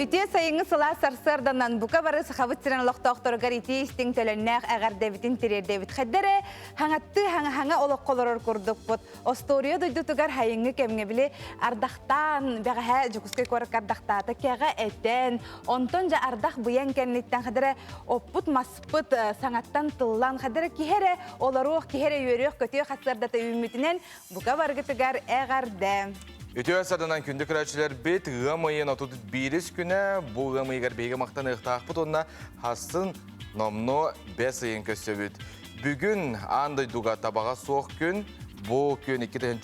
Үтүө сайыҥҥы сылаас сарсыарданан бука бары Сахабыт сирин олохтоохторугар итии истиҥ төлөннөөх эҕэрдэбитин тириэрдэбит. Хайда эрэ хаҥаттыы хаҥа-хаҥа олоххо олорор курдукпут. Остуоруйа дойдутугар сайыҥҥы кэмҥэ били ардахтаан, бэҕэһээ Дьокуускай куоракка ардахтаата кэҕэ этэн, онтон дьэ ардах быйаҥ кэнниттэн хайда эрэ оппут маспыт саҥаттан тыллан, хайда эрэ киһи эрэ олоруох, киһи эрэ үөрүөх-көтүөх сарсыардата үүммүтүнэн бука баргытыгар эҕэрдэ! Үтүө саданан күндү көрөөччүлэрбит, ыам ыйын 31 күнэ бу ыам ыйыгар биһиги махтаныахтаахпыт уонна хассын номнуо бэс ыйын көрсөбүт. Бүгүн аан дойдуга табаҕа суох күн, бу күн 2000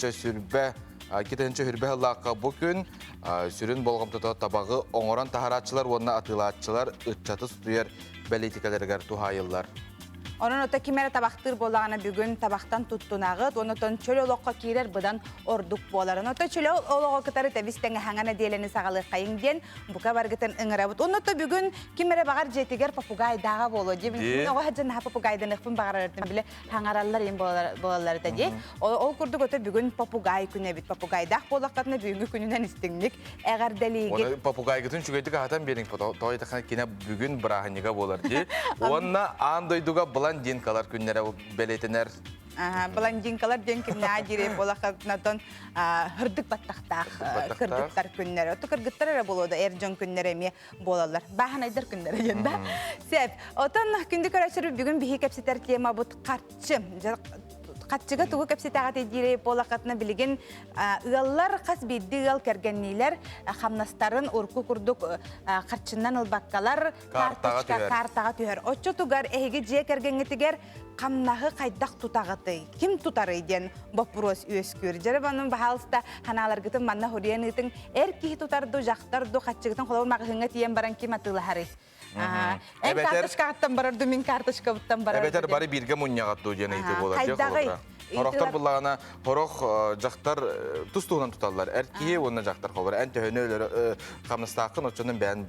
2000 сыллаахха бу күн сүрүн болҕомтото табаҕы оҥорон таһарааччылар уонна атыылааччылар ыччаты сутуйар бэлиитикэлэригэр туһаайыллар. Онон ото ким эрэ табахтыыр буоллаҕына бүгүн табахтан туттунаҕыт, онотон чөл олоххо киирэр быдан ордук буолар. Оното чөл олоҕу кытары тэбис тэҥэ нэдиэлэни саҕалыаххайыҥ диэн бука баргытын ыҥырабыт. Онното бүгүн ким эрэ баҕар дьиэтигэр попугайдааҕа буолуо дии. Мин оҕо сылдьан наһаа попугайданыахпын баҕарарым бile хаҥараллар им буолаллар этэ дии. Ол курдук ото бүгүн попугай күнэ эбит. Попугайдаах буоллахтарына бүгүҥҥү күнүнэн истиҥник эҕэрдэлиигит. Попугайгытын үчүгэйдик аһатан биэриҥ, тоҕо диэтэххинэ кини бүгүн бырааһынньыга буолар дии. Уонна аан дойдуга блондинкалар күннэрэ бэлиэтэнэр. Блондинкалар диэн кимнээх диирэй буолаххытынатон һырдык баттахтаах кыргыттар күннэрэ. Оту кыргыттар эрэ буолуо да эр дьон күннэрэ эмиэ буолаллар. Бааһынайдар күннэрэ диэн да. Сеп. Отон күндү көрөөччүлэр бүгүн биһи кэпсэтэр темабыт харчы. Хаччыга тугу кэпсэтэҕитий диирэй буолаххытына билигин ыаллар хас биирдии ыал кэргэнниилэр хамнастарын урукку курдук харчынан ылбаккалар карточка картаҕа түһэр. Оччотугар эһиги дьиэ кэргэҥҥитигэр хамнаһы хайдах тутаҕытый? Ким тутарый диэн боппуруос үөскүүр. Дьэрэ банын баһаалыста ханааларгытын манна хуруйан ыытыҥ. Эр киһи тутар ду, дьахтар ду, хаччыгытын холобур маҕаһыыҥҥа тиийэн баран ким атыылаһарый? Эн карточкаҕыттан барар ду, мин карточкабыттан барар Эбэтэр бары бииргэ мунньаҕат дуу диэн ыйытыы буолар. Хайдаҕый? Хорохтор буллаҕына, хорох дьахтар тус-туһунан туталлар. Эр киһи уонна дьахтар холобура. Эн төһөнү өлөрө хамнастааххын, оччонон бэйэн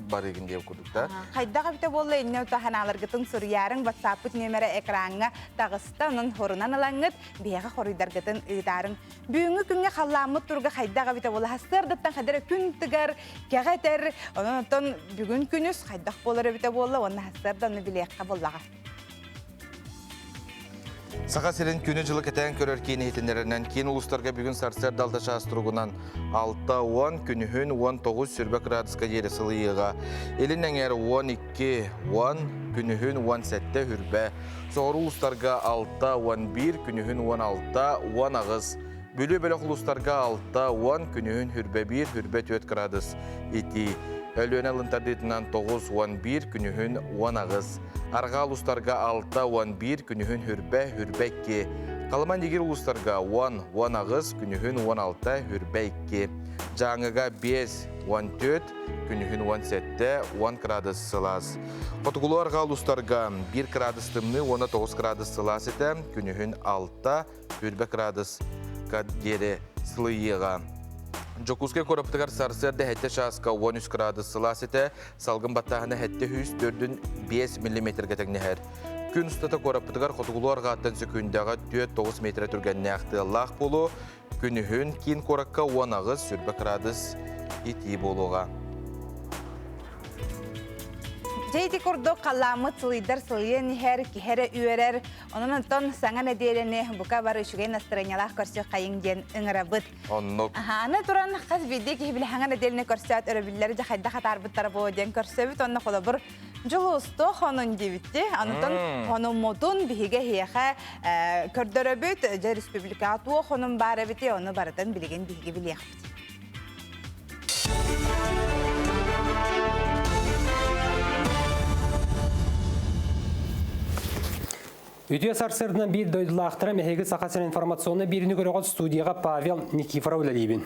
барыыгын диэн курдук да. Хайдах эбитэ буолла иннэ таһанааларгытын суруйаарыҥ WhatsApp-пыт нүөмэрэ экраҥҥа таҕыста, онон хорунан ылаҥҥыт, биһиэхэ хоруйдаргытын ыытаарыҥ. Бүгүҥҥү күҥҥэ халлааммыт туруга хайдах эбитэ буолла сарсыардаттан хайдах эрэ күн тыгар, кэҕэ этэр, онон оттон бүгүн күнүс хайдах буолар эбитэ буолла уонна сарсыарда ону билиэххэ буоллаҕа. Саха сирин күнү-дьылы кэтээн көрөр киин иһитиннэрэринэн киин улуустарга бүгүн сарсыарда алта чаас туругунан 6-10, күнүһүн 19 сүрбэ кыраадыска диэри сылыйыыга, илин эҥээр 12, 10, күнүһүн 17 үрбэ, соҕуруу улуустарга 6-11, күнүһүн 16, 18, Бүлүү бөлөх улуустарга 6-10, күнүһүн хүрбэ 1, хүрбэ 4 кыраадыс итии. Өлүөнэ ылынтардыытынан 9-11, күнүһүн 18. Арҕаа улуустарга 6-11, күнүһүн хүрбэ, хүрбэ 2. Халыма Нигир улуустарга 10, 18, күнүһүн 16, хүрбэ 2. Дьааҥыга 5, 14, күнүһүн 17, 10 кыраадыс сылаас. Хотугулуу арҕаа улуустарга 1 кыраадыс тымныы уонна 9 кыраадыс сылаас этэ, күнүһүн 6, 20 кыраадыска диэри сылыйыаҕа. Дьокуускай куораппытыгар сарсыарда 7 чааска 13 кыраадыс сылаас этэ, салгын баттааһына 704,5 миллиметргэ тэҥнэһэр. Күн устата куораппытыгар хотугулуу арҕааттан сөкүүндэҕэ 4-9 метрэ түргэннээх тыаллаах буолуо, Күнүһүн киин куоракка 18 сүрбэ кыраадыс итии буолуоҕа. Дьэ ити курдук халлааммыт сылыйдар сылыйан иһэр, киһи эрэ үөрэр. Онон онтон саҥа нэдиэлэни бука бары үчүгэй настарыанньалаах көрсүөххэйиҥ диэн ыҥырабыт. Оннук. Аны туран хас биирдии киһи били саҥа нэдиэлэни көрсөөт өрөбүллэри дьэ хайдах атаарбыттара буолуо диэн көрсөбүт. Онно холобур Дьулусто хонун диэбитти. Онтон хонуммутун биһиги эһиэхэ көрдөрөбүт. Дьэ республикаҕа туох хонун баар эбити, ону барытын билигин биһиги билиэхпит. Үтүө сарсыарданан биир дойдулаахтара эһиги Саха сирин информационнай биириини көрөҕүт студияҕа Павел Никифоров үлэлиибин.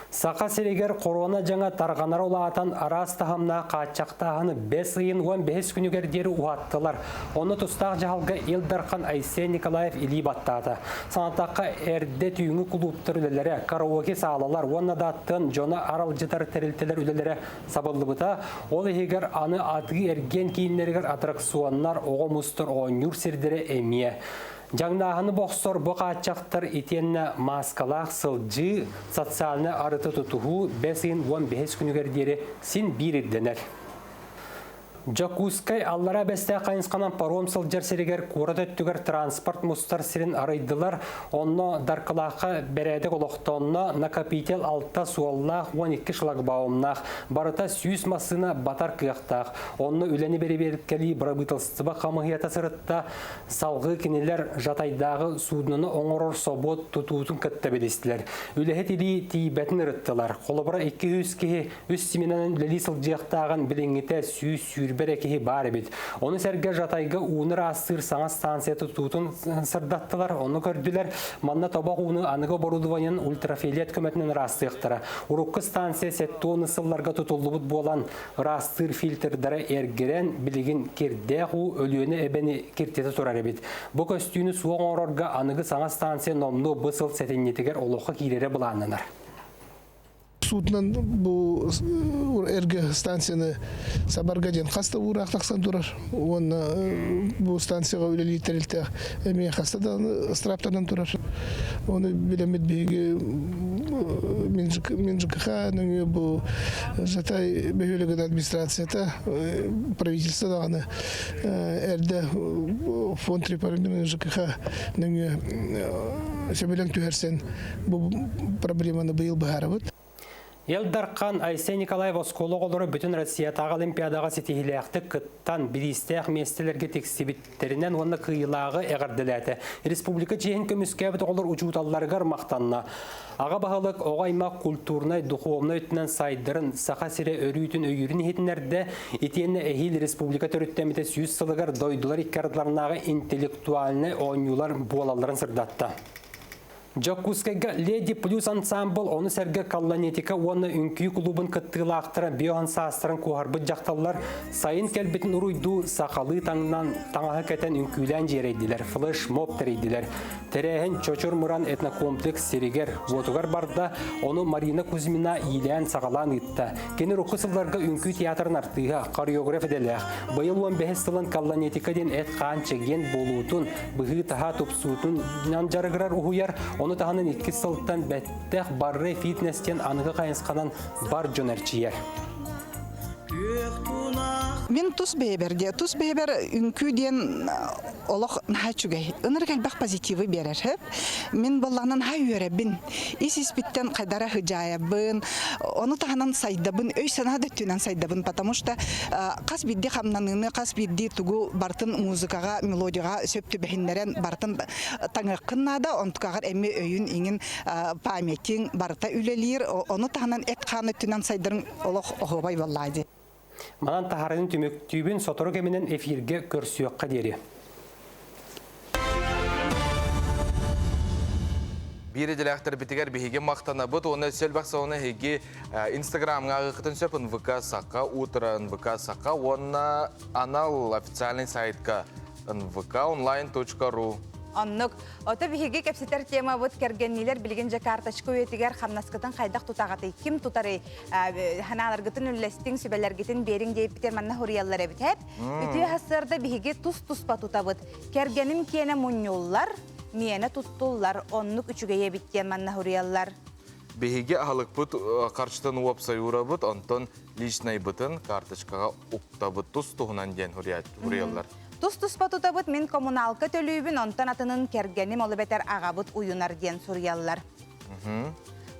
Саха сиригэр корона дьаҥа тарҕанара улаатан араас таһымнаах хааччахтааһыны бэс ыйын 15 күнүгэр диэри уһаттылар. Онно тустаах дьаһалга Ил Дархан Айсен Николаев илии баттаата. Санатахха, эрдэ түүҥҥү кулууптар үлэлэрэ, караоке саалалар уонна да аттан дьоно аралдьытар тэрилтэлэр үлэлэрэ сабыллыбыта. Ол иһигэр аны атыы-эргиэн кииннэригэр аттракционнар, оҕо мустар оонньуур сирдэрэ эмиэ. Дьаҥнааһыны бохсор бу хааччахтар итиэннэ мааскалаах сылдьыы, социальнай арыты тутуһуу бэс ыйын 15 күнүгэр диэри син биир ирдэнэр. Дьокуускай Аллараа Бэстээх хайысханан паром сылдьар сиригэр куорат өттүгэр транспорт мустар сирин арыйдылар. Онно Даркылаахха бэрээдэк олохтонно, накопитель алта суоллаах, 12 шлагбаумнаах, барыта 100 массыына батар кыахтаах. Онно үлэни бэрэбиэркэлии бырабыыталыстыба хамыыһыйата сырытта. Салгыы кинилэр Жатайдааҕы суудунаны оҥорор собуот тутуутун кытта билистилэр. Үлэһит илии тиийбэтин ырыттылар. Холобура, 200 киһи үс сменанан үлэлии сылдьыахтааҕын билиҥҥитэ 120 эрэ киһи баар эбит. Ону сэргэ Жатайга ууну ыраастыыр саҥа станция тутуутун сырдаттылар, ону көрдүлэр. Манна тобох ууну аныгы оборудованиенан ультрафиолет көмөтүнэн ыраастыахтара. Урукку станция 70 сылларга тутуллубут буолан, ыраастыыр фильтрдара эргэрэн, билигин кирдээх уу Өлүөнэ эбэни киртитэ турар эбит. Бу көстүүнү суох оҥорорго аныгы саҥа станция номнуо бу сыл сэтинньитигэр олоххо киирэрэ былааннанар. Суутунан бу эргэ станцияны сабарга диэн хас да уураах тахсан турар уонна бу станцияҕа үлэлиир тэрилтэ эмиэ хаста да ыстырааптанан турар. Ону билэммит биһиги Минжкх нөҥүө бу Жатай бөһүөлэгин администрацията, правительство даҕаны эрдэ фонд реформирования ЖКХ нөҥүө сөбүлэҥ түһэрсэн бу проблеманы быйыл быһаарабыт. Ил Дархан Айсен Николаев оскуола оҕолоро бүтүн Россиятааҕы Олимпиадаҕа ситиһиилээхтик кыттан, бириистээх миэстэлэргэ тиксибиттэринэн уонна кыайыылааҕы эҕэрдэлээтэ. Республика чиэһин көмүскээбит оҕолор учууталларыгар махтанна. Аҕа баһылык оҕо аймах культурнай, духовнай өттүнэн сайдарын, Саха сирэ өрүүтүн өйүүрүн иһитиннэрдэ. Итиэннэ эһиил республика төрүттэммитэ 100 сылыгар дойдулар икки ардыларынааҕы интеллектуальнай оонньуулар буолалларын сырдатта. Дьокуускайга Леди Плюс ансаамбыл, ону сэргэ Колланетика уонна үҥкүү кулуубун кыттыылаахтара биохан саастарын куоһарбыт дьахталлар сайын кэлбитин уруйдуу сахалыы таҥнан таҥаһы кэтэн үҥкүүлээн дьиэрэйдилэр, флеш-моб тэрийдилэр. Тэрээһин Чочур Муран этнокомплекс сиригэр, уотугар барда, ону Марина Кузьмина иилээн-саҕалаан ыытта. Кини урукку сылларга үҥкүү театрын артыыһа, хореограф идэлээх. Быйыл 15 сылын Колланетика диэн эт-хаан чэгиэн буолуутун, быһыы-таһаа тупсуутун дьарыгырар уһуйар, ону таһынан икки сылтан бэттэх Барре фитнес диэн аныгы хайысханан бар дьон эрчийэр. Мин тус бэйэбэр диэ, тус бэйэбэр үҥкүү диэн олох наһаа үчүгэй. Ынырык элбэх позитивы биэрэр сөп. Мин буоллаҕына наһаа үөрэбин. Ис-испиттэн хайдара сыдьаайабын, ону таһынан сайдабын, өй-санаа да өттүнэн сайдабын, потому что хас биирдии хамнаныыны, хас биирдии тугу барытын музыкаҕа, мелодияҕа сөп түбэһиннэрэн барытын таҥыаххын наада, онтукаҕар эмиэ өйүн иҥин памятиҥ барыта үлэлиир, ону таһынан эт-хаан өттүнэн сайдарыҥ олох оһуобай буоллаа дии. Манан таһаарыыны түмүктүүбүн, сотору кэминэн эфиргэ көрсүөххэ диэри. Биир идэлээхтэрбитигэр биһиги махтанабыт уонна өссө элбэх сонуна эһиги Инстаграмҥа ааҕыаххытын сөп НВК Саха утро НВК Саха уонна анал официальный сайтка nvkonline.ru Оннук. Ото биһиги кэпсэтэр темабыт кэргэнниилэр билигин дьэ карточка үйэтигэр хамнаскытын хайдах тутаҕытый, ким тутарый, ханааларгытын үллэстиҥ, сүбэлэргитин биэриҥ диэбиттэр манна хуруйаллар эбит эп. Үтүө сарсыарда биһиги тус-туспа тутабыт. Кэргэним киэнэ мунньуллар, миэнэ туттуллар, оннук үчүгэй эбит диэн манна хуруйаллар. Биһиги аһылыкпыт харчытын уопсай уурабыт, онтон личнайбытын карточкаҕа уктабыт тус-туһунан диэн хуруйаллар. Тус-туспа тутабыт мин коммуналка төлүүбүн, онтон атынын кэргэним ол эбэтэр аҕабыт уйунар диэн суруйаллар.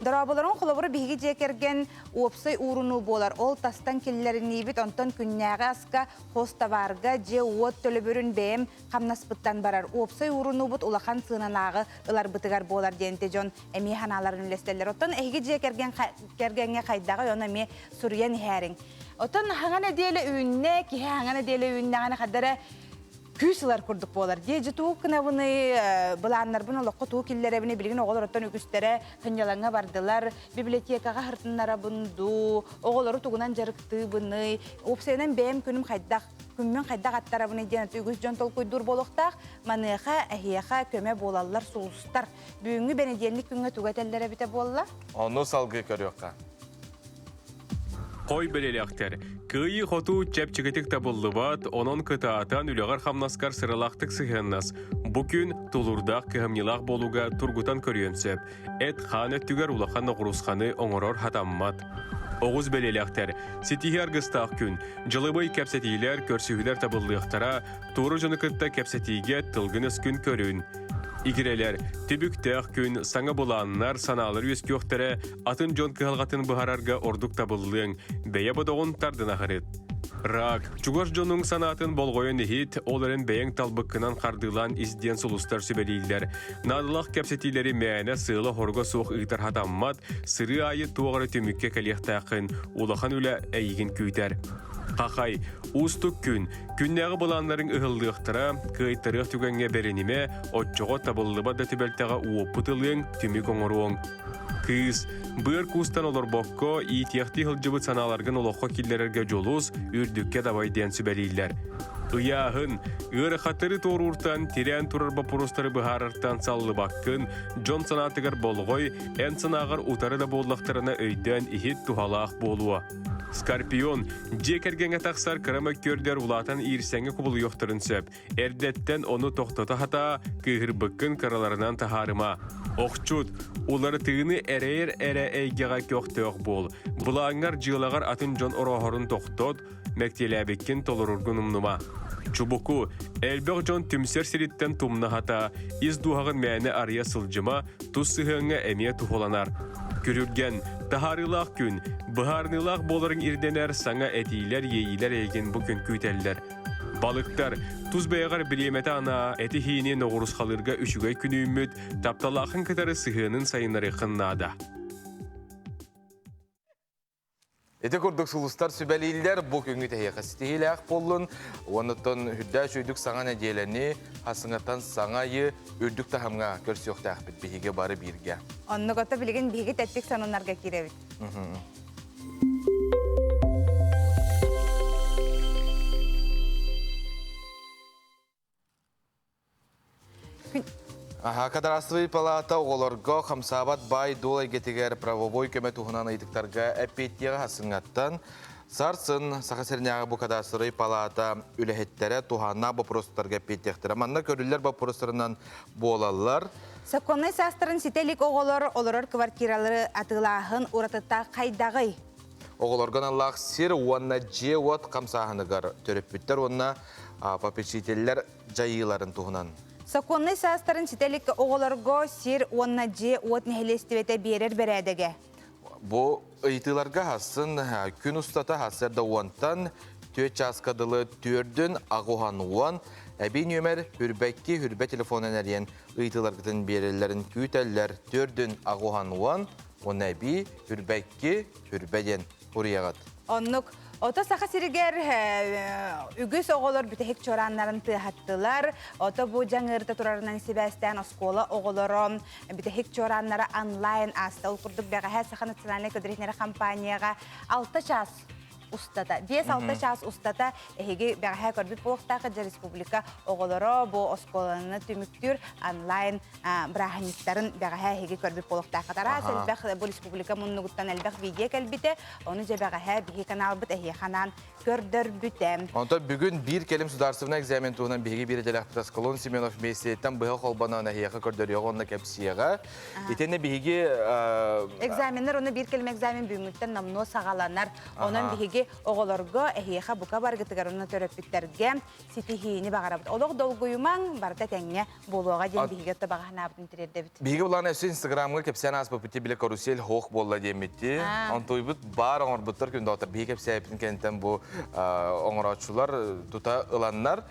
Дорооболорун холобура биһиги дьиэ кэргэн уопсай уурунуу буолар. Ол тастан киллэриниибит, онтон күннээҕи аска, хос товарга, дьиэ-уот төлөбүрүн бэйэм хамнаспыттан барар. Уопсай уурунуубут улахан сыаналааҕы ыларбытыгар буолар диэн дьон эмиэ санааларын үллэстэллэр. Оттон эһиги дьиэ кэргэн кэргэҥҥэ хайдаҕый, ону эмиэ суруйан иһээриҥ. Оттон хаҥа нэдиэлэ үүннэ, киһи хаҥа нэдиэлэ үүннэҕинэ хадара күүс ылар курдук буолар. Дии тугу гынабыный, былааннарбын олоххо тугу киллэрэбиний, билигин оҕолор оттон үгүстэрэ сынньалаҥҥа бардылар, библиотекаҕа сырытыннарабын дуу, оҕолору тугунан дьарыктыыбыный, уопсайынан бэйэм күнүм хайдах, күммүн хайдах аттарабыный диэн үгүс дьон толкуйдуур буолуохтаах. Маныаха эһиэхэ көмө буолаллар сулустар. Бүгүҥҥү бэнидиэнньик күҥҥэ тугу этэллэр эбитэ буолла? Ону салгыы көрүөххэ. Хой бэлиэлээхтэр. Кыайыы-хотуу чэпчэкитик табыллыбат, онон кытаатан үлэҕэр-хамнаскар сыралаахтык сыһыаннас. Бу күн тулуурдаах кыһамньылаах буолууга тургутан көрүөн сөп. Эт-хаан өттүгэр улахан ноҕуруусканы оҥорор сатаммат. Оҕус бэлиэлээхтэр. Ситиһии аргыстаах күн. Дьылыбый кэпсэтиилэр, көрсүһүүлэр табыллыахтара, туора дьону кытта кэпсэтиигэ тылгын-өскүн көрүн. Игирэлэр, түбүктээх күн, саҥа былааннар, санаалар үөскүөхтэрэ, атын дьон кыһалҕатын быһарарга ордук табыллыаҥ, бэйэ бодоҕун тардына сырыт. Рак, чугас дьонуҥ санаатын болҕойон иһит, ол эрэн бэйэҥ талбыккынан хардыылаан ис диэн сулустар сүбэлииллэр. Наадалаах кэпсэтиилэри мээнэ сыала-хоруга суох ыытар сатаммат, сырыы аайы туох эрэ түмүккэ кэлиэхтээххин, улахан үлэ эйигин күүтэр. Хахай, уустук күн, Күннээҕи былааннарыҥ ыһыллыахтара, кыайтарыах түгэҥҥэ бэринимэ, оччоҕо табыллыбат да түбэлтэҕэ уоппут ылыаҥ, түмүк оҥоруоҥ. Кыыс, быар куустан олорбокко, иитиэхтии сылдьыбыт санааларгын олоххо киллэрэргэ дьулус, үрдүккэ дабай диэн сүбэлииллэр. Ыйааһын, ыарахаттары туорууртан, тирээн турар боппуруостары быһаарартан саллыбаккын, дьон санаатыгар болҕой, эн санааҕар утары да буоллахтарына өйдөөн иһит туһалаах буолуо. Скорпион, дьиэ кэргэҥҥэ тахсар кыра мөккүөрдэр улаатан иирсэҥҥэ кубулуйуохтарын сөп. Эрдэттэн ону тохтото сатаа, кыыһырбыккын кыраларынан таһаарыма. Охчут, уларытыыны эрэйэр эрэ эйгэҕэ көхтөөх буол. Былааҥҥар дьыалаҕар атын дьон орооһорун тохтот, мэктиэлээбиккин толороргун умнума. Чубуку, элбэх дьон түмсэр сириттэн тумна сатаа, ис дууһаҕын мээнэ арыйа сылдьыма, тус сыһыаҥҥа эмиэ туһуланар. Күрүлгэн, таһаарыылаах күн, быһаарыныылаах буоларыҥ ирдэнэр саҥа этиилэр, иэйиилэр эйигин бу күн күүтэллэр. Балыктар, тус бэйэҕэр бириэмэтэ анаа, эти-хиини ноҕурусхалыырга үчүгэй күн үүммүт, тапталааххын кытары сыһыанын сайыннарыаххын наада. Ити курдук сулустар сүбэлииллэр бу күҥҥү тэһиэхэ ситиһиилээх буоллун. Уонуттан үрдээх сүйдүк саҥа нэдиэлэни хасыҥаттан саҥа айы үрдүк таһымҥа көрсүөхтээхпит биһиги бары бииргэ. Оннук ото билигин биһиги тэттик сонуннарга киирэбит. Аха, кадастровый палата оҕолорго хамсаабат баай-дуол эйгэтигэр правовой көмө туһунан ыйытыктарга эппиэттиэҕэ хасыҥҥаттан сарсын Саха сиринээҕи бу кадастровый палата үлэһиттэрэ туһааннаах боппуруостарга эппиэттиэхтэрэ. Манна көрүллэр боппуруостарынан буолаллар. Сокуоннай саастарын ситэ илик оҕолор олорор квартиралары атыылааһын уратыта хайдаҕый? Оҕолорго аналлаах сир уонна дьиэ-уот хамсааһыныгар төрөппүттэр уонна попечителлэр дьайыыларын туһунан. Сокуоннай саастарын ситэ илик оҕолорго сир уонна дьиэ-уот нэһилиэстибэтэ биэрэр бэрээдэгэ. Бу ыйытыыларга хасын күн устата сарсыарда уонтан түөрт чааска дылы түөрдүн аҕуһан уон эбии нүөмэр хүрбэкки хүрбэ телефонун эрийэн ыйытыыларгытын биэрэллэрин күүтэллэр түөрдүн аҕуһан уон уонна эбии хүрбэкки хүрбэ диэн уруйаҕыт. Оннук. Ото Саха сиригэр үгүс оҕолор бүтэһик чуорааннарын тыаһаттылар. Ото бу дьаҥыырда турарынан сибээстээн оскуола оҕолоро бүтэһик чуорааннара онлайн ааста. Ол курдук бэҕэһээ Саха национальнай көдүрүһүнэр компанияҕа 6 чаас устата, 5-6 чаас устата эһиги бэҕэһээ көрбүт буолуохтаах дьэ республика оҕолоро бу оскуоланы түмүктүүр онлайн бырааһынньыктарын бэҕэһээ эһиги көрбүт буолуохтааххыт. Араас элбэх бу республика муннугуттан элбэх видео кэлбитэ. Ону дьэ бэҕэһээ биһи каналбыт эһиэхэ анаан көрдөрбүтэ. Онтон бүгүн биир кэлим судаарыстыбаннай экзамен туһунан биһиги биир идэлээхпит Аскалон Семенов миэстэтиттэн быһа холбонон эһиэхэ көрдөрүөҕэ уонна кэпсиэҕэ. Итиннэ биһиги Экзаменнар уонна биир кэлим экзамен бүгүҥҥүттэн номнуо саҕаланар. Онон биһиги оҕолорго эһиэхэ бука баргытыгар уонна төрөппүттэргэ ситиһиини баҕарабыт. Олох долгуйумаҥ, барыта тэҥҥэ буолуоҕа диэн биһиги өттө баҕа санаабытын тириэрдэбит. Биһиги булаан өссө Инстаграмҥа кэпсээн ааспыппыт били карусель хоох буолла диэммитти. Онтуйбут баар оҥорбуттар күн доҕоттор биһиги кэпсээбитин кэнниттэн бу оҥорооччулар тута ыланнар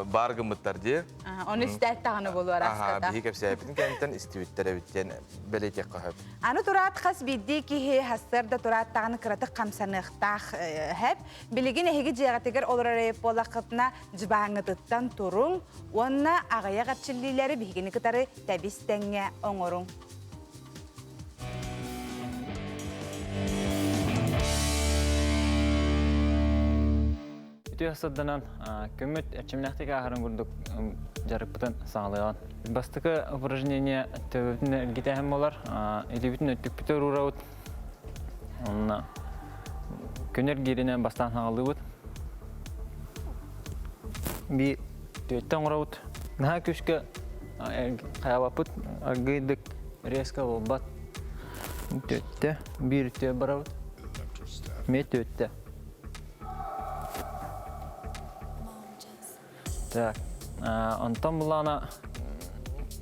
баар гыммыттар дии. Ону истээт даҕаны буолуо араската. Биһиги кэпсээбитин кэнниттэн истибиттэр эбит диэн бэлиэтиэххэ сөп. Аны тураат хас биирдии киһи сарсыарда тураат даҕаны кыратык хамсаныахтаах хэп. Билигин эһиги дьиэҕитигэр олорор эбит буоллаххытына дьыбааҥҥытыттан туруҥ уонна аҕыйах эрчиллиилэри биһигини кытары тэбис-тэҥҥэ оҥоруҥ. Үтүө сырданан көмүт эрчимнээхтик ааһарын курдук дьарыкпытын саҕалыаҕын. Бастакы упражнение төбөбүтүн эргитээһин буолар. Илиибитин өттүкпүтүгэр уурабыт. Онно. Күнэр гииринэн бастаан хаҥалыыбыт. Биир түөттэн оҥоробут. Наһаа күүскэ хайабаппыт, аргыйдык резко буолбат. Түөттэ, биир үтүө барабыт. Эмиэ түөттэ. Так, онтон булаана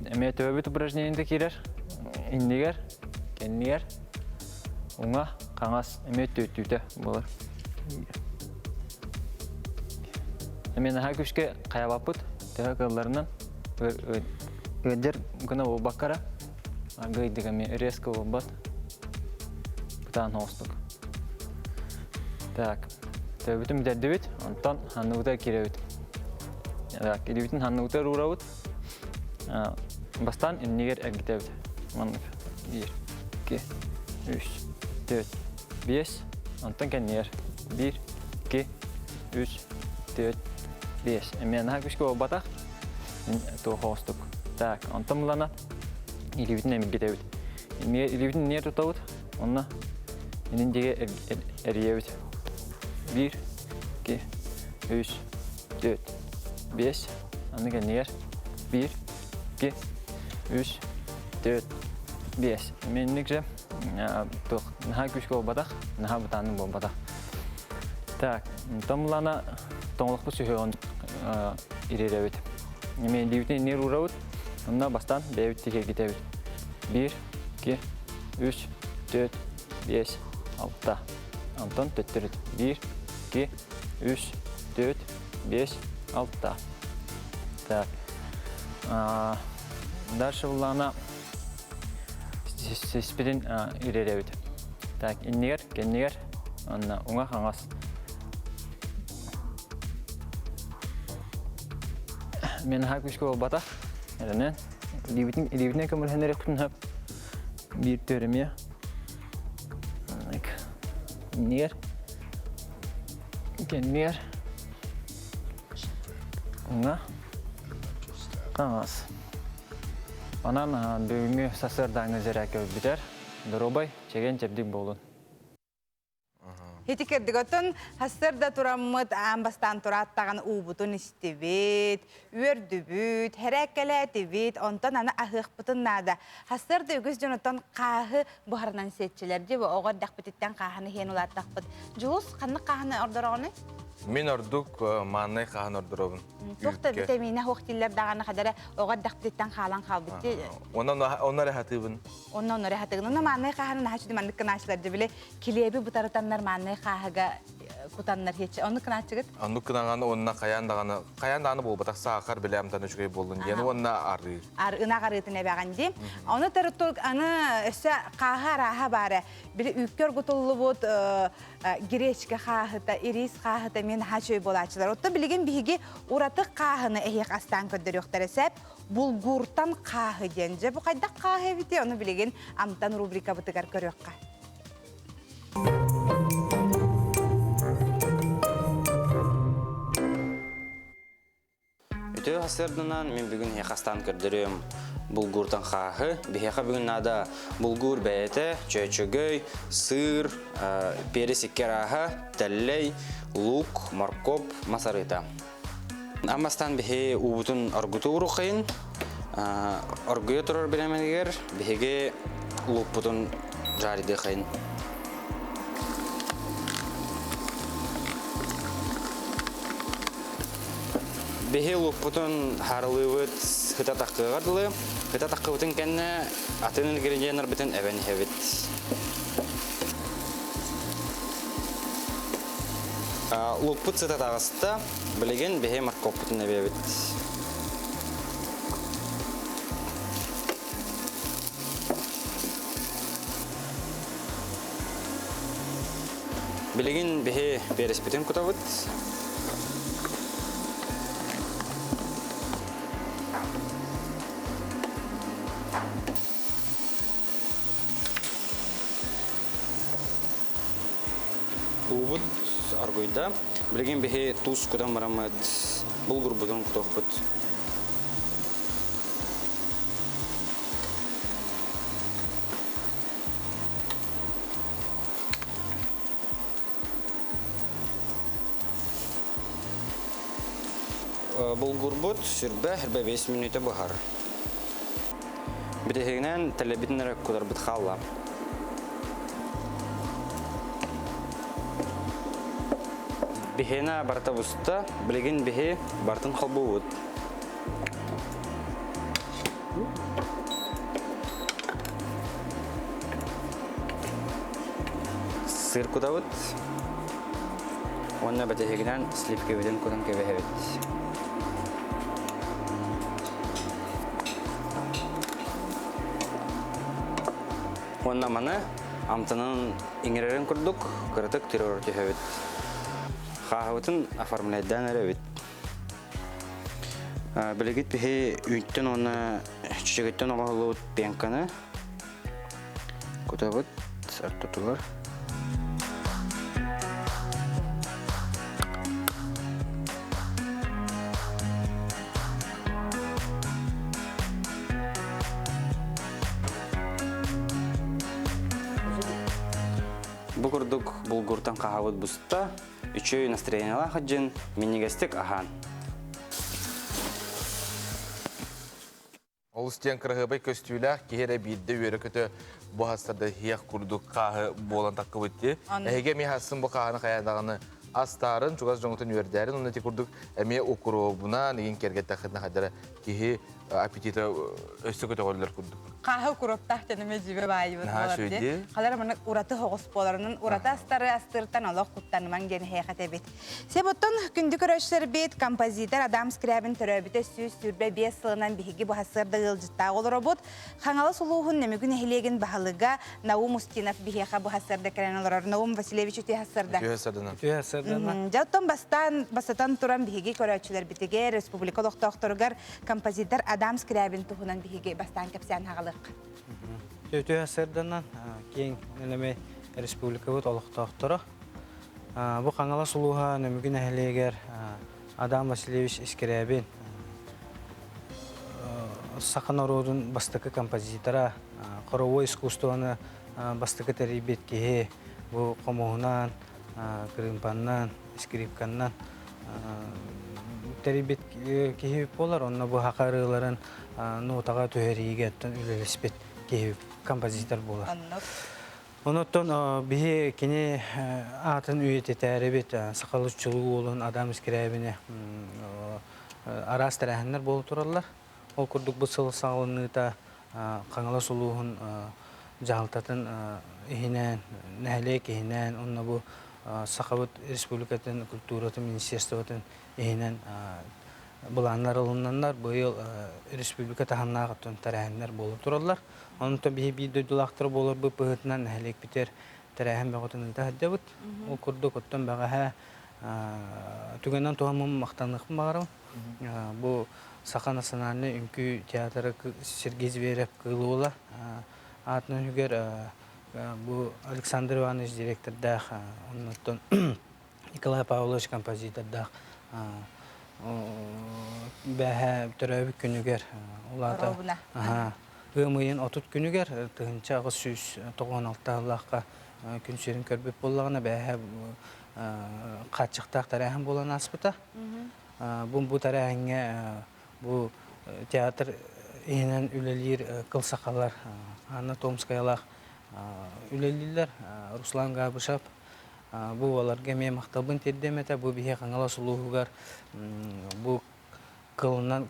эмиэ төбөбүт упражнениета киирэр. Иннигэр, кэннигэр, уҥа, хаҥас эмиэ түөттүүтэ буолар. Эмиэ наһаа күүскэ хайабаппыт, төһө кыалларынан ыалдьар гына буолбакка эрэ, аргыйдык эмиэ резко буолбат, бытаан соҕустук. Так, Төбөбүтүн бүтэрдибит, онтон ханныбытыгар киирэбит. Так, илиибитин ханныбытыгар уурабыт. Бастаан иннигэр эргитэбит. Маннык. Биир, икки, үс, түөрт, биэс. Онтон кэннигэр. Биир, икки, үс, түөрт, биэс. Эмиэ наһаа күүскэ буолбатах. Туох оҕустук. Так, онтон булана илиибитин эмиргитэбит. Илиибитин иннигэр тутабыт. Онно инин диэки эрийэбит. Биир, икки, үс, түөрт, биэс. Аны кэннигэр биир, икки, үс, түөрт, биэс. Инник же туох наһаа күүскэ буолбатах, наһаа бытааннык буолбатах. Так, томлана тоҥолохпут сүһүөҕүн ириэрэбит. Эми илиибитин иннигэр уурабыт, онно бастаан бэйэбит тикиргитэбит. Биир, икки, үс, түөрт, биэс, алта. Онтон төттөрүт. Биир, икки, үс, түөрт, биэс, алта. Так. Дальше буллаҕына сиспитин ириэрэбит. Так, иннигэр, кэннигэр, уонна уҥа-хаҥас. Мен наһаа күүскэ буолбатах. Эрэнэн. Илиибитин илиибитинэн көмөлөһөн эрэхпитин сөп. Биир төрүмүө. Иннигэр. Кэннигэр. Уҥа. Хаҥас. Онон бүгүҥҥү сарсыардааҥҥы зэрээккэ бүтэр. Доруобай, чэгиэн-чэбдик буолун. Ити кырдык оттон сарсыарда тураммыт аан бастаан турааттаҕын уубутун истибит, үөрдүбүт, хэрээккэлээтибит, онтон аны аһыахпытын наада. Сарсыарда үгүс дьон оттон хааһы буһарынан сиэччилэр дии, оҕо эрдэхпититтэн хааһыны иһэн улааттахпыт. Дьулус, ханнык хааһыны ордороҕунуй? Мин ордук мааннай хааһын ордоробун. Туох да витамина суох дииллэр даҕаны хадара оҕо эрдэхпититтэн хаалан хаалбыт дии. Онон онно эрэ хатыыбын. Онно онно эрэ хатыгын. Онно мааннай хааһыны наһаа чуди маннык кынааччылар дии били килиэби бытарытаннар мааннай хааһыга кутаннар һиэччи. Оннук кынааччыгыт? Оннук кынаҥан уонна хайаан даҕаны хайаан даҕаны буолбатах саахар билэ амтан үчүгэй буоллун диэн уонна арыы. Ар ынах арыытын эбэҕин дии. Ону төрүттүк аны өссө хааһы арааһа баара. Били үүккэ оргутуллубут гречка хааһыта, ирис хааһыта мен наһаа үчүгэй буолааччылар. Оттон билигин биһиги ураты хааһыны эһиэх астаан көрдөрүөхтэрэ сөп. Булгуртан хааһы диэн. Дьэ бу хайдах хааһы эбитий? Ону билигин Амтан рубрикабытыгар көрүөххэ. Үтүө сарсыарданан мин бүгүн эһиэхэ астаан көрдөрүөм булгууртан хааһы. Биһиэхэ бүгүн наада булгуур бэйэтэ, чөөчөгөй, сыыр, перец икки арааһа, тэллэй, лук, моркуоп, мас арыыта. Аммастан биһи уубутун оргутуу урукайын, оргуйа турар бириэмэтигэр биһиги луукпутун жаридыахайын. Биһи луукпутун харылыыбыт сыта таххыаҕа дылы. Сыта таххыбытын кэннэ атын ингредиеннарбытын эбэн иһэбит. Луукпут сыта таҕыста. Билигин биһи морковпутун эбиэбит. Билигин биһи переспитин кутабыт. Уубут аргуйда. Билигин биһи туус кутан бараммыт булгурбутун кутуохпут. булгурбут сүрбэ хэрбэ 5 мүнүүтэ буһар. Бүтэһигинэн тэлэбитин эрэ кутарбыт хаалла. Биһиэнэ барыта буста, билигин биһи бартын холбуубут. Сыр кутабыт. Уонна бэтэһигинэн сливкэбитин кутан кэбиһэбит. Уонна маны амтанын иҥэрэрин курдук кыратык тирор түһэбит. Хааһыбытын оформляйдаан эрэбит. Билигит биһи үүттэн уонна чөчөгөттөн оҥоһуллубут пенканы кутабыт ортотугар. Бу курдук булгуртан хаһабыт буста, үчүгэй настроениелаах дьин минньигэстик аһаан. Олус диэн кыраһыабай көстүүлээх киһи эрэ биирдэ үөрэ-көтө бу хастарда иһиэх курдук хааһы буолан таххыбыт дии. Эһиги эмиэ хассын бу хааһыны хайаан даҕаны астаарын, чугас дьоҥҥутун үөрдээрин, уонна ити курдук эмиэ укуруобунан игин киэргэттэххитинэ хайдара киһи аппетита өссө көтөҕөллөр курдук. Хааһы укуруоптаах дьаныма дьиибэ баайыбыт буолар дии. Халар маны ураты хоҕус буоларынан ураты астары астыртан олох куттанымаҥ диэн эһиэхэ этэбит. Себоттон күндү көрөөччүлэрбит композитор Адам Скрябин төрөөбүтэ 125 сылынан биһиги бу сарсыарда ыалдьыттаах олоробут. Хаҥалас улууһун Нөмүгү нэһилиэгин баһылыга Наум Устинов биһиэхэ бу сарсыарда кэлэн олорор. Наум Васильевич үтүө сарсыарда. Үтүө сарсыарданан. Үтүө сарсыарданан. Дьэ оттон бастаан бастатан туран биһиги көрөөччүлэрбитигэр республика олохтоохторугар композитор Адам Скрябин туһунан биһиги бастаан кэпсээн хаҕалыах. Үтүө сарсыарданан киэҥ нэлэмэй республикабыт олохтоохторо Бу Хаҥалас улууһа Нөмүгү нэһилиэгэр Адам Васильевич Искирээбин саха норуотун бастакы композитора, хоровой искусствоны бастакы тэрийбит киһи бу хомуһунан, кырыымпаннан, скрипканнан тэрийбит киһи буолар. Онно бу саха ырыаларын нотаҕа түһэриигэ үлэлэспит киһи композитор буолар. Онуттан биһи кини аатын үйэтитээрибит сахалыы чулуу уолун Адам Искирээбини араас тэрээһиннэр буола тураллар. Ол курдук бу сыл саҕаланыыта Хаҥалас улууһун дьаһалтатын иһинэн, нэһилиэк иһинэн, уонна бу Сахабыт Республикатын культуратын министерствотын иһинэн былааннар ылыннаннар, быйыл республика таһымнаах оттон тэрээһиннэр буола тураллар. Онтон биһи биир дойдулаахтар буоларбыт быһыытынан нэһилиэкпитигэр тэрээһин бөҕөтүн ыыта сылдьабыт. Ол курдук оттон бэҕэһээ түгэнэн туһаммын махтаныахпын баҕарабын. Бу Саха национальнай үҥкүү театра Сергей Зверев Кыыл Уола аатынан үгэр бу Александр Иванович директордаах оннуттан Николай Павлович композитордаах бээһээ төрөөбүт күнүгэр улаата ыам ыйын 30 күнүгэр 1896 сыллаахха күн сирин көрбүт буоллаҕына бээһээ хааччахтаах тэрээһин буолан ааспыта. Бу бу тэрээһиҥҥэ бу театр иһинэн үлэлиир кыл сахалар Анна Томскаялаах үлэлииллэр Руслан Габышев Бу уоларга эмиэ махталбын тиэрдиэм этэ. Бу биһи Хаҥалас улууһугар бу кылынан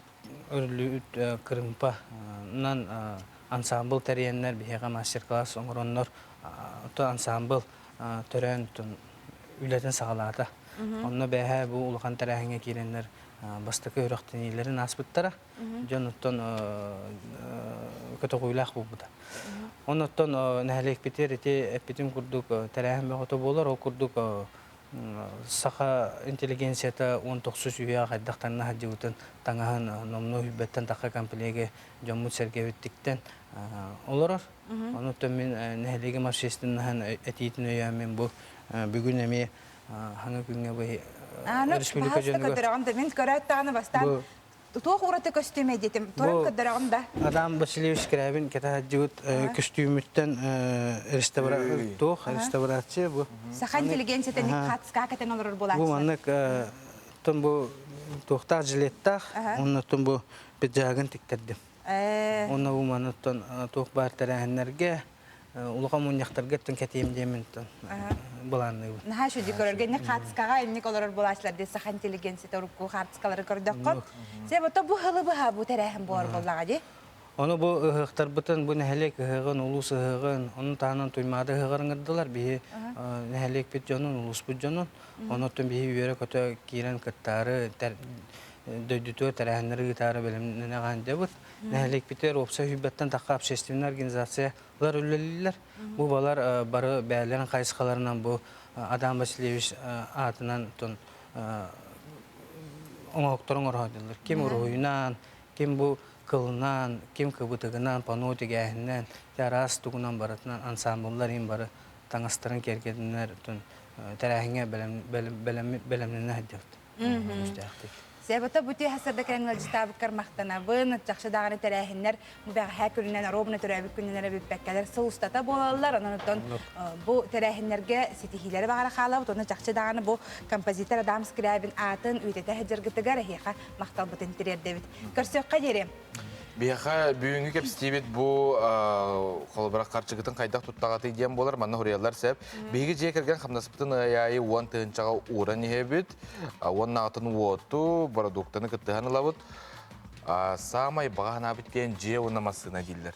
өрүллүбүт кырыымпанан ансаамбыл тэрийэннэр биһиэхэ мастер-класс оҥороннор ансаамбыл төрөөн үлэтин саҕалаата. Онно бээһээ бу улахан тэрээһиҥҥэ киирэннэр бастакы үрэхтэниилэрин ааспыттара. Дьон оттон көтөҕүүлээх буолбута. Оннуттан нэһилиэкпитигэр ити эппитим курдук тэрээһин бөҕөтө буолар. Ол курдук саха интеллигенцията 19 үйэҕэ хайдах таҥна сылдьыбытын таҥаһын номнуо сүүрбэттэн тахха комплеги дьоммут-сэргэбит тиктэн олорор. Онуттан мин нэһилиэгим общественноһын этиитин өйөөн мин бу бүгүн эмиэ хаҥа күҥҥэ бу республика дьонугар мин көрөөт даҕаны бастаан Туох ураты көстүүмэ диэтим? Туран көрдөрөҕүн да? Адам Васильевич Скрябин кэтэ көстүүмүттэн туох реставрация бу. Саха интеллигенциятын хатска кэтэн олорор буолааччы. Бу маннык тон бу туохтаах жилеттаах, оннуттан бу пиджагын тиктэрдим. Онно бу мануттан туох баар тэрээһиннэргэ, улахан мунньахтарга оттон кэтиэм диэмин былаанныыбын. Наһаа үчүгэй көрөргө инник хаартыскаҕа инник олорор буолааччылар дии саха интеллигенцията урукку хаартыскалары көрдөххө. Сэ бото бу хылы быһа бу тэрээһин буолар буоллаҕа дии. Ону бу ыһыахтарбытын, бу нэһилиэк ыһыаҕын, улуус ыһыаҕын, ону таһынан Туймаада ыһыаҕар ыҥырдылар. Биһи нэһилиэкпит дьонун, улууспут дьонун. Онуттан биһи үөрэ-көтө киирэн кыттаары, дойдутугар тэрээһиннэри ыытаары бэлэмнэнэ хаандьабыт. Нэһилиэкпитигэр уопсай үһүйбэттэн тахха общественная организациялар үлэлииллэр. Бу балар бары бэйэлэрин хайысхаларынан бу Адам Васильевич аатынан оҥоһуктарын оҥороһодулар. Ким уруһуйунан, ким бу кылынан, ким кыбытыгынан, панно тигээһининэн, араас тугунан барытынан ансаамбыллар иһин бары таҥастарын киэргэтиннэр тэрээһиҥҥэ бэлэмнэнэ сылдьабыт. Күүстээхтик. Себото бу түһэ сырда кэлэн ыалдьытаабыккар махтанабын. Чахчы даҕаны тэрээһиннэр бу бэҕэһээ күнүнэн оруобуна төрөөбүт күнүнэн бүппэккэлэр сыл устата буолаллар. Онон оттон бу тэрээһиннэргэ ситиһиилэри баҕара хаалабыт. Онно чахчы даҕаны бу композитор Адам Скрябин аатын үйэтитэ сылдьаргытыгар эһиэхэ махталбытын тириэрдэбит. Көрсүөххэ диэри. Биһиэхэ бүгүҥҥү кэпсэтиибит бу холобура харчыгытын хайдах туттаҕатый диэн буолар, манна суруйаллар сөп. Биһиги дьиэ кэргэн хамнаспытын ый аайы 10 тыһыынчаҕа ууран иһэбит, уоннаҕытын уоту, бородууктаны кыттыһан ылабыт. Саамай баҕа санаабыт диэн дьиэ уонна массыына дииллэр.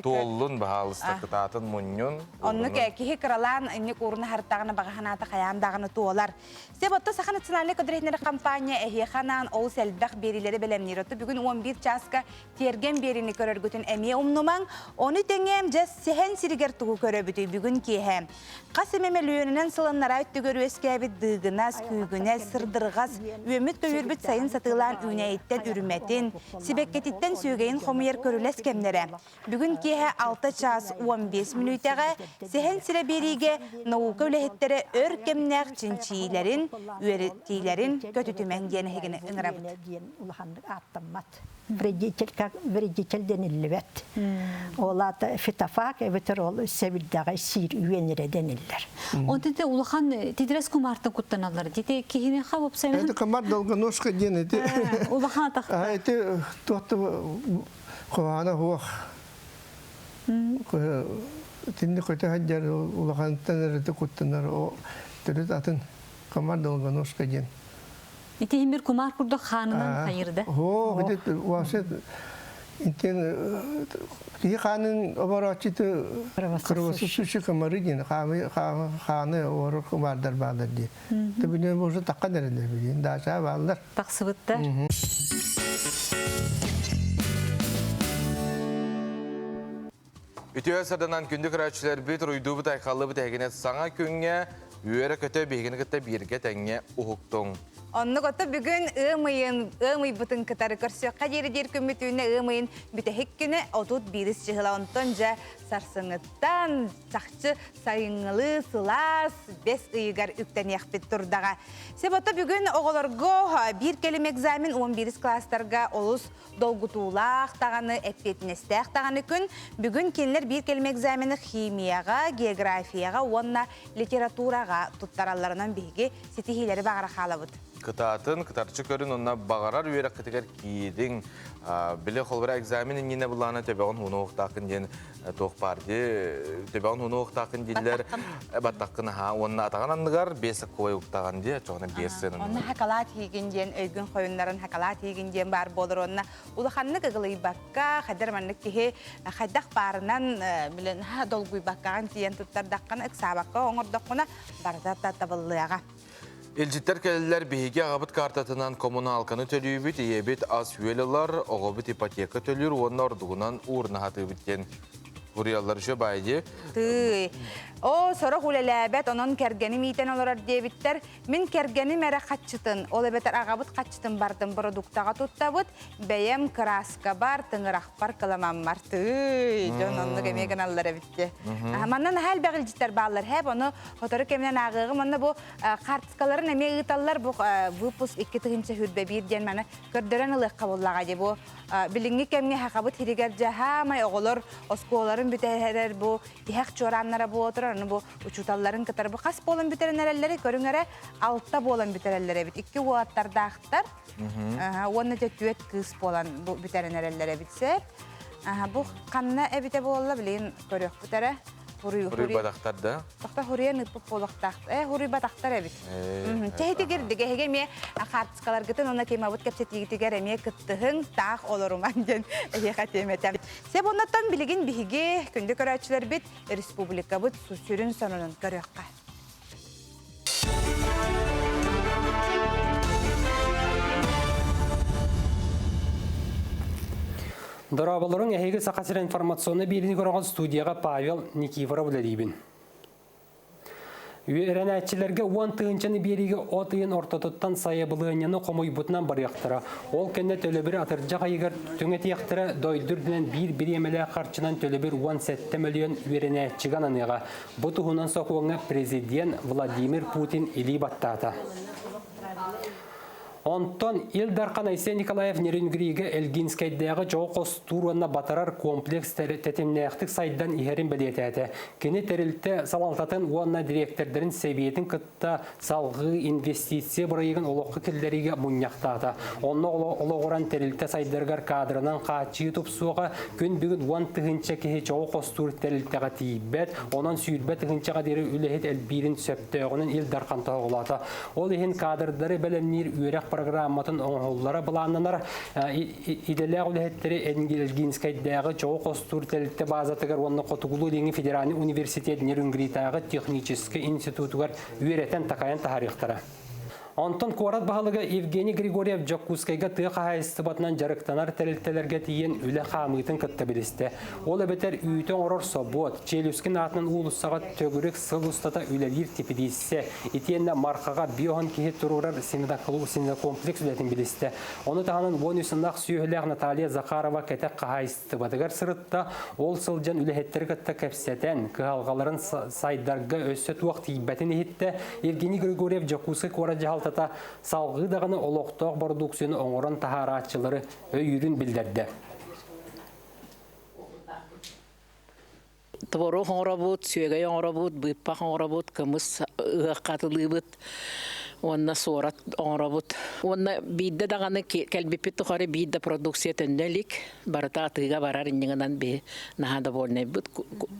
Туоллун, баһаалыста, кытаатын мунньун. Оннук киһи кыралаан инник ууруна хартаҕына баҕа санаата хайаан даҕаны туолар. Себотто Саха национальнай көдүрэтинэр компания эһиэхэ анаан олус элбэх биэриилэри бэлэмниир. Оту бүгүн 11 чааска тиэргэн биэриини көрөргүтүн эмиэ умнумаҥ. Ону тэҥэ дьэ сэһэн сиригэр тугу көрөбүтүй бүгүн киэһэ. Хас эмэ мөлүйүөнүнэн сылыннара өттүгэр үөскээбит дыыгынас, күүгүнэс, сырдырҕас, үөммүт көйүүрбүт сайын сатыылаан үүнээйиттэн үрүмэтин, сибэккититтэн сүөгэйин хомуйар көрүлэс кэмнэрэ. Бүгүн киэһэ 6 чаас 15 мүнүүтэҕэ Сэһэн сирэ биэриигэ наука үлэһиттэрэ өр кэмнээх чинчийиилэрин, үөрэтиилэрин көтүтүмэн диэн эһигини ыҥырабыт. Вредитель как вредитель дениллибэт. Ол аата фитофаг эбэтэр ол сэбирдэҕи сиир үөнүрэ дэниллэр. Онтон те улахан титрес кумартан куттаналлар. Дите кихини ха вопсайна. Это комар долгоножка диэн ити. Улахан атахта. А ити туохта куһаҕана суох. Итинник көтө сылдьар улахантан эрэ куттанар төрүт атын комар долгоножка диэн. Ити химир кумар курдук хаанынан хайырда. Оо, ити вообще интен киһи хаанын оборооччуты кровососущий комары диэн хааны орор кумардар баалар дии. Түбүнэ уже таққан эрэлэр билин даача бааллар. Тахсыбыттар. Үтүө сарданан күндү көрөөччүлэрбит, уруйдуубут айхаллыбыт эһигини саҥа күҥҥэ үөрэ-көтө биһигини кытта бииргэ тэҥҥэ уһуктуҥ. Оннук ото бүгүн ыам ыйын, ыам ыйбытын кытары көрсүөххэ диэри диир күммүт үүнэ ыам ыйын бүтэһик күнэ 31 чыһыла. Онтон дьэ сарсыҥыттан чахчы сайыҥҥылыы сылаас бэс ыйыгар үктэниэхпит турдаҕа. Себото бүгүн оҕолорго биир кэлим экзамен 11 класстарга олус долгутуулаах даҕаны, эппиэтинэстээх даҕаны күн. Бүгүн кинилэр биир кэлим экзамены химияҕа, географияҕа уонна литератураҕа туттаралларынан биһиги ситиһиилэри баҕара хаалабыт. Кытаатын, кытарчы көрүн, онно баҕарар үөрэххитигэр киириҥ. Били холбура экзамен иннинэ булаана төбөҕүн хуунуохтааххын диэн туох баар дии төбөҕүн хуунуохтааххын дииллэр баттаххын аһаа уонна атаҕын анныгар биэс саккубай уктаҕын дии оччоҕуна биэс сыанан Онно хакалаат хийгин диэн өйгүн хойуннарын хакалаат хийгин диэн баар буолар уонна улаханнык ыгылыйбакка хайдар маннык киһи хайдах баарынан билэн долгуйбаккаҕын тиийэн туттардаххына ыксаабакка оҥордоххуна барыта табыллыаҕа. Илдьиттэр кэлэллэр биһиги аҕабыт картатынан коммуналканы төлүүбүт, ийэбит ас-үөл ылар, оҕобут ипотека төлүүр уонна ордугунан уурна хатыыбыт диэн суруйаллар еще баайдии. Тыый. Оо, сорох үлэлээбэт, онон кэргэним иитэн олорор диэбиттэр. Мин кэргэним эрэ хаччытын, ол эбэтэр аҕабыт хаччытын бардым продуктаҕа туттабыт, бэйэм кырааскабар, тыҥырахпар кыламаммар. Тыый, дьон оннук эмиэ гыналлар эбит дии. Манна наһаа элбэх илдьиттэр бааллар. Хэп, ону сотору кэминэн ааҕыаҕым. Онно бу хаартыскаларын эмиэ ыыталлар. Бу выпуск 2021 диэн маны көрдөрөн ылыахха буоллаҕа дии. Бу билиҥҥи кэмҥэ хахабыт хиригэр дьаһаамай оҕолор оскуолаларын. Үөрэхтэрин бүтэрэр бу тиһэх чуорааннара буола турар. Аны бу учууталларын кытары бу хас буолан бүтэрэн эрэллэри көрүҥ эрэ алта буолан бүтэрэллэр эбит. Икки уолаттардаахтар. Уонна те түөрт кыыс буолан бу бүтэрэн эрэллэр эбит сэр. Бу ханна эбитэ буолла билигин көрүөхпүт эрэ. Хуруйбатахтар да? Тохто хуруйан ыыппыт буолуохтаах. Э, хуруйбатахтар эбит. Чэһитигирдик эһиги эмиэ хаартыскаларгытын уонна темабыт кэпсэтиигитигэр эмиэ кыттыһыҥ, таах олоруман диэн эһиэхэ тиэмэтэ. Сеп оннуттан билигин биһиги күндү көрөөччүлэрбит республикабыт сүрүн сонунун көрүөххэ. Дорооболоруҥ, эһиги Саха сирэ информационнай биэриини көрөҕүт студияҕа Павел Никифоров үлэлиибин. Үөрэнээччилэргэ уон тыһыынчаны биэриигэ от ыйын ортотуттан сайабылыанньаны хомуйбутунан барыахтара. Ол кэннэ төлөбүр атырдьах ыйыгар түҥэтиэхтэрэ, дойду үрдүнэн биир бириэмэлээх харчынан төлөбүр 17 мөлүйүөн үөрэнээччигэ ананыаҕа. Бу туһунан сокуоҥҥа президент Владимир Путин илии баттаата. Онтон Ил Дархан Айсен Николаев Нерюнгригэ Элгинскэйдээҕи чоҕу хостуур уонна батарар комплекс тэтимнээхтик сайдан иһэрин бэлиэтээтэ. Кини тэрилтэ салалтатын уонна дириэктэрдэрин сэбиэтин кытта салҕыы инвестиция бырайыагын олоххо киллэриигэ мунньахтаата. Онно олоҕуран тэрилтэ сайдарыгар кадрынан хааччыйыы тупсуоҕа, күн бүгүн 10 тыһыынча киһи чоҕу хостуур тэрилтэҕэ тиийбэт, онон 20 тыһыынчаҕа диэри үлэһит элбиирин сөптөөҕүнэн Ил Дархан тоһоҕолоото. Ол иһин кадрдары бэлэмниир үөрэх программатын оҥоһуллара былааннанар. Идэлээх үлэһиттэри Элгинскэйдээҕи чоҕу хостуур тэрилтэ базатыгар уонна Хотугулуу-Илиҥҥи федеральнай университет Нерюнгритааҕы техническэй институтугар үөрэтэн-такайан таһаарыахтара. Онтон куорат баһылыга Евгений Григорьев Дьокуускайга тыа хаһаайыстыбатынан дьарыктанар тэрилтэлэргэ тиийэн үлэ хаамыытын кытта билистэ. Ол эбэтэр үүтү оҥорор собуот, Челюскин аатынан уулуссаҕа төгүрүк сыл устата үлэлиир типидииссэ, итиэннэ Мархаҕа биоһон киһи туруорар свинокомплекс үлэтин билистэ. Ону таһынан 13 ынах сүөһүлээх Наталья Захарова кэтэх хаһаайыстыбатыгар сырытта, ол сылдьан үлэһиттэри кытта кэпсэтэн, кыһалҕаларын сайдарга өссө туох тиийбэтин иһиттэ. Евгений Григорьев Дьокуускай куорат дьаһалтата салҕыы даҕаны олохтоох бородууксуйаны оҥорон таһаарааччылары өйүүрүн биллэрдэ. Творог оҥоробут, сүөгэй оҥоробут, быыппах оҥоробут, кымыс ыһыахха атылыыбыт уонна суорат оҥоробут. Уонна биирдэ даҕаны кэлбиппит тухары биир да продукция төннө илик. Барыта атыыга барар иннигинэн биһи наһаа довольнайбыт.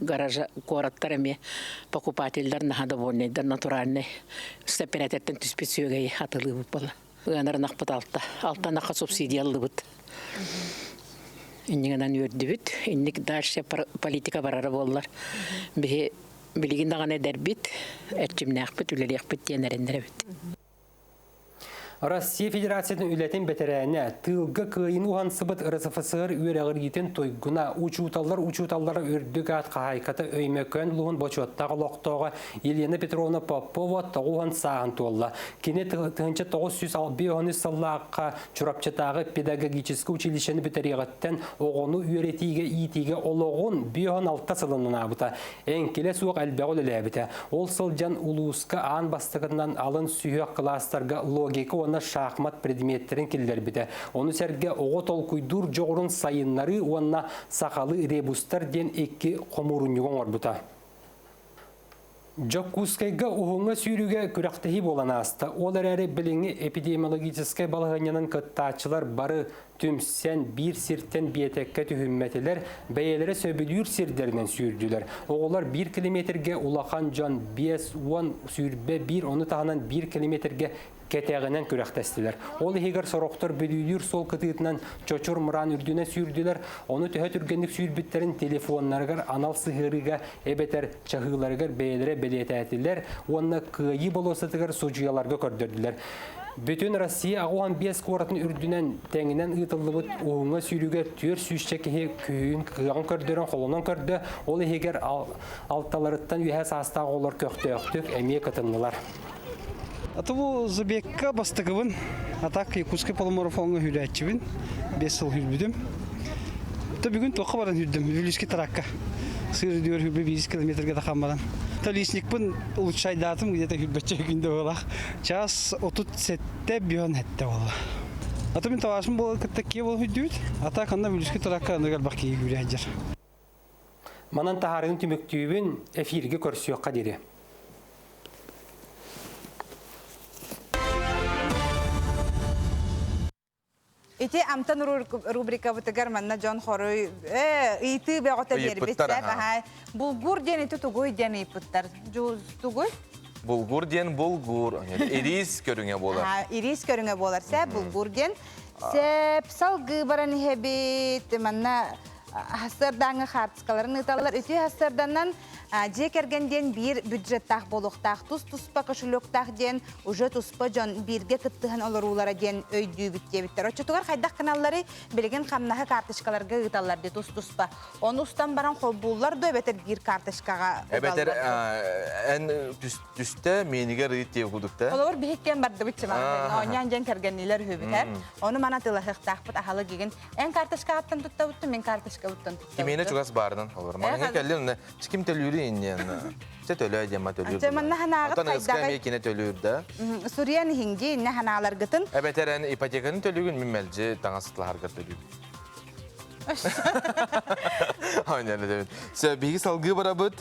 Гаража куораттар эмиэ покупателлэр наһаа довольнайдар натуральный сэппэрээтэртэн түспүт сүөгэйи атылыыбыт буола. Ыанар ынахпыт алта. Алта ынахха субсидия ыллыбыт. Иннигинэн үөрдүбүт. Инник дальше политика барара буоллар. Биһи билигин даҕаны эдэрбит, эрчимнээхпит, үлэлиэхпит диэн эрэннэрэбит. Россия Федерациятын үлэтин бэтэрээнэ, тыылга кыайын уһансыбыт РСФСР үөрэҕириитин туйгуна, учууталлар учууталлара үрдүк аат хаһаайката Өймөкөөн улууһун бочуоттаах олохтооҕо Елена Петровна Попова тоҕуһан сааһын туолла. Кини 1953 сыллаахха Чурапчытааҕы педагогическай училищены бүтэриэҕиттэн оҕону үөрэтиигэ иитиигэ олоҕун 56 сылын анаабыта. Эҥкилэ суох элбэҕи үлэлээбитэ. Ол сылдьан улууска аан бастакытынан алын сүһүөх кылаастарга логика уонна шахмат предметтэрин киллэрбитэ. Ону сэргэ оҕо толкуйдуур дьоҕурун сайыннарыы уонна сахалыы ребустар диэн икки хомуурунньугу оҥорбута. Дьокуускайга уһуҥҥа сүүрүүгэ күрэхтэһии буолан ааста. Ол эрээри билиҥҥи эпидемиологическай балаһыанньанан кыттааччылар бары түмсэн биир сиртэн биэтэккэ түһүммэтилэр, бэйэлэрэ сөбүлүүр сирдэринэн сүүрдүлэр. Оҕолор биир километргэ улахан дьон 50 сүүрбэ биир, ону таһынан биир километргэ кэтэҕинэн күрэхтэстилэр. Ол иһигэр сорохтор Бүлүүлүүр суол кытыытынан Чочур мыраан үрдүнэн сүүрдүлэр, ону төһө түргэнник сүүрбүттэрин телефоннарыгар анал сыһыарыыга эбэтэр чаһыыларыгар бэйэлэрэ бэлиэтээтилэр уонна Кыайыы болуоссатыгар судьуйаларга көрдөрдүлэр. Бүтүн Россия 85 куоратын үрдүнэн тэҥинэн ыытыллыбыт уһуҥҥа сүүрүүгэ түөрт сүүсчэ киһи күүһүн кыаҕын көрдөрөн холонон көрдө, ол иһигэр алталарыттан үөһэ саастаах оҕолор көхтөөхтүк эмиэ кытыннылар. Аты бу забегка бастакыбын. А так Якутский полумарафоҥҥа сүүрээччибин. 5 сыл сүүрбүтүм. То бүгүн туохха баран сүүрдүм? Вилюйский тракка. Сыр үрдүгэр сүүрбэ 1 километрга тахан баран. То лесникпын улучшайдаатым где-то сүүрбэччэ күндэ буолах. Час 37 бион хетте буолла. Аты мин табаашым буола кытта кие буола сүүрдүбүт. А так анда Вилюйский тракка аныгар бак киһи күүрэ сылдьар. Манан таһаарыын түмүктүүбүн эфиргэ көрсүөххэ диэри. Ити амтан рубрикабытыгар манна дьон хоруй э, ыйытыы бөҕөтө биэрбиттэр. Булгур диэн ити тугуй диэн ыйыппыттар. Тугуй? Булгур диэн булгур. Ириис көрүҥэ буолар. Ириис көрүҥэ буолар. Сэ булгур диэн. Сеп салгыы баран иһэбит. Манна хассыардааҥы хаартыскаларын ыыталлар. Үтүө хассыарданан дьиэ кэргэн диэн биир бюджеттаах буолуохтаах, тус-туспа кошелектаах диэн уже туспа дьон бииргэ кыттыһан олоруулара диэн өйдүүбүт диэбиттэр. Оччотугар хайдах гыналларый? Билигин хамнаһы карточкаларга ыыталлар дии тус-туспа. Ону устан баран холбууллар дуо эбэтэр биир карточкаҕа Эбэтэр эн түстэ миэнигэр ыыт диэ кудукта. Олор биһиккен бардыбыт чымаҕын. Оонньоон дьэн кэргэнниилэр үһүбүт. Ону мана тылаһыахтаахпыт аһалы гигин. Эн карточкаҕыттан туттабыттын, мин карточкабыттан туттабыттын. Кимиэнэ чугас баарынан олор. Маҥҥа кэллин онно ким төлүүрү инниэн. Чэ төлөө диэн ма төлүүр. Чэ манна ханаагыт Оттон ыска эмиэ кине төлүүр да. Суруйан иһинги инне ханааларгытын. Эбэтэр эн ипотеканы төлүүгүн мин мэлдьи таҥас сытылаһаргар төлүүбүн. Сөп, биһиги салгыы барабыт.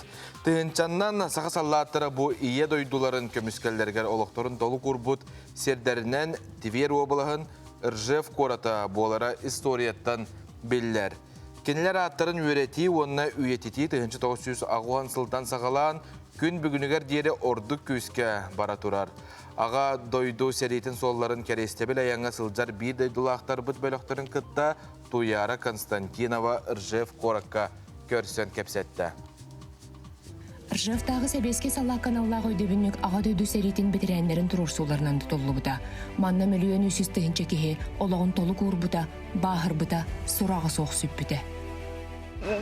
Тыһыынчаннан саха саллааттара бу ийэ дойдуларын көмүскэллэригэр олохторун толук уурбут сирдэринэн Тверь уобалаһын Ржев куората буолара историяттан биллэр. Кинилэр ааттарын үөрэтии уонна үйэтитии 1980 сылтан саҕалаан күн бүгүнүгэр диэри ордук күүскэ бара турар. Аҕа дойду сэриитин суолларын кэриэстэбил айаҥҥа сылдьар биир дойдулаахтарбыт бөлөхтөрүн кытта Туяра Константинова Ржев куоракка көрсөн кэпсэттэ. Ржевтааҕы сэбиэскэй саллаакка аналлаах өйдөбүнньүк Аҕа дойду сэриитин бэтэрээннэрин туруорсууларынан тутуллубута. Манна мөлүйүөн 300 тыһыынча киһи олоҕун толук уурбута, бааһырбыта, сураҕа суох сүппүтэ.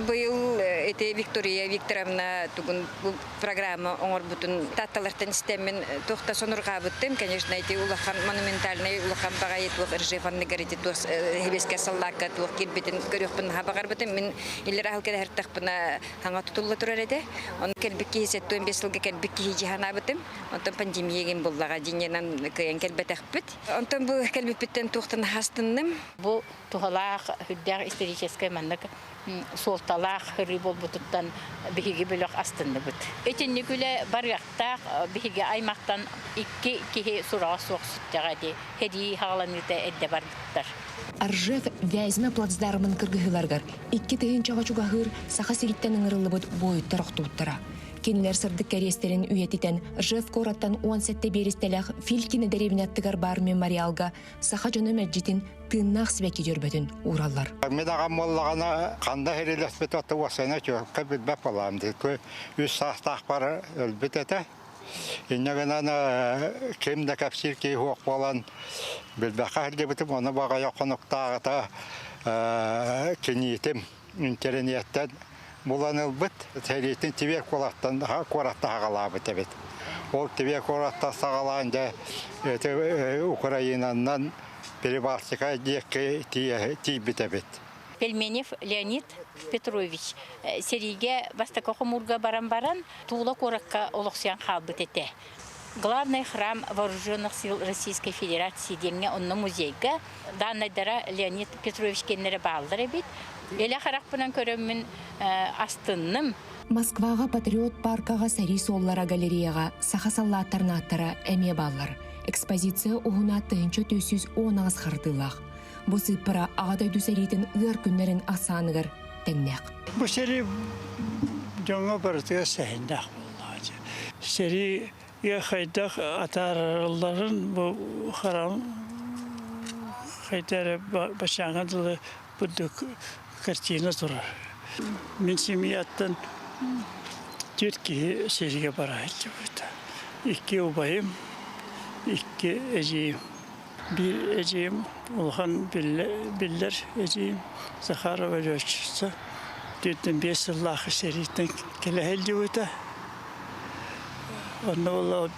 Быйыл ити Виктория Викторовна тугун бу программа оҥорбутун таатталартан истэммин туох да сонурҕаабыттым. Конечно, ити улахан монументальнай улахан баҕайы туох Ржев анныгар ити туох сэбиэскэй саллаакка туох киирбитин көрүөхпүн наһаа баҕарбытым. Мин иллэр аһыл кэлэһэртэхпинэ Хаҥа тутулла турар этэ. Ону кэлбит киһи 75 сылга кэлбит киһи дии санаабытым. Онтон пандемия гин буллаҕа дьинньэнэн кыайан кэлбэтэхпит. Онтон бу кэлбиппиттэн туохтан астынным. Бу туһалаах, үрдээх историческай маннык суолталаах ырыы буолбутуттан биһиги бөлөх астынныбыт. Итинник үлэ барыахтаах биһиги аймахтан икки киһи сураҕа суох сүттэҕэ ди сэрии хаҕаланыыта эрдэ барбыттар. Ржев Вязьма плацдармын кыргыһыыларыгар 2000-ҕа чугаһыыр Саха сириттэн ыҥырыллыбыт буойуттар охтубуттара. Кинилэр сырдык кэриэстэрин үйэтитэн Ржев куораттан 17 биэристэлээх Филькина дэриэбинэ аттыгар баар мемориалга саха дьоно мэлдьитин тыыннаах сибэкки дьөрбөтүн уураллар. Мин аҕам буоллаҕына ханна иһирилэспит оту уосайна чуолка билбэт буолаам дии. Үс саастаахпар өлбүт этэ. Инньэ гынан ким да кэпсиир киһи суох буолан билбэххэ сылдьыбытым, ону баҕайы хонуктааҕыта киниитим интэриниэттэн булан ылбыт, сэриитин Тверь куораттан куораттан саҕалаабыт эбит. Ол Тверь куораттан саҕалаан дьэ ити Украинанан Прибалтика диэки тиийбит эбит. Пельменев Леонид Петрович сэриигэ бастакы хомуурга баран баран Тула куоракка олохсуйан хаалбыт этэ. Главный храм Вооруженных сил Российской Федерации диэҥҥэ онно музейга дааннайдара Леонид Петрович кэннэрэ бааллар эбит. Илэ харахпынан көрөммүн астынным. Москваҕа Патриот паркаҕа сэрии суоллара галереяҕа саха саллааттарын ааттара эмиэ бааллар. Экспозиция уһуна 1418 хардыылаах. Бу сыыппара Аҕа дойду сэриитин ыар күннэрин ахсааныгар тэҥнээх. Бу сэрии дьоҥҥо барытыгар сэһэннээх буоллаҕа. Сэриигэ хайдах атааралларын бу харам хайда эрэ бачааҥҥа дылы бурдук картина турар. Мин семьяттан түөрт киһи сэриигэ бара сылдьыбыта. Икки убайым, икки эдьиийим. Биир эдьиийим улахан биллэр эдьиийим Захарова летчица 45 сыллаах сэрииттэн кэлэ сылдьыбыта. Онно буолла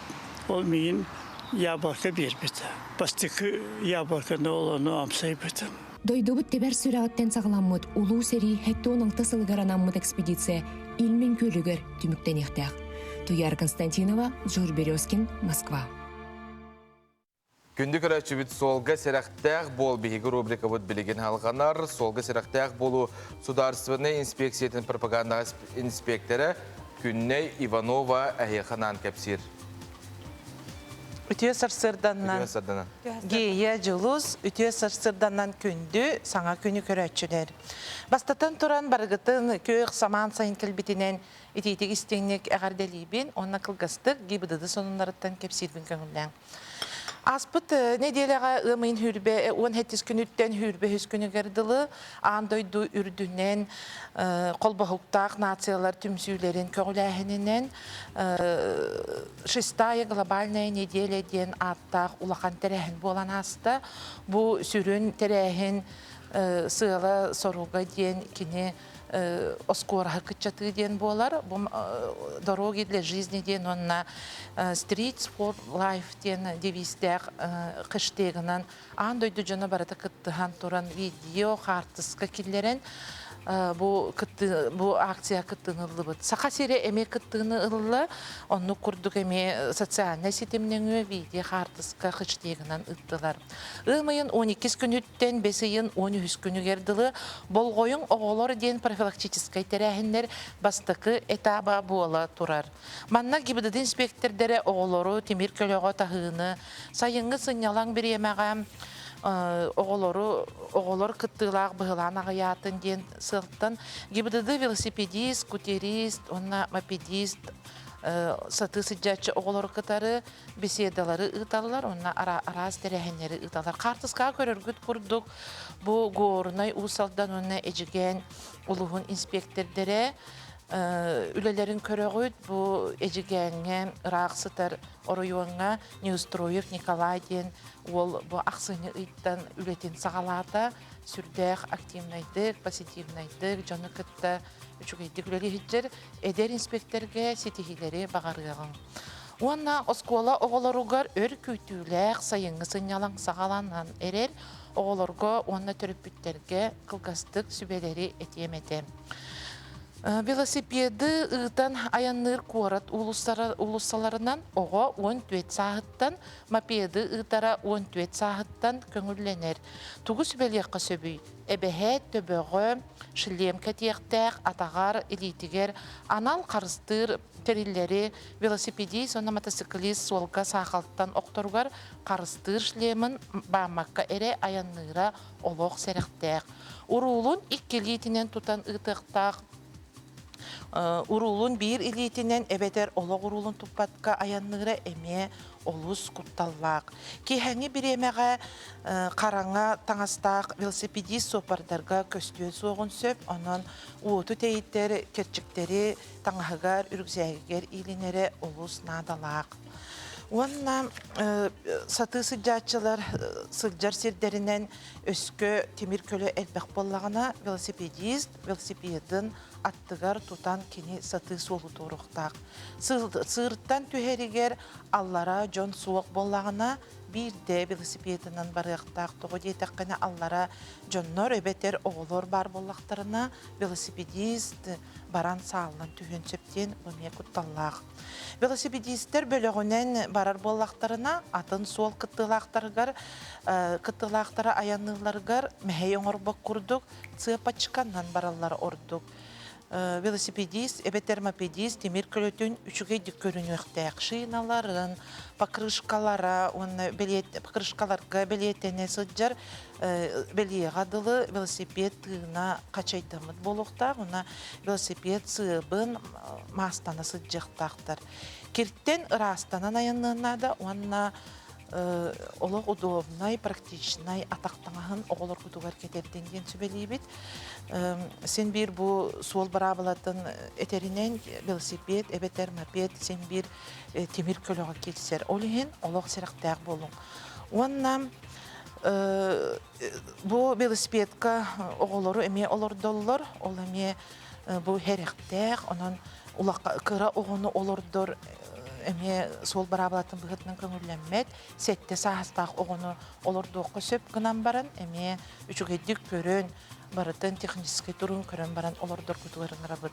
ол миигин яблоко биэрбитэ. Бастакы яблоконы ол ону амсайбытым. Дойдубут тэбэр сүрэҕиттэн саҕаламмыт Улуу сэрии 76 сылыгар анаммыт экспедиция Ильмень күөлүгэр түмүктэниэхтээх. Туяра Константинова, Жур Березкин, Москва. Күндү көрөөччүбүт суолга сэрэхтээх буол биһиги рубрикабыт билигин алҕанар. Суолга сэрэхтээх буолуу судаарыстыбаннай инспекциятын пропагандаҕа инспектора Күннэй Иванова эһиэхэ анаан кэпсиир. Үтүө сарсыарданнан. Үтүө сарсыарданан. Гея Дьулус, үтүө сарсыарданнан күндү саҥа күнү көрөөччүлэр. Бастатан туран барыгытын күөх самаан сайын кэлбитинэн итиитик истиҥник эҕэрдэлиибин уонна кылгастык ГИБДД сонуннарыттан кэпсиирбин көҥүллээҥ. Ааспыт нэдиэлэҕэ ыам ыйын сүүрбэ 17 күнүттэн 23 күнүгэр дылы аан дойду үрдүнэн холбоһуктаах нациялар түмсүүлэрин көҕүлээһининэн Шестая глобальная неделя диэн ааттаах улахан тэрээһин буолан ааста. Бу сүрүн тэрээһин сыала-соруга диэн кини оскуораһы кыччатыы диэн буолар. Бу «Дороги для жизни» диэн уонна «Streets for Life» диэн девизтээх хэштегынан аан дойду дьоно барыта кыттыһан туран видео, хаартыска киллэрэн бу кытты бу акция кыттыыны ыллыбыт. Саха сирэ эмиэ кыттыыны ылла. Оннук курдук эмиэ социальнай ситим нөҥүө видео хаартыска хэштегынан ыыттылар. Ыам ыйын 12 күнүттэн бэс ыйын 13 күнүгэр дылы Болҕойуҥ оҕолор диэн профилактическай тэрээһиннэр бастакы этаба буола турар. Манна ГИБДД инспектордэрэ оҕолору тимир көлөҕө таһыыны, сайыҥҥы сынньалаҥ бириэмэҕэ оҕолору оҕолор кыттыылаах быһылаан аҕыйаатын диэн сыалтан ГИБДД велосипедист, скутерист уонна мопедист сатыы сылдьааччы оҕолору кытары беседалары ыыталлар уонна араас тэрээһиннэри ыыталлар. Хаартыскаҕа көрөргүт курдук бу Горнай, Уус Алдан уонна Эдьигээн улууһун инспиэктэрдэрэ үлэлэрин көрөҕүт. Бу Эдьигээҥҥэ ыраах сытар оройуоҥҥа Неустроев Николай диэн уол бу ахсынньы ыйтан үлэтин саҕалаата. Сүрдээх активнайдык, позитивнайдык дьону кытта үчүгэйдик үлэлиһиджэр эдэр инспекторга ситиһиилэри баҕарыаҕыҥ. Уонна оскуола оҕолоругар өр күүтүүлээх сайыҥҥы сынньалаҥ саҕаланан эрэр оҕолорго уонна төрөппүттэргэ кылгастык сүбэлэри этиэм этэ. Велосипеды ыытан айанныыр куорат уулуссаларынан оҕо 14 сааһыттан, мопеды ыытара 14 сааһыттан көҥүллэнэр. Тугу сүбэлиэххэ сөбүй? Эбэһээт төбөҕө шлем кэтиэхтээх, атаҕар, илиитигэр анал харыстыыр тэриллэри велосипедист уонна мотоциклист суолга саахалтан охторугар харыстыыр шлемын бааммакка эрэ айанныыра олох сэрэхтээх. Уруулун икки илиитинэн тутан ыытыахтаах уруулун биир илиитинэн эбэтэр олох уруулун туппатка айанныыра эмиэ олус кутталлаах. Киэһэҥҥи бириэмэҕэ хараҥа таҥастаах велосипедист суоппардарга көстүө суоҕун сөп, онон уоту тэйитэр кэрчиктэри таҥаһыгар, үрүксээгигэр иилинэрэ олус наадалаах. Уонна сатыы сылдьааччылар сылдьар сирдэринэн өскө тимир көлө элбэх буоллаҕына, велосипедист велосипедын аттыгар тутан кини сатыы суолу туоруохтаах. Сыыртан түһэригэр аллара дьон суох буоллаҕына, биирдэ велосипедынан барыахтаах. Тоҕо диэтэххинэ, аллара дьоннор эбэтэр оҕолор баар буоллахтарына, велосипедист баран сааллан түһүөн сөп диэн бу эмиэ кутталлаах. Велосипедистэр бөлөҕүнэн барар буоллахтарына, атын суол кыттыылаахтарыгар кыттыылаахтара айанныылларыгар мэһэй оҥорбот курдук цепочканан бараллара ордук. Велосипедист эбэтэр мопедист тимир көлөтүн үчүгэйдик көрүнүөхтээх. Шиналарын, покрышкалара уонна покрышкаларга бэлиэтэнэ сылдьар бэлиэҕэ дылы велосипед тыына хачайдаммыт буолуохтаах уонна велосипед сыабын маастана сылдьыахтаахтар. Киртэн ыраастанан айанныан наада уонна олох удобнай, практичнай атах таҥаһын оҕолоргутугар кэтэрдин диэн сүбэлиибит. Син биир бу суол быраабылатын этэринэн велосипед эбэтэр мопед син биир тимир көлөҕө киирсэр. Ол иһин олох сэрэхтээх буолуҥ. Уонна бу велосипедка оҕолору эмиэ олордоллор. Ол эмиэ бу сэрэхтээх, онон кыра оҕону олордор эмиэ суол быраабылатын быһыытынан көҥүллэммэт. Сэттэ саастаах оҕону олордуохха сөп гынан баран эмиэ үчүгэйдик көрөн. Барытын техническэй туругун көрөн баран олордоргутугар ыҥырабыт.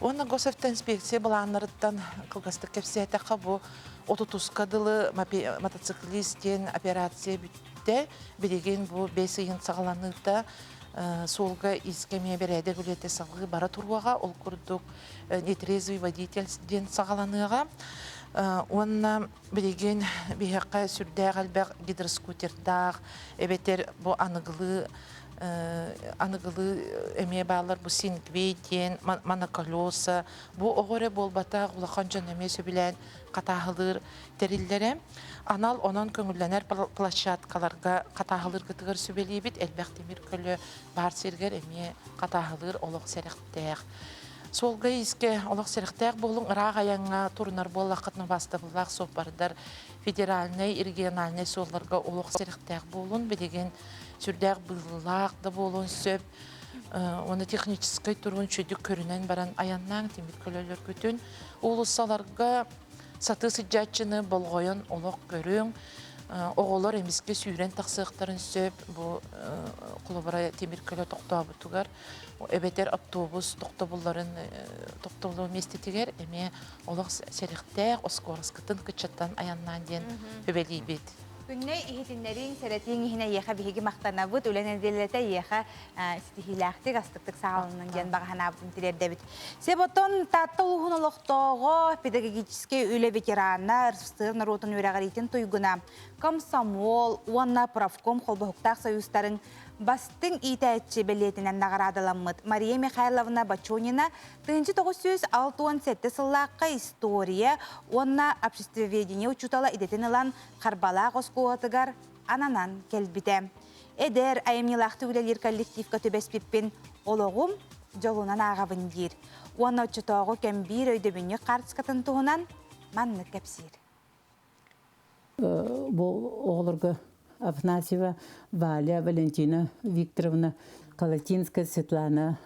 Уонна госавтоинспекция былааннарыттан кылгастык кэпсээтэххэ, бу отутуска дылы мотоциклист диэн операция бүттэ. Билигин бу бэс ыйын саҕаланыыта суолга искэ эмиэ бэрээдэк үлэтэ салгыы бара туруоҕа. Ол курдук нетрезвый водитель диэн саҕаланыаҕа. Уонна билигин биһиэхэ сүрдээх элбэх гидроскутердаах эбэтэр бу аныгылыы аныгылыы эмиэ бааллар бу сингвей диэн моноколеса бу оҕо эрэ буолбатах улахан дьон эмиэ сөбүлээн хатааһылыыр тэриллэрэ анал онон көҥүллэнэр площадкаларга хатааһылыыргытыгар сүбэлиибит элбэх тимир көлө баар сиргэр эмиэ хатааһылыыр олох сэрэхтээх суолга иискэ олох сэрэхтээх буолуҥ ыраах айаҥҥа турунар буоллаххытына убаастабыллаах суоппардар федеральнай региональнай суолларга олох сэрэхтээх буолун билигин сүрдээх быыллаах да буолуон сөп. Уонна техническэй туругун үчүгэйдик көрүнэн баран айаннааҥ тимир көлөлөргүтүн. Уулуссаларга сатыы сылдьааччыны болҕойон олох көрүҥ. Оҕолор эмискэ сүүрэн тахсыахтарын сөп. Бу холобура тимир көлө тохтообутугар эбэтэр автобус тохтобулларын тохтобулу миэстэтигэр эмиэ олох сэрэхтээх оскуораскытын кыччаттан айаннаан диэн сүбэлиибит. Күннэй иһитиннэрииҥ, сэрэтииҥ иһин эйиэхэ биһиги махтанабыт. Үлэ нэдиэлэтэ эйиэхэ ситиһиилээхтик, астыктык саҕаланнын диэн баҕа санаабытын тириэрдэбит. Себотон Таатта улууһун олохтооҕо, педагогическай үлэ ветерана, РСФСР норуотун үөрэҕириитин туйгуна, комсомол уонна профком холбоһуктаах союзтарын бастыҥ иитээччи бэлиэтинэн наҕараадаламмыт Мария Михайловна Бочонина 1967 сыллаахха история уонна обществоведение учуутала идэтин ылан Харбалаах оскуолатыгар ананан кэлбитэ. Эдэр, айымньылаахтык үлэлиир коллективка түбэспиппин олоҕум дьолунан ааҕабын диир. Уонна оччотооҕу кэм биир өйдөбүнньүк хаартыскатын туһунан маннык кэпсиир. Бу оҕолорго Афанасьева Валя Валентина Викторовна, Калатинская Светлана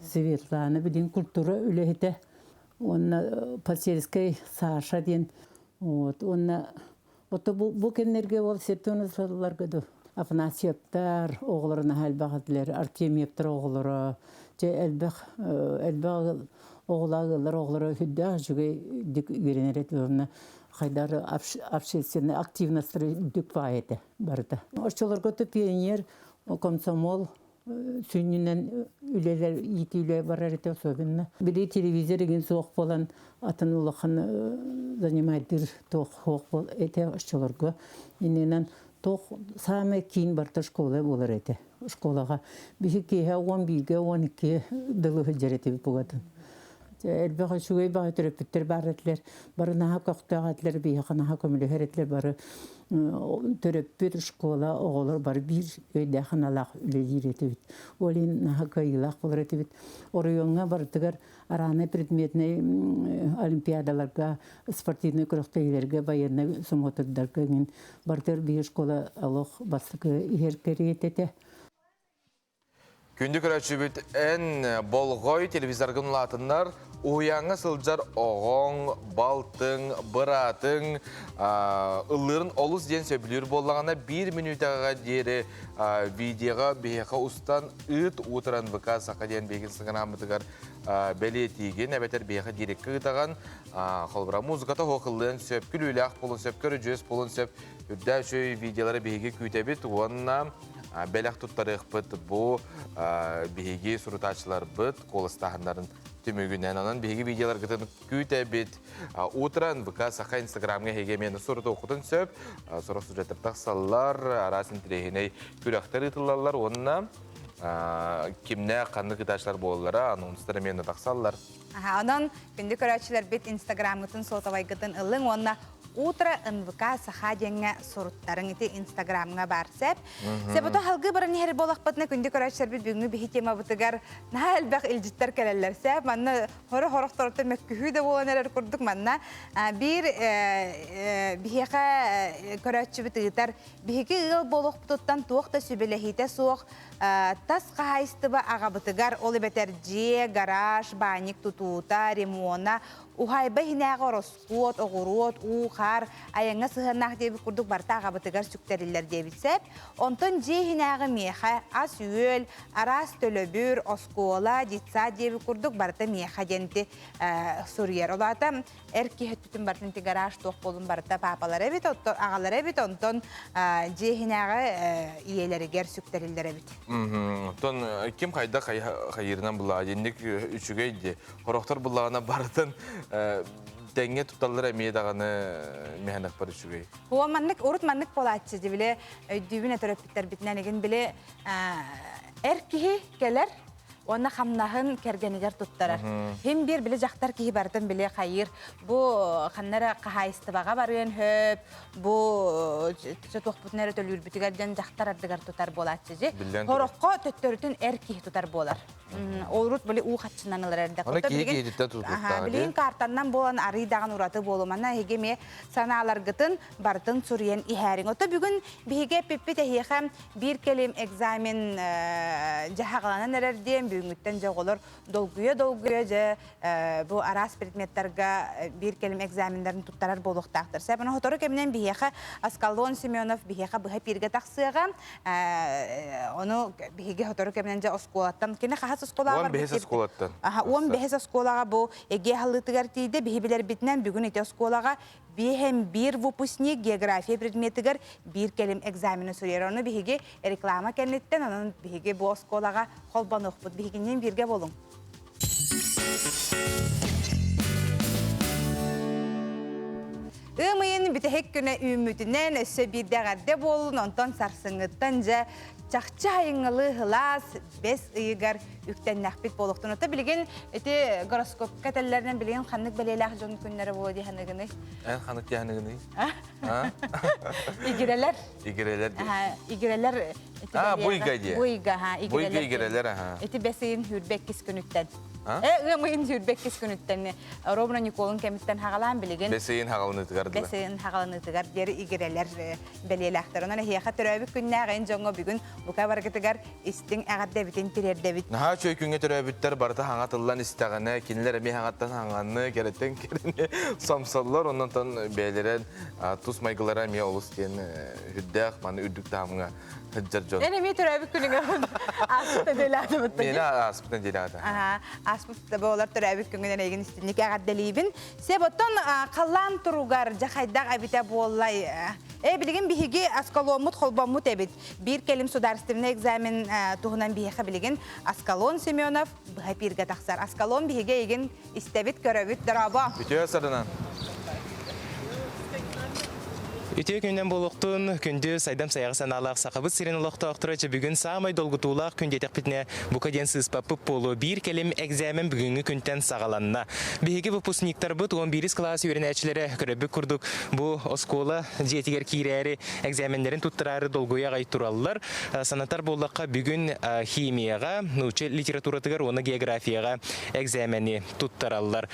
Светлана билин культура үлэһитэ уонна Посельскай Саша диэн вот уонна ото бу, бу кэмнэргэ ол сертон сылларга ду Афанасьевтар оҕолоро наһаа элбэх этилэр Артемьевтар оҕолоро дьэ элбэх элбэх оҕолоох ыаллар оҕолоро сүрдээх үчүгэйдик үөрэнэр этилэр уонна хайдары общественный активностары үрдүк баай этэ барыта. Оччолорго то пионер, комсомол сүнньүнэн үлэлэр иитиилэ барар этэ особенно. Били телевизор игин суох буолан атын улахан занимайдыр туох суох бол этэ оччолорго. Иннинэн туох самый киин барта школа буолар этэ. Школаҕа биһи киэһэ 11-ге 12 дылы сылдьар этибит бугатын. Элбэх үчүгэй баҕа төрөппүттэр баар этилэр. Бары наһаа көхтөөх этилэр, биһиэхэ наһаа көмөлөһөр этилэр. Бары төрөппүт, школа, оҕолор бары биир өйдөөх аналаах үлэлиир этибит. Ол иһин наһаа кыайыылаах буолар этибит. Оройуоҥҥа барытыгар араанай предметнэй олимпиадаларга, спортивнай күрэхтэһиилэргэ, байыаннай смотрдарга иҥин барытыгар биир школа олох бастакы иһэр кэриэтэ этэ. Күндү көрөөччүбүт эн болҕой телевизоргын улаатыннар, уһуйааҥҥа сылдьар оҕоҥ, балтыҥ, быраатыҥ ыллыырын олус диэн сөбүлүүр буоллаҕына биир мүнүүтэҕэ диэри видеоҕа биһиэхэ устан ыыт уутуран ВК Саха диэн биһиги инстаграммытыгар бэлиэтиигин эбэтэр биһиэхэ дирекка ыытаҕын холобура музыката суох ыллыан сөп күлүүлээх буолуон сөп көрүдьүөс буолуон сөп үрдээх үчүгэй видеолары биһиги күүтэбит уонна бэлэх туттарыахпыт бу биһиги сурутааччыларбыт куоластааһыннарын түмүгүнэн. Онон биһиги видеоларгытын күүтэбит. Утро НВК Саха Инстаграмҥа эһиги эмиэ сурутуоххутун сөп. Сорох сюжеттар тахсаллар, араас интэриэһинэй күрэхтэр ыытыллаллар уонна кимнээх ханнык ыытааччылар буолаллара анонстар эмиэ тахсаллар. Онон күндү көрөөччүлэрбит Инстаграммытын суотабайгытын ылыҥ уонна Утро НВК Саха диэҥҥэ суруттарыҥ ити Инстаграмҥа баар сэп. Себото халгыы баран иһэр буолахпытына күндү көрөөччүлэрбит бүгүҥҥү биһи темабытыгар наһаа элбэх илдьиттэр кэлэллэр сэп. Манна хоро-хорохторуттан мөккүһүү да буолан эрэр курдук манна биир биһиэхэ көрөөччүбүт ыытар биһиги ыал буолуохпутуттан туох да сүбэлэһиитэ суох тас хаһаайыстыба аҕабытыгар ол эбэтэр дьиэ, гараж, баанньык тутуута, ремона. Уһаайба иһинээҕи ороскуот, оҕуруот, уу, хаар, айаҥҥа сыһыаннаах диэбит курдук барыта аҕабытыгар сүктэриллэр диэбит сөп. Онтон дьиэ иһинээҕи миэхэ ас-үөл, араас төлөбүр, оскуола, детсад диэбит курдук барыта миэхэ диэн ити суруйар. Ол аата эр киһи өттүтүн барытын ити гараж туох буолун барыта паапалара эбит, аҕалара эбит, онтон дьиэ иһинээҕи ийэлэригэр сүктэриллэр эбит. Онтон ким хайдах хайыырынан булаа динник үчүгэй ди. Хорохтор буллаҕына барытын тэҥҥэ тутталлар эмиэ даҕаны миһанахпар үчүгэй. Хуа маннык урут маннык буолааччы ди били өйдүүбүн төрөппүттэрбитинэн игин били эр киһи кэлэр уонна хамнаһын кэргэнигэр туттарар. Хим биир били дьахтар киһи барытын били хайыыр. Бу ханна эрэ хаһаайыстыбаҕа барыан хөп, бу туохпутун эрэ төлүүрбүтүгэр диэн дьахтар ардыгар тутар буолааччы дьи. Хороххо төттөрүтүн эр киһи тутар буолар. Урут били уу хаччынан ылар эрдэх. Аны киһи киһититтэн тутулуктаах. Билигин картаннан буолан арый даҕан ураты буолумана эһиги эмиэ санааларгытын барытын суруйан иһээриҥ. Ото бүгүн биһиги эппиппит эһиэхэ биир кэлим экзамен дьаһаҕаланан эрэр диэн бүгүҥҥүттэн дьэ оҕолор долгуйа-долгуйа дьэ бу араас предметтарга биир кэлим экзаменнарын туттарар буолуохтаахтар. Сөп, ону сотору кэминэн биһиэхэ Аскалон Семенов биһиэхэ быһа пииргэ тахсыаҕа. Ону биһиги сотору кэминэн дьэ оскуолаттан кини хаһыс оскуолаҕа 15 оскуолаттан. Аха, 15 оскуолаҕа бу ЭГЭ аһыллыытыгар тиийдэ. Биһи билэрбитинэн бүгүн ити оскуолаҕа биэһэн биир выпускник география предметигэр биир кэлим экзамены суруйар. Ону биһиги реклама кэнниттэн, онон биһиги бу оскуолаҕа холбонуохпут. Биһигинниин бииргэ буолуҥ. Ыам ыйын бүтэһик күнэ үүммүтүнэн өссө биирдэ эҕэрдэ буоллун, онтон сарсыҥҥыттан дьэ чахчы айыҥҥылыы сылаас бэс ыйыгар үктэннэхпит буолуохтун. Ото билигин ити гороскопка этэллэринэн билигин ханнык бэлиэлээх дьон күннэрэ буолуо дии саныгыный? Эн ханнык дии саныгыный? Игирэлэр. Игирэлэр дии. Игирэлэр. А, бу ыйга дии. Бу ыйга, ха, Бу ыйга игирэлэр, аха. Ити бэс ыйын сүүрбэ иккис күнүттэн. Э, ыам ыйын 22 күнүттэн ровно Николун кэмиттэн хагалаан билигин Бэс ыйын хагалыныытыгар Бэс ыйын хагалыныытыгар диэри игирэлэр бэлиэлээхтэр. Онон эһиэхэ төрөөбүт күннээх эн дьоҥҥо бүгүн бука баргытыгар истиҥ эҕэрдэбитин тириэрдэбит. Наһаа үчүгэй күҥҥэ төрөөбүттэр барыта хаҥа тыллан истэҕинэ, кинилэр эмиэ хаҥаттан хаҥаны, кэрэттэн кэрэни сомсоллор, онон бэйэлэрин тус майгылара эмиэ олус диэн үрдээх, маны үрдүк таһымҥа сылдьар дьон. Эн эмиэ төрөөбүт күнүҥ ааспыт нэдиэлээтэ Миэнэ ааспыт нэдиэлээтэ. Ааспыт буолар төрөөбүт күҥүнэн эйигин истинник эҕэрдэлиибин. Сеп оттон халлаан туругар дьэ хайдах эбитэ буоллай? Э, билигин биһиги Аскаломмут холбоммут эбит. Биир кэлим судаарственный экзамен туһунан биһиэхэ билигин Аскалон Семенов быһа пииргэ тахсар. Аскалон биһиги эйигин истэбит, көрөбүт, дорообо. Үтүө сарынан. Үтүө күннэн буолуохтун, күндү сайдам сайаҕа санаалаах Сахабыт сирин олохтоохторо дьэ бүгүн саамай долгутуулаах күн диэтэхпитинэ бука диэн сыыспаппыт буолуо. Биир кэлим экзамен бүгүҥҥү күнтэн саҕаланна. Биһиги выпускниктарбыт 11 кылаас үөрэнээччилэрэ көрөбүт курдук бу оскуола дьиэтигэр киирээри экзаменнэрин туттараары долгуйа аҕай тураллар. Санатар буоллахха бүгүн химияҕа, нуучча литературатыгар уонна географияҕа экзамени туттараллар.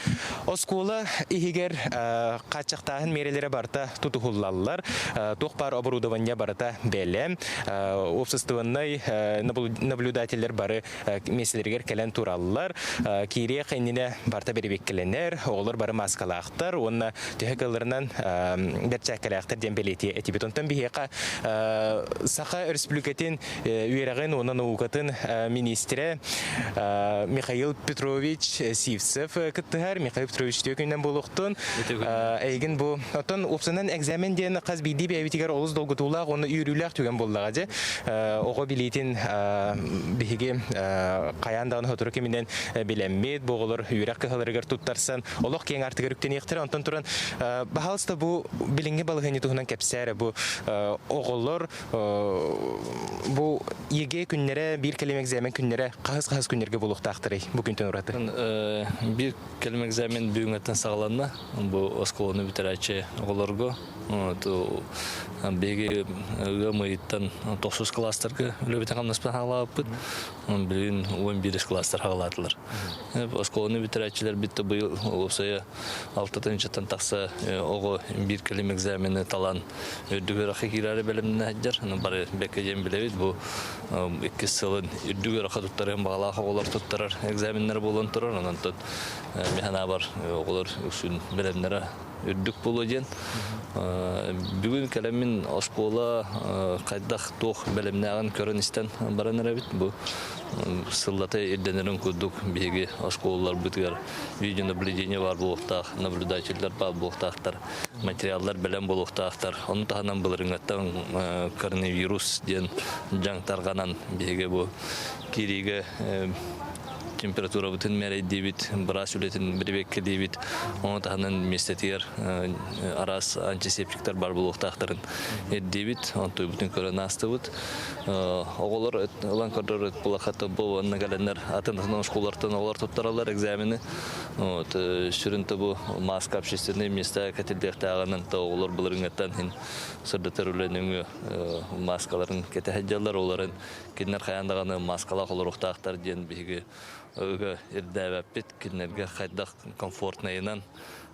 Оскуола иһигэр хааччахтааһын миэрэлэрэ барыта тутуһуллаллар. Туох баар оборудование барыта бэлэм. Уопсастыбаннай наблюдателлэр бары миэстэлэригэр кэлэн тураллар. Киириэх иннинэ барыта бэрэбиэккэлэнэр, оҕолор бары мааскалаахтар уонна төһө кыалларынан бэрчээккэлээхтэр диэн бэлиэтиэ этибит. Онтон биһиэхэ Саха Өрөспүүбүлүкэтин үөрэҕин уонна наукатын миниистирэ Михаил Петрович Сивцев кыттыһар. Михаил Петрович үтүө күнүнэн буолуохтун. Эйигин бу оттон уопсанан экзамен диэн хас биирдии бэйэбитигэр олус долгутуулаах уонна үөрүүлээх түгэн буоллаҕа дьэ. Оҕо билиитин биһиги хайаан даҕаны сотору кэминэн билэммит, бу оҕолор үөрэх кыһаларыгар туттарсан олох киэҥ аартыгар үктэниэхтэрэ. Онтон туран баһаалыста бу билиҥҥи балаһыанньа туһунан кэпсээ эрэ бу оҕолор Бу ЕГЭ күннэрэ, биир кэлим экзамен күннэрэ хаһыс-хаһыс күннэргэ буолуохтаахтарый бу күнтэн ураты? Биир кэлим экзамен бүгүҥҥэттэн саҕаланна. Бу оскуоланы бүтэрээччи оҕолорго. Биһиги ыам ыйыттан тохсус кылаастарга үлэбитин хамнаспытын хаалаабыппыт. Билигин 11 кылаастар хаалаатылар. Оскуоланы бүтэрээччилэрбит да быйыл уопсайа алтатынчыттан тахса оҕо биир кэлим экзамены талан үрдүк үөрэххэ киирээри бэлэмнэнэ сылдьар. Бары бэккэ диэн билэбит бу иккис сылын үрдүк үөрэххэ туттарыан баҕалаах оҕолор туттарар экзаменнара буолан турар. Онон мин санаабар оҕолор үксүн бэлэмнэрэ үрдүк буолуо диэн. Бүгүн кэлэммин оскуола хайдах туох бэлэмнээҕин көрөн-истэн баран эрэбит. Бу сыллата ирдэнэрин курдук биһиги оскуолаларбытыгар видеонаблюдение баар буолуохтаах, наблюдателлэр баар буолуохтаахтар, материаллар бэлэм буолуохтаахтар. Ону таһынан былырыҥҥаттан коронавирус диэн дьаҥ тарҕанан биһиги бу киириигэ температурабытын мээрэйдиибит, быраас үлэтин бирибиэккэлиибит. Ону таһынан миэстэтигэр араас антисептиктар бар буолуохтаахтарын ирдиибит. Онтуйбутун көрөн аастыбыт. Оҕолор ылан көрдөр булахата бу уонна кэлэннэр атын атын оскуолалартан оҕолор туттараллар экзамены. Вот, сүрүн бу маска общественное место кэтиллиэхтээҕинэн оҕолор былырыҥҥаттан иһин сырдатар үлэ маскаларын кэтэһэ оларын Кинилэр хайаан даҕаны мааскалаах олоруохтаахтар диэн биһиги ыга ирдээбэппит. Кинилэргэ хайдах комфортнайынан,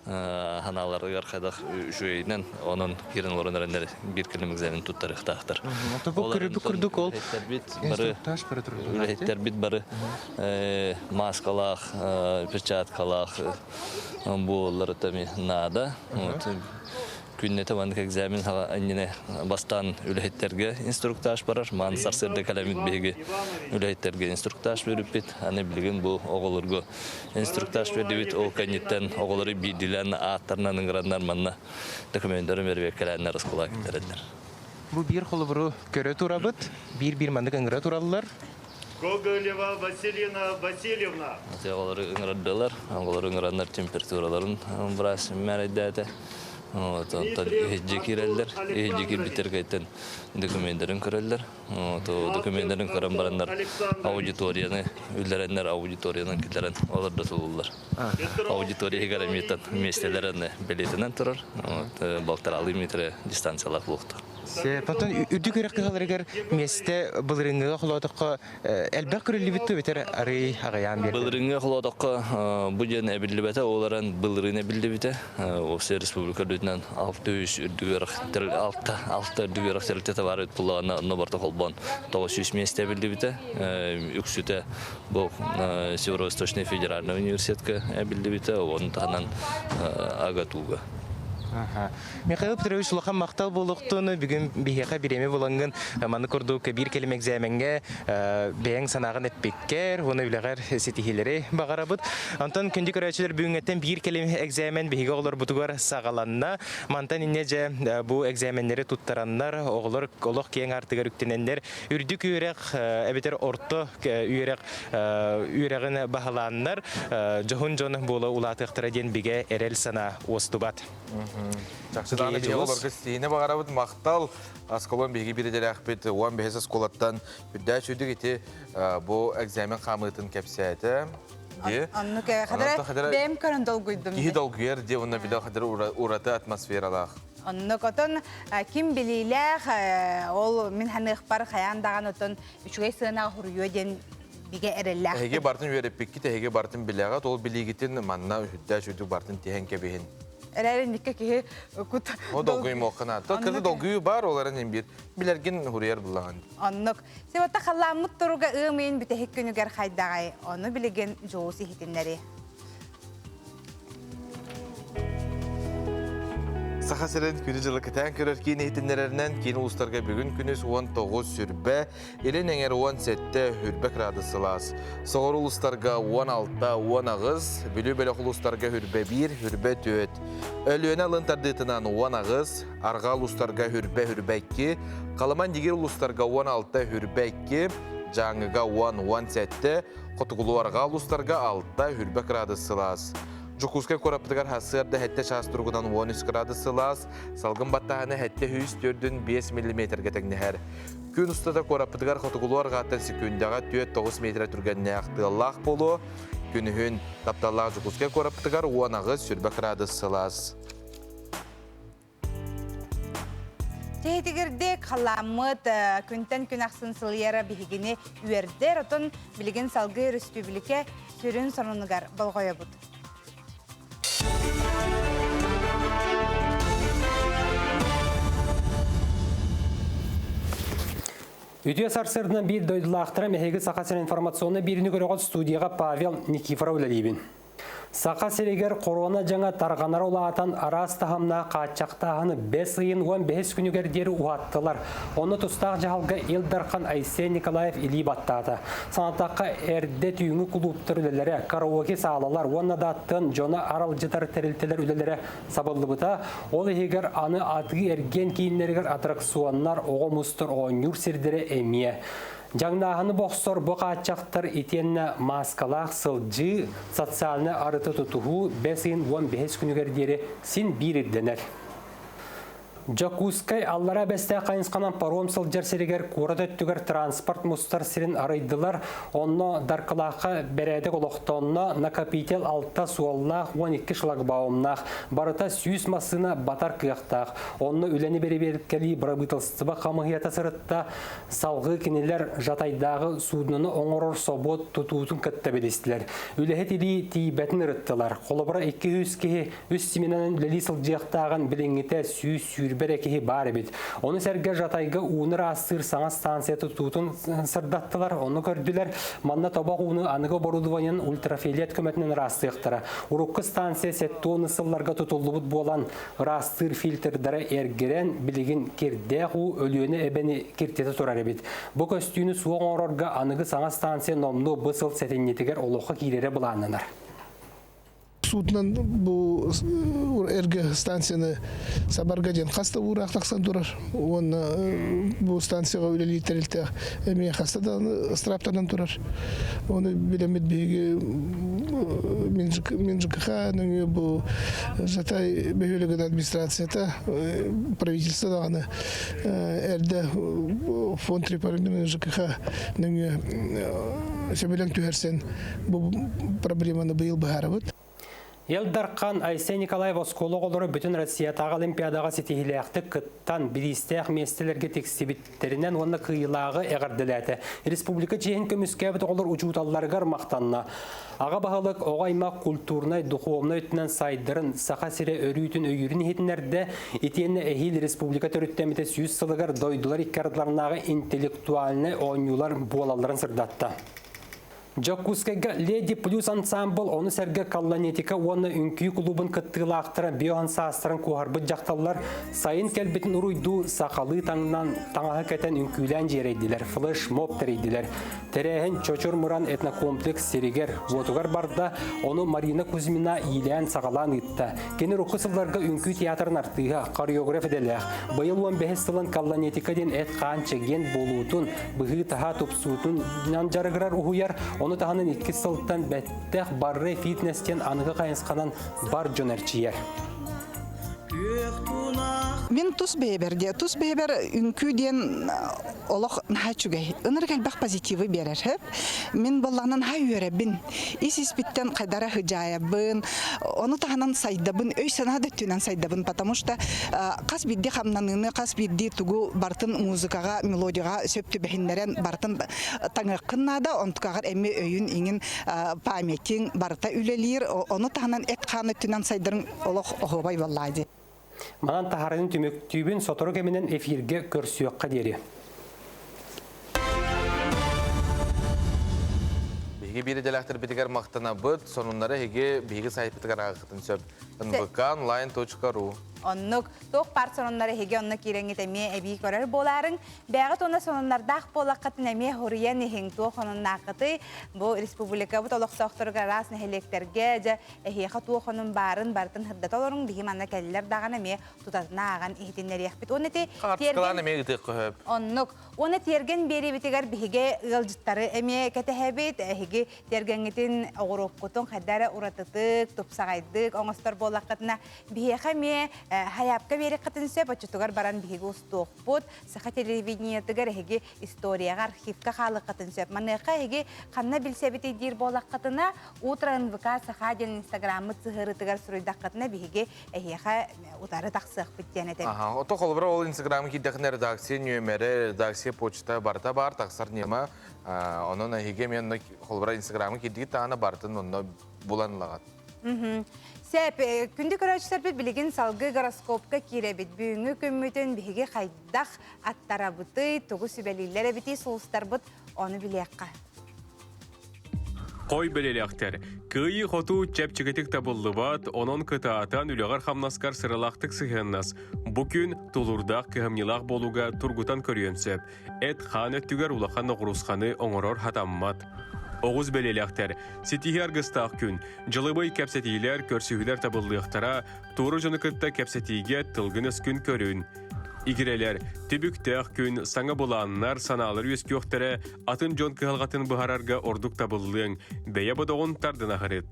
ханааларыгар хайдах үчүгэйинэн, онон киирэн олорон эрэннэр биир кэлим экзамен туттарыахтаахтар. Бу көрүбүт курдук ол бары үлэһиттэрбит бары мааскалаах, перчаткалаах буолаллара наада. Күннэтэ маннык экзамен иннинэ бастаан үлэһиттэргэ инструктаж барар. Маан сарсыарда кэлэммит биһиги үлэһиттэргэ инструктаж бериппит. Аны билигин бу оҕолорго инструктаж бердибит. Ол кэнниттэн оҕолору биирдиилээн ааттарынан ыҥыраннар манна документарын бэрбиэккэлээннэр оскуолаҕа киллэрэллэр. Бу биир холобуру көрө турабыт. Биир-биир маннык ыҥыра тураллар. Гоголева Василина Васильевна. Оҕолору ыҥырардылар. Оҕолору ыҥыраннар температураларын быраас мээрэйдээтэ. Онтон иһирдьэ киирэллэр. Иһирдьэ киирбиттэр кэйтэн документарын көрөллөр. Документарын көрөн бараннар аудиторияны үллэрэннэр аудиторияны киллэрэн олордо сулуллар. Аудитория иһигэр эмиэтэн миэстэлэр билиэтинэн турар. Балтаралыы метрэ дистанциялаах буолуохтаах. Потон үрдүк үөрэх кыһаларыгар миэстэ былырыыҥҥыга холоотоххо элбэх көрүллүбүт түбэтэр арый аҕыйаан биэрдэ. Былырыыҥҥыга холоотоххо бу диэн эбиллибэтэ, ол эрэн былырыын эбиллибитэ. Уопсай республика үрдүнэн 600 үрдүк үөрэх алта алта үрдүк үөрэх тэрилтэтэ баар эбит буоллаҕына, онно барыта холбоон 900 миэстэ эбиллибитэ. Үксүтэ бу Северо-Восточный федеральный университетка эбиллибитэ, ону таһынан АГАТУга. Михаил Петрович, улахан махтал буолуохтун. Бүгүн биһиэхэ бириэмэ булаҥҥын маны курдук биир кэлим экзамеҥҥэ бэйэҥ санааҕын эппиккэр уонна үлэҕэр ситиһиилэри баҕарабыт. Онтон күндү көрөөччүлэр бүгүҥҥэттэн биир кэлим экзамен биһиги оҕолорбутугар саҕаланна. Мантан инньэ дьэ бу экзаменнэри туттараннар, оҕолор олох киэҥ аартыгар үктэнэннэр үрдүк үөрэх эбэтэр орто үөрэх үөрэҕин баһылааннар дьоһун дьон буола улаатыахтара диэн бигэ эрэл санаа уостубат. Чахчы даҕаны биһиги олорго ситиһиини баҕарабыт. Махтал Аскалон биһиги биирдэлээхпит 15 оскуолаттан үрдээ сүүрдүк ити бу экзамен хаамыытын кэпсээтэ. Ди. Оннук хадара бэйэм көрөн долгуйдум. Киһи долгуйар ди уонна билэ хадара ураты атмосфералаах. Оннук отон ким билиилээх ол мин ханыахпар хайаан даҕаны отон үчүгэй сыанаҕа хуруйуо диэн бигэ эрэллээх. Эһиги бартын үөрэппиккит, эһиги бартын билэҕит, ол билиигитин манна үһүттээ сүрдүк бартын тиһэн кэбиһин. Эрээри инникке киһи кут О долгуймуоххана. Кызы долгуйуу бар, оларын бир билэргин хуруйар буллаҕын. Оннук. Себатта халлааммыт туруга ыам ыйын бүтэһик күнүгэр хайдаҕай, ону билигин Дьулус иһитиннэри. Саха сирин күнү-дьылы кэтээн көрөр киин иһитиннэрэринэн киин улуустарга бүгүн күнүс 19 сүрбэ, илин эҥэр 17 хүрбэ градус сылаас. Соҕуруу улуустарга 16, 18, Бүлүү бөлөх улуустарга хүрбэ 1, хүрбэ 4. Өлүөнэ алын тардыытынан 18, арҕаа улуустарга хүрбэ хүрбэ 2, Халыман Дигир улуустарга 16 хүрбэ 2, Дьааҥыга 10, 17, Хотугулуу-арҕаа улуустарга 6 хүрбэ градус сылаас. Дьокуускай куораппытыгар сарсыарда сэттэ чаас туругунан 13 градус сылаас, салгын баттааһына 704,5 миллиметргэ тэҥнэһэр. Күн устата куораппытыгар хотугулуу-арҕааттан секүндэҕэ 4-9 метрэ түргэннээх тыаллаах буолуо. Күнүһүн тапталлаах Дьокуускай куораппытыгар 18 сүрбэ градус сылаас. Тиһитигирдик халааммыт күнтэн күн ахсын сылыйара биһигини үөрдэр, отон билигин салгыы өрөспүүбүлүкэ сүрүн сонунугар болҕойобут. Үтүө сарсыарданан биир дойдулаахтара эһиги Саха сирин информационнай биириини көрөҕүт студияҕа Павел Никифоров үлэлиибин. Саха сиригэр корона дьаҥа тарҕанара улаатан араас таһымнаах хааччахтааһыны бэс ыйын 15 күнүгэр диэри уһаттылар. Онно тустаах дьаһалга Ил Дархан Айсен Николаев илии баттаата. Санатахха, эрдэ түүҥҥү кулууптар үлэлэрэ, караоке саалалар уонна да аттан дьоно аралдьытар тэрилтэлэр үлэлэрэ сабыллыбыта. Ол иһигэр аны атыы-эргиэн кииннэригэр аттракционнар, оҕо мустар оонньуур сирдэрэ эмиэ. Дьаҥнааһыны бохсор бу хааччахтар итиэннэ мааскалаах сылдьыы, социальнай арыты тутуһуу бэс ыйын 15 күнүгэр диэри син биир ирдэнэр. Дьокуускай Аллараа Бэстээх хайысханан паром сылдьар сиригэр куорат өттүгэр транспорт мустар сирин арыйдылар. Онно Даркылаахха бэрээдэк олохтонно, накопитель алта суоллаах, 12 шлагбаумнаах, барыта 100 массыына батар кыахтаах. Онно үлэни бэрэбиэркэлии бырабыыталыстыба хамыыһыйата сырытта. Салгыы кинилэр Жатайдааҕы суднону оҥорор собуот тутуутун кытта билистилэр. Үлэһит илии тиийбэтин ырыттылар. Холобура, 200 киһи үс сменанан үлэлии сылдьыахтааҕын билиҥҥитэ 120 эрэ киһи баар эбит. Ону сэргэ Жатайга ууну ыраастыыр саҥа станция тутуутун сырдаттылар, ону көрдүлэр. Манна тобох ууну аныгы оборудованиенан ультрафиолет көмөтүнэн ыраастыахтара. Урукку станция 70 сылларга тутуллубут буолан, ыраастыыр фильтрдара эргирэн, билигин кирдээх уу Өлүөнэ эбэни киртитэ турар эбит. Бу көстүүнү суох оҥорорго аныгы саҥа станция номнуо бу сыл сэтинньитигэр олоххо киирэрэ былааннанар. Суутунан бу эргэ станцияны сабарга диэн хас да уураах тахсан турар. Уонна бу станцияҕа үлэлиир тэрилтэ эмиэ хаста да ыстырааптанан турар. Ону билэммит биһиги Минжкх нөҥүө бу Жатай бөһүөлэгин администрацията, правительство даҕаны эрдэ фонд реформирования ЖКХ нөҥүө сөбүлэҥ түһэрсэн бу проблеманы быйыл быһаарабыт. Ил Дархан Айсен Николаев оскуола оҕолоро бүтүн Россиятааҕы Олимпиадаҕа ситиһиилээхтик кыттан, бириистээх миэстэлэргэ тиксибиттэринэн уонна кыайыылааҕы эҕэрдэлээтэ. Республика чиэһин көмүскээбит оҕолор учууталларыгар махтанна. Аҕа баһылык оҕо аймах культурнай, духовнай өттүнэн сайдарын, Саха сирэ өрүүтүн өйүүрүн иһитиннэрдэ. Итиэннэ эһиил республика төрүттэммитэ 100 сылыгар дойдулар икки ардыларынааҕы интеллектуальнай оонньуулар буолалларын сырдатта. Дьокуускайга Леди Плюс ансаамбыл, ону сэргэ Колланетика уонна үҥкүү кулуубун кыттыылаахтара биохан саастарын куоһарбыт дьахталлар сайын кэлбитин уруйдуу сахалыы таҥнан таҥаһы кэтэн үҥкүүлээн дьиэрэйдилэр, флеш-моб тэрийдилэр. Тэрээһин Чочур Муран этнокомплекс сиригэр, уотугар барда, ону Марина Кузьмина иилээн-саҕалаан ыытта. Кини урукку сылларга үҥкүү театрын артыыһа, хореограф идэлээх. Быйыл 15 сылын Колланетика диэн эт-хаан чэгиэн буолуутун, быһыы-таһаа тупсуутунан дьарыгырар уһуйар, ону таһынан икки сылтан бэттэх Барре фитнес диэн аныгы хайысханан бар дьон эрчийэр. Мин тус бэйэбэр диэ, тус бэйэбэр үҥкүү диэн олох наһаа үчүгэй. Ынырык элбэх позитивы биэрэр хөп. Мин боллаҕынан наһаа үөрэбин. Ис испиттэн хайдара хыдьаайабын, ону таһынан сайдабын, өй-санаа да өттүнэн сайдабын, потому что хас биирдии хамнаныыны, хас биирдии тугу барытын музыкаҕа, мелодияҕа сөп түбэһиннэрэн барытын таҥыаххын наада, онтукаҕар эмиэ өйүн иҥин памятиҥ барыта үлэлиир, ону таһынан эт-хаан өттүнэн сайдарыҥ олох оһуобай буоллаа дии. Манан таһаарыыны түмүктүүбүн, сотору кэминэн эфиргэ көрсүөххэ диэри. Биһиги биир идэлээхтэрбитигэр махтанабыт. Сонуннары эһиги биһиги сайтпытыгар ааҕыаххытын сөп. nbkonline.ru Оннук туох баар сонуннары эһиги онно киирэҥҥит эмиэ эбии көрөр буолаарыҥ. Бэйэҕит уонна сонуннардаах буоллаххытын эмиэ хоруйан иһиҥ. Туох сонуннааххытый? Бу республикабыт олохтоохторугар араас нэһилиэктэргэ дьэ эһиэхэ туох онун баарын барытын сырдата олоруҥ. Биһи манна кэллэр даҕаны эмиэ тутатына ааҕан иһитиннэриэхпит. Уонна ити Хаартыскалаан эмиэ ыытыахха сөп. Оннук. Уонна тиэргэн биэриибитигэр биһиги ыалдьыттары эмиэ кэтэһэбит. Эһиги тиэргэҥҥитин, оҕуруоккутун хайда эрэ уратытык, тупсаҕайдык оҥостор буоллаххытына, биһиэхэ эмиэ Хайаапка биэриэххитин сөп, оччотугар баран биһиги устуохпут. Саха телевидениетыгар эһиги историяҕа, архивка хаалыаххытын сөп. Маныаха эһиги ханна билсэбитий диир буолаххытына, Утро НВК Саха диэн инстаграммыт сыһыарытыгар суруйдаххытына биһиги эһиэхэ утары тахсыахпыт диэн этэбит. Аха, ото холобура ол инстаграмы киирдэххинэ редакция нүөмэрэ, редакция почта барыта баар, тахсар ньыма. Онон эһиги эмиэ онно холобура инстаграмы киирдигит даҕаны барытын онно булан ылаҕыт. Сеп, күндү көрөөччүлэрбит билигин салгыы гороскопка киирэбит. Бүгүҥҥү күммүтүн биһиги хайдах аттарабытый, тугу сүбэлииллэр эбитий сулустарбыт, ону билиэххэ. Хой бэлэлэхтэр. Кыайыы-хотуу чэпчэкитик табыллыбат, онон кытаатан үлэҕэр-хамнаскар сыралаахтык сыһыаннас. Бу күн тулуурдаах кыһамньылаах буолууга тургутан көрүөн сөп. Эт-хаан өттүгэр улахан ноҕуруусканы оҥорор хатаммат. Оҕус бэлиэлээхтэр. Ситиһии аргыстаах күн. Дьылыбый кэпсэтиилэр, көрсүһүүлэр табыллыахтара, туору дьону кытта кэпсэтиигэ тылгын-өскүн көрүн. Игирэлэр, түбүктээх күн, саҥа былааннар, санаалар үөскүөхтэрэ, атын дьон кыһалҕатын быһарарга ордук табыллыаҥ, бэйэ бодоҕун тардына сырыт.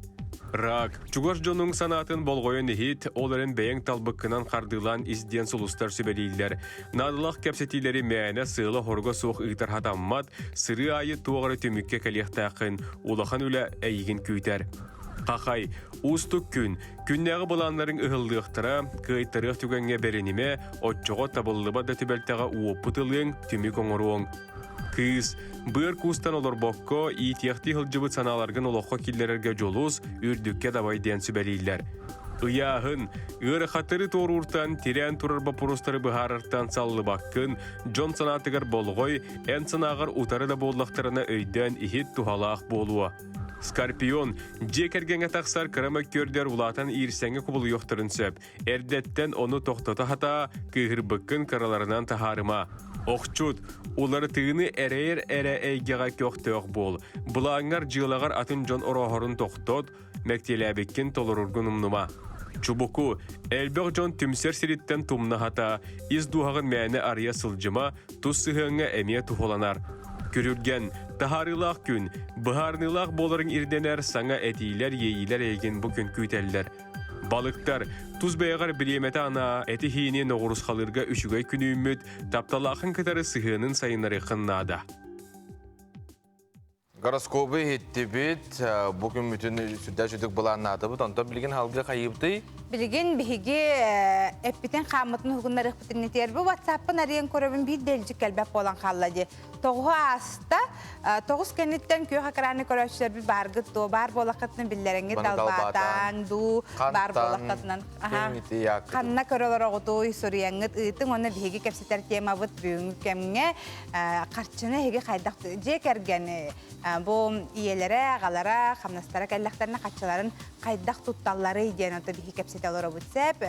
Рак, чугас дьонуҥ санаатын болҕойон иһит, ол эрэн бэйэҥ талбыккынан хардыылаан ис диэн сулустар сүбэлииллэр. Наадалаах кэпсэтиилэри мээнэ сыала-хоруга суох ыытар хатаммат, сырыы аайы туох эрэ түмүккэ кэлиэхтээххин, улахан үлэ эйигин күүтэр. Хахай, уустук күн, Күннээҕи былааннарыҥ ыһыллыахтара, кыайтарыах түгэҥҥэ бэринимэ, оччоҕо табыллыбат да түбэлтэҕэ уоппут ылыаҥ, түмүк оҥоруоҥ. Кыыс, быар куустан олорбокко, иитиэхтии сылдьыбыт санааларгын олоххо киллэрэргэ дьулус, үрдүккэ дабай диэн сүбэлииллэр. Ыйааһын, ыарахаттары туорууртан, тирээн турар боппуруостары быһаарартан саллыбаккын, дьон санаатыгар болҕой, эн санааҕар утары да буоллахтарына өйдөөн иһит туһалаах буолуо. Скорпион, дьиэ кэргэҥҥэ тахсар кыра мөккүөрдэр улаатан иирсэҥҥэ кубулуйуохтарын сөп. Эрдэттэн ону тохтото сатаа, кыыһырбыккын кыраларынан таһаарыма. Охчут, уларытыыны эрэйэр эрэ эйгэҕэ көхтөөх буол. Былааҥҥар дьыалаҕар атын дьон орооһорун тохтот, мэктиэлээбиккин толороргун умнума. Чубуку, элбэх дьон түмсэр сириттэн тумна сатаа, ис дууһаҕын мээнэ арыйа сылдьыма, тус сыһыаҥҥа эмиэ туһуланар. Күрүлгэн, таһаарыылаах күн, быһаарыныылаах буоларыҥ ирдэнэр саҥа этиилэр, иэйиилэр эйигин бу күн күүтэллэр. Балыктар, тус бэйэҕэр бириэмэтэ анаа, эти-хиини ноҕурусхалыырга үчүгэй күн үүммүт, тапталааххын кытары сыһыанын сайыннарыаххын наада. Гороскобу иһиттибит, бу күммүтүн сүрдээх үчүгдүк былааннаатыбыт. Онтон билигин халгы хайыыбытый? Билигин биһиги эппитин хааммытын уһугуннарыахпытын этиэр. Бу WhatsApp-пын арыйан көрөбүн биир да илдьит кэлбэт буолан хаалла дии. Тоҕуһу ааста. Тоҕус кэнниттэн күөх экраны көрөөччүлэрбит бааргыт дуо? Баар буолаххытына биллэрэҥҥит далбаатаан дуу, баар буолаххытынан. Ханна көрө олороҕутуй, суруйаҥҥыт ыытыҥ уонна биһиги кэпсэтэр темабыт бүгүҥҥү кэмҥэ харчыны эһиги хайдах дьиэ кэргэни бу ийэлэрэ, аҕалара, хамнастара кэллэхтэринэ харчыларын хайдах тутталларый диэн ото биһи кэпсэтэ олоробут сөп.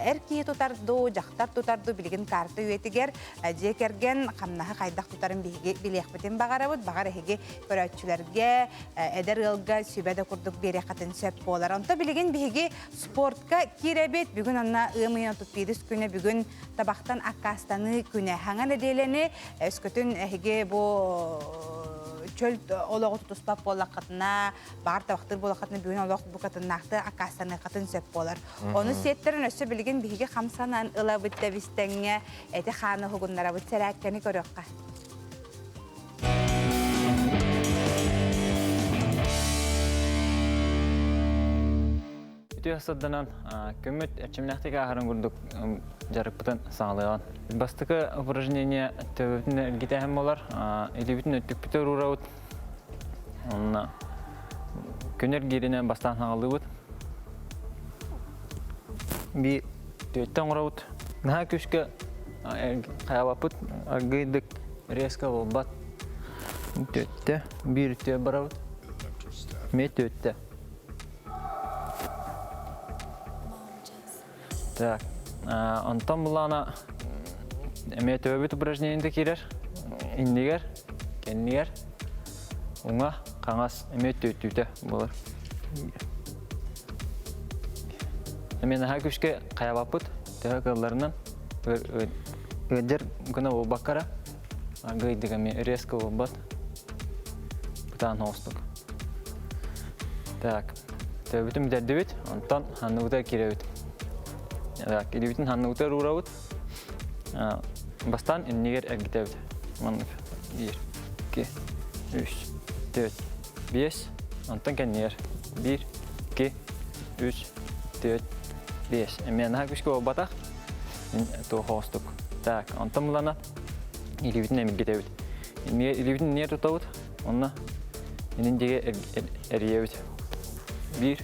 Эр киһи тутар дуу, дьахтар тутар дуу билигин карта үйэтигэр дьиэ кэргэн хамнаһы хайдах тутарын биһиги билиэхпитин баҕарабыт. Баҕар эһиги көрөөччүлэргэ, эдэр ыалга сүбэ да курдук биэриэххитин сөп буолар. Онто билигин биһиги спортка киирэбит. Бүгүн онно ыам ыйын 31 күнэ бүгүн табахтан аккаастаныы күнэ. Хаҥа нэдиэлэни өскөтүн эһиги бу чөл олоҕу тутуспат буоллаххытына, баар табахтыыр буоллаххытына бүгүн олох букатыннаахты аккаастаныаххытын сөп буолар. Ону сиэттэрин өссө билигин биһиги хамсанан ылабыт тэбистэҥҥэ эти хааны уһугуннарабыт сэрээккэни көрүөххэ. Үтүө сырданан көмүт эрчимнээхтик ааһарын курдук дьарыкпытын саҕалыаҕын. Бастакы упражнение төбөбүтүн эргитээһин буолар. Илиибитин өттүкпүтүгэр уурабыт. Онно күн эргииринэн бастаан саҕалыыбыт. Биир түөттэ оҥоробут. Наһаа күүскэ хайалаппыт аргыйдык резко буолбат. Түөттэ, биир үтүө барабыт. Эмиэ түөттэ. Так, онтон булаана эмиэ төбөбүт упражнениета киирэр. Иннигэр, кэннигэр, уҥа, хаҥас эмиэ түөттүүтэ буолар. Эмиэ наһаа күүскэ хайалаппыт, төһө кыалларынан ыалдьар гына буолбакка эрэ, аргыйдык эмиэ резко буолбат. Бытаан оҕустук. Так, төбөбүтүн бүтэрдибит, онтон ханныбытыгар киирэбит. Илибитин ханныбытыгар уурабыт. Бастаан иннигэр эргитэбит. Маннык. Биир, икки, үс, түөрт, биэс. Онтон кэннигэр. Биир, икки, үс, түөрт, биэс. Эмиэ наһаа күүскэ буолбатах. Туох оҕустук. Так, онтон булана илиибитин эмиргитэбит. Илиибитин иннигэр тутабыт. Онно инин диэки эрийэбит. Биир,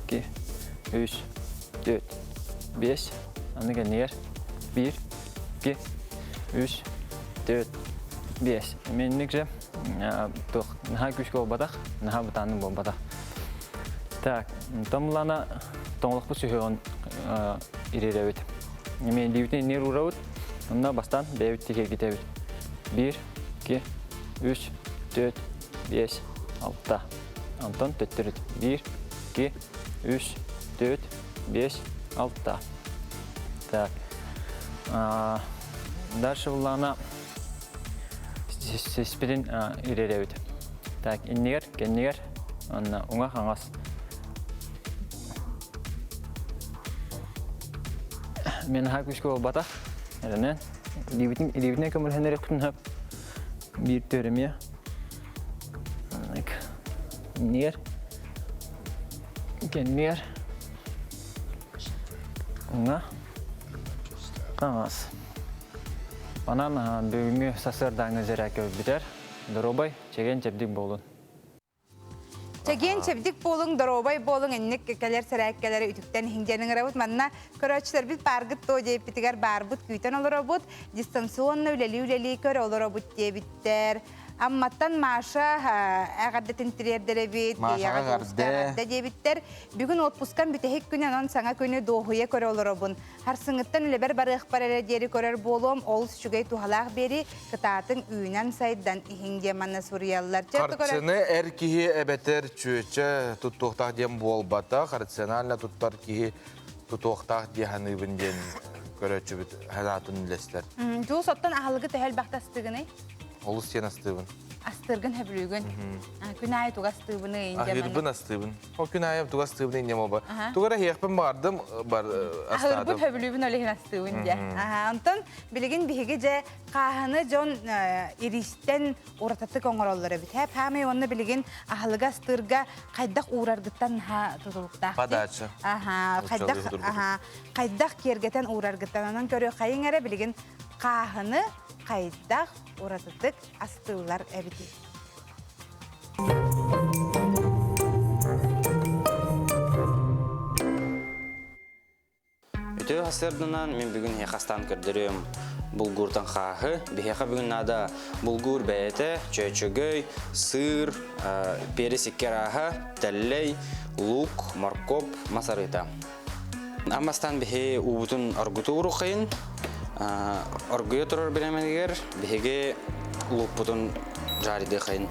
икки, үс, түөрт, биэс. Аны кэннигэр биир, икки, үс, түөрт, биэс. Эмиэ же туох наһаа күүскэ буолбатах, наһаа бытааннык буолбатах. Так, томлана тоҥолохпут сүһүөҕүн ириэрэбит. Эмиэ илиибитин иннигэр уурабыт, онно бастаан бэйэбит тикиргитэбит. Биир, икки, үс, түөрт, биэс, алта. Онтон төттөрүт. Биир, икки, үс, түөрт, биэс, алта. Так. Дальше буллаана сиспитин ириэрэбит. Так, иннигэр, кэннигэр, онно уҥа-хаҥас. Мен аһаа күүскэ буолбатах. Эрэнэн. Илиибитин илиибитинэн көмөлөһөн эрэхпитин сөп. Биир төрүмүө. Иннигэр. Кэннигэр. Уҥа. Хаҥас. Онон бүгүҥҥү сарсыардааҥҥы зэрээккэ бүтэр. Доруобай, чэгиэн-чэбдик буолун. Чэгиэн-чэбдик буолуҥ, доруобай буолуҥ, инник кэлэр сэрээккэлэри үтүктэн иһиҥ диэн ыҥырабыт. Манна көрөөччүлэрбит бааргыт дуо диэппитигэр баарбыт күүтэн олоробут. Дистанционно үлэлии-үлэлии көрө олоробут диэбиттэр. Амматтан Маша эҕэрдэтин тириэрдэрэбит, Машаҕа эҕэрдэ. эҕэрдэ диэбиттэр. Бүгүн отпускам бүтэһик күнэ, онон саҥа күнү дуоһуйа көрө олоробун. Харсыҥыттан үлэбэр барыахпар эрэ диэри көрөр буолуом, олус үчүгэй туһалаах биэри кытаатыҥ үүнэн-сайдан иһиҥ диэн манна суруйаллар. Харчыны эр киһи эбэтэр чүөчэ туттуохтаах диэн буолбатах, рационально туттар киһи тутуохтаах дии саныыбын диэн көрөөччүбүт санаатын үллэстэр. Дьулус оттон аһылыгы төһө элбэхтэ астыгыный? Олус диэн астыыбын. Астыыргын сөбүлүүгүн. Күн аайы тугу астыыбыный? Аһыырбын астыыбын. Ол күн аайы тугу астыыбын иннем оба. Тугу эрэ иһиэхпин баҕардым, бар астаатым. Аһыырбын сөбүлүүбүн ол иһин астыыбын дьэ. Онтон билигин биһиги дьэ хааһыны дьон иристэн урататык оҥороллор эбит. Хэп хаамай уонна билигин аһылыгы астыырга хайдах уураргыттан наһаа тутулуктаах. Подача. Аха, хайдах аха, хайдах киэргэтэн уураргыттан онон көрүө хайыҥ эрэ билигин хааһыны хайдах уратытык астыыллар эбитий? Үтүө сарсыарданан мин бүгүн эһиэхэ астаан көрдөрүөм булгууртан хааһы. Биһиэхэ бүгүн наада булгуур бэйэтэ, чөөчөгөй, сыыр, перец икки арааһа, тэллэй, лук, моркуоп, мас арыыта. Аммастан биһи уубутун оргутуу урухайын, оргуйа турар бириэмэтигэр биһиги луукпутун жаридыахайын.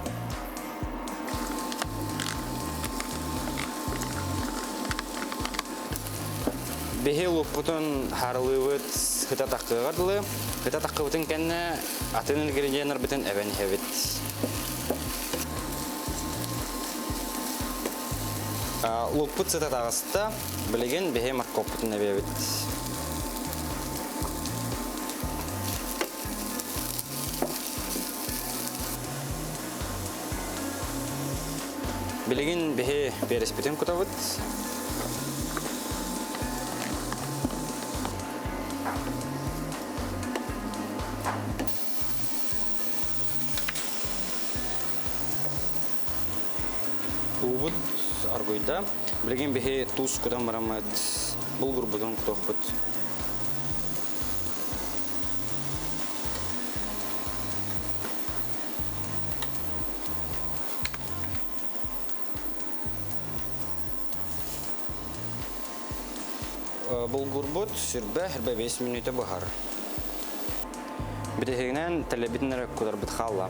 Биһи луукпутун харылыыбыт хыта таххыаҕа дылы. Хыта таххыбытын кэннэ атын ингредиеннарбытын эбэн иһэбит. Луукпут сыта таҕыста, билигин биһи морковпутун эбиэбит. Билигин биһи переспитин кутабыт. Уубут аргуйда. Билигин биһи туус кутан бараммыт, булгурбутун кутуохпут. Булгурбут сүрбэ хэрбэ 5 мүнүүтэ буһар. Бүтэһигинэн тэлэбитин эрэ кутарбыт хаалла.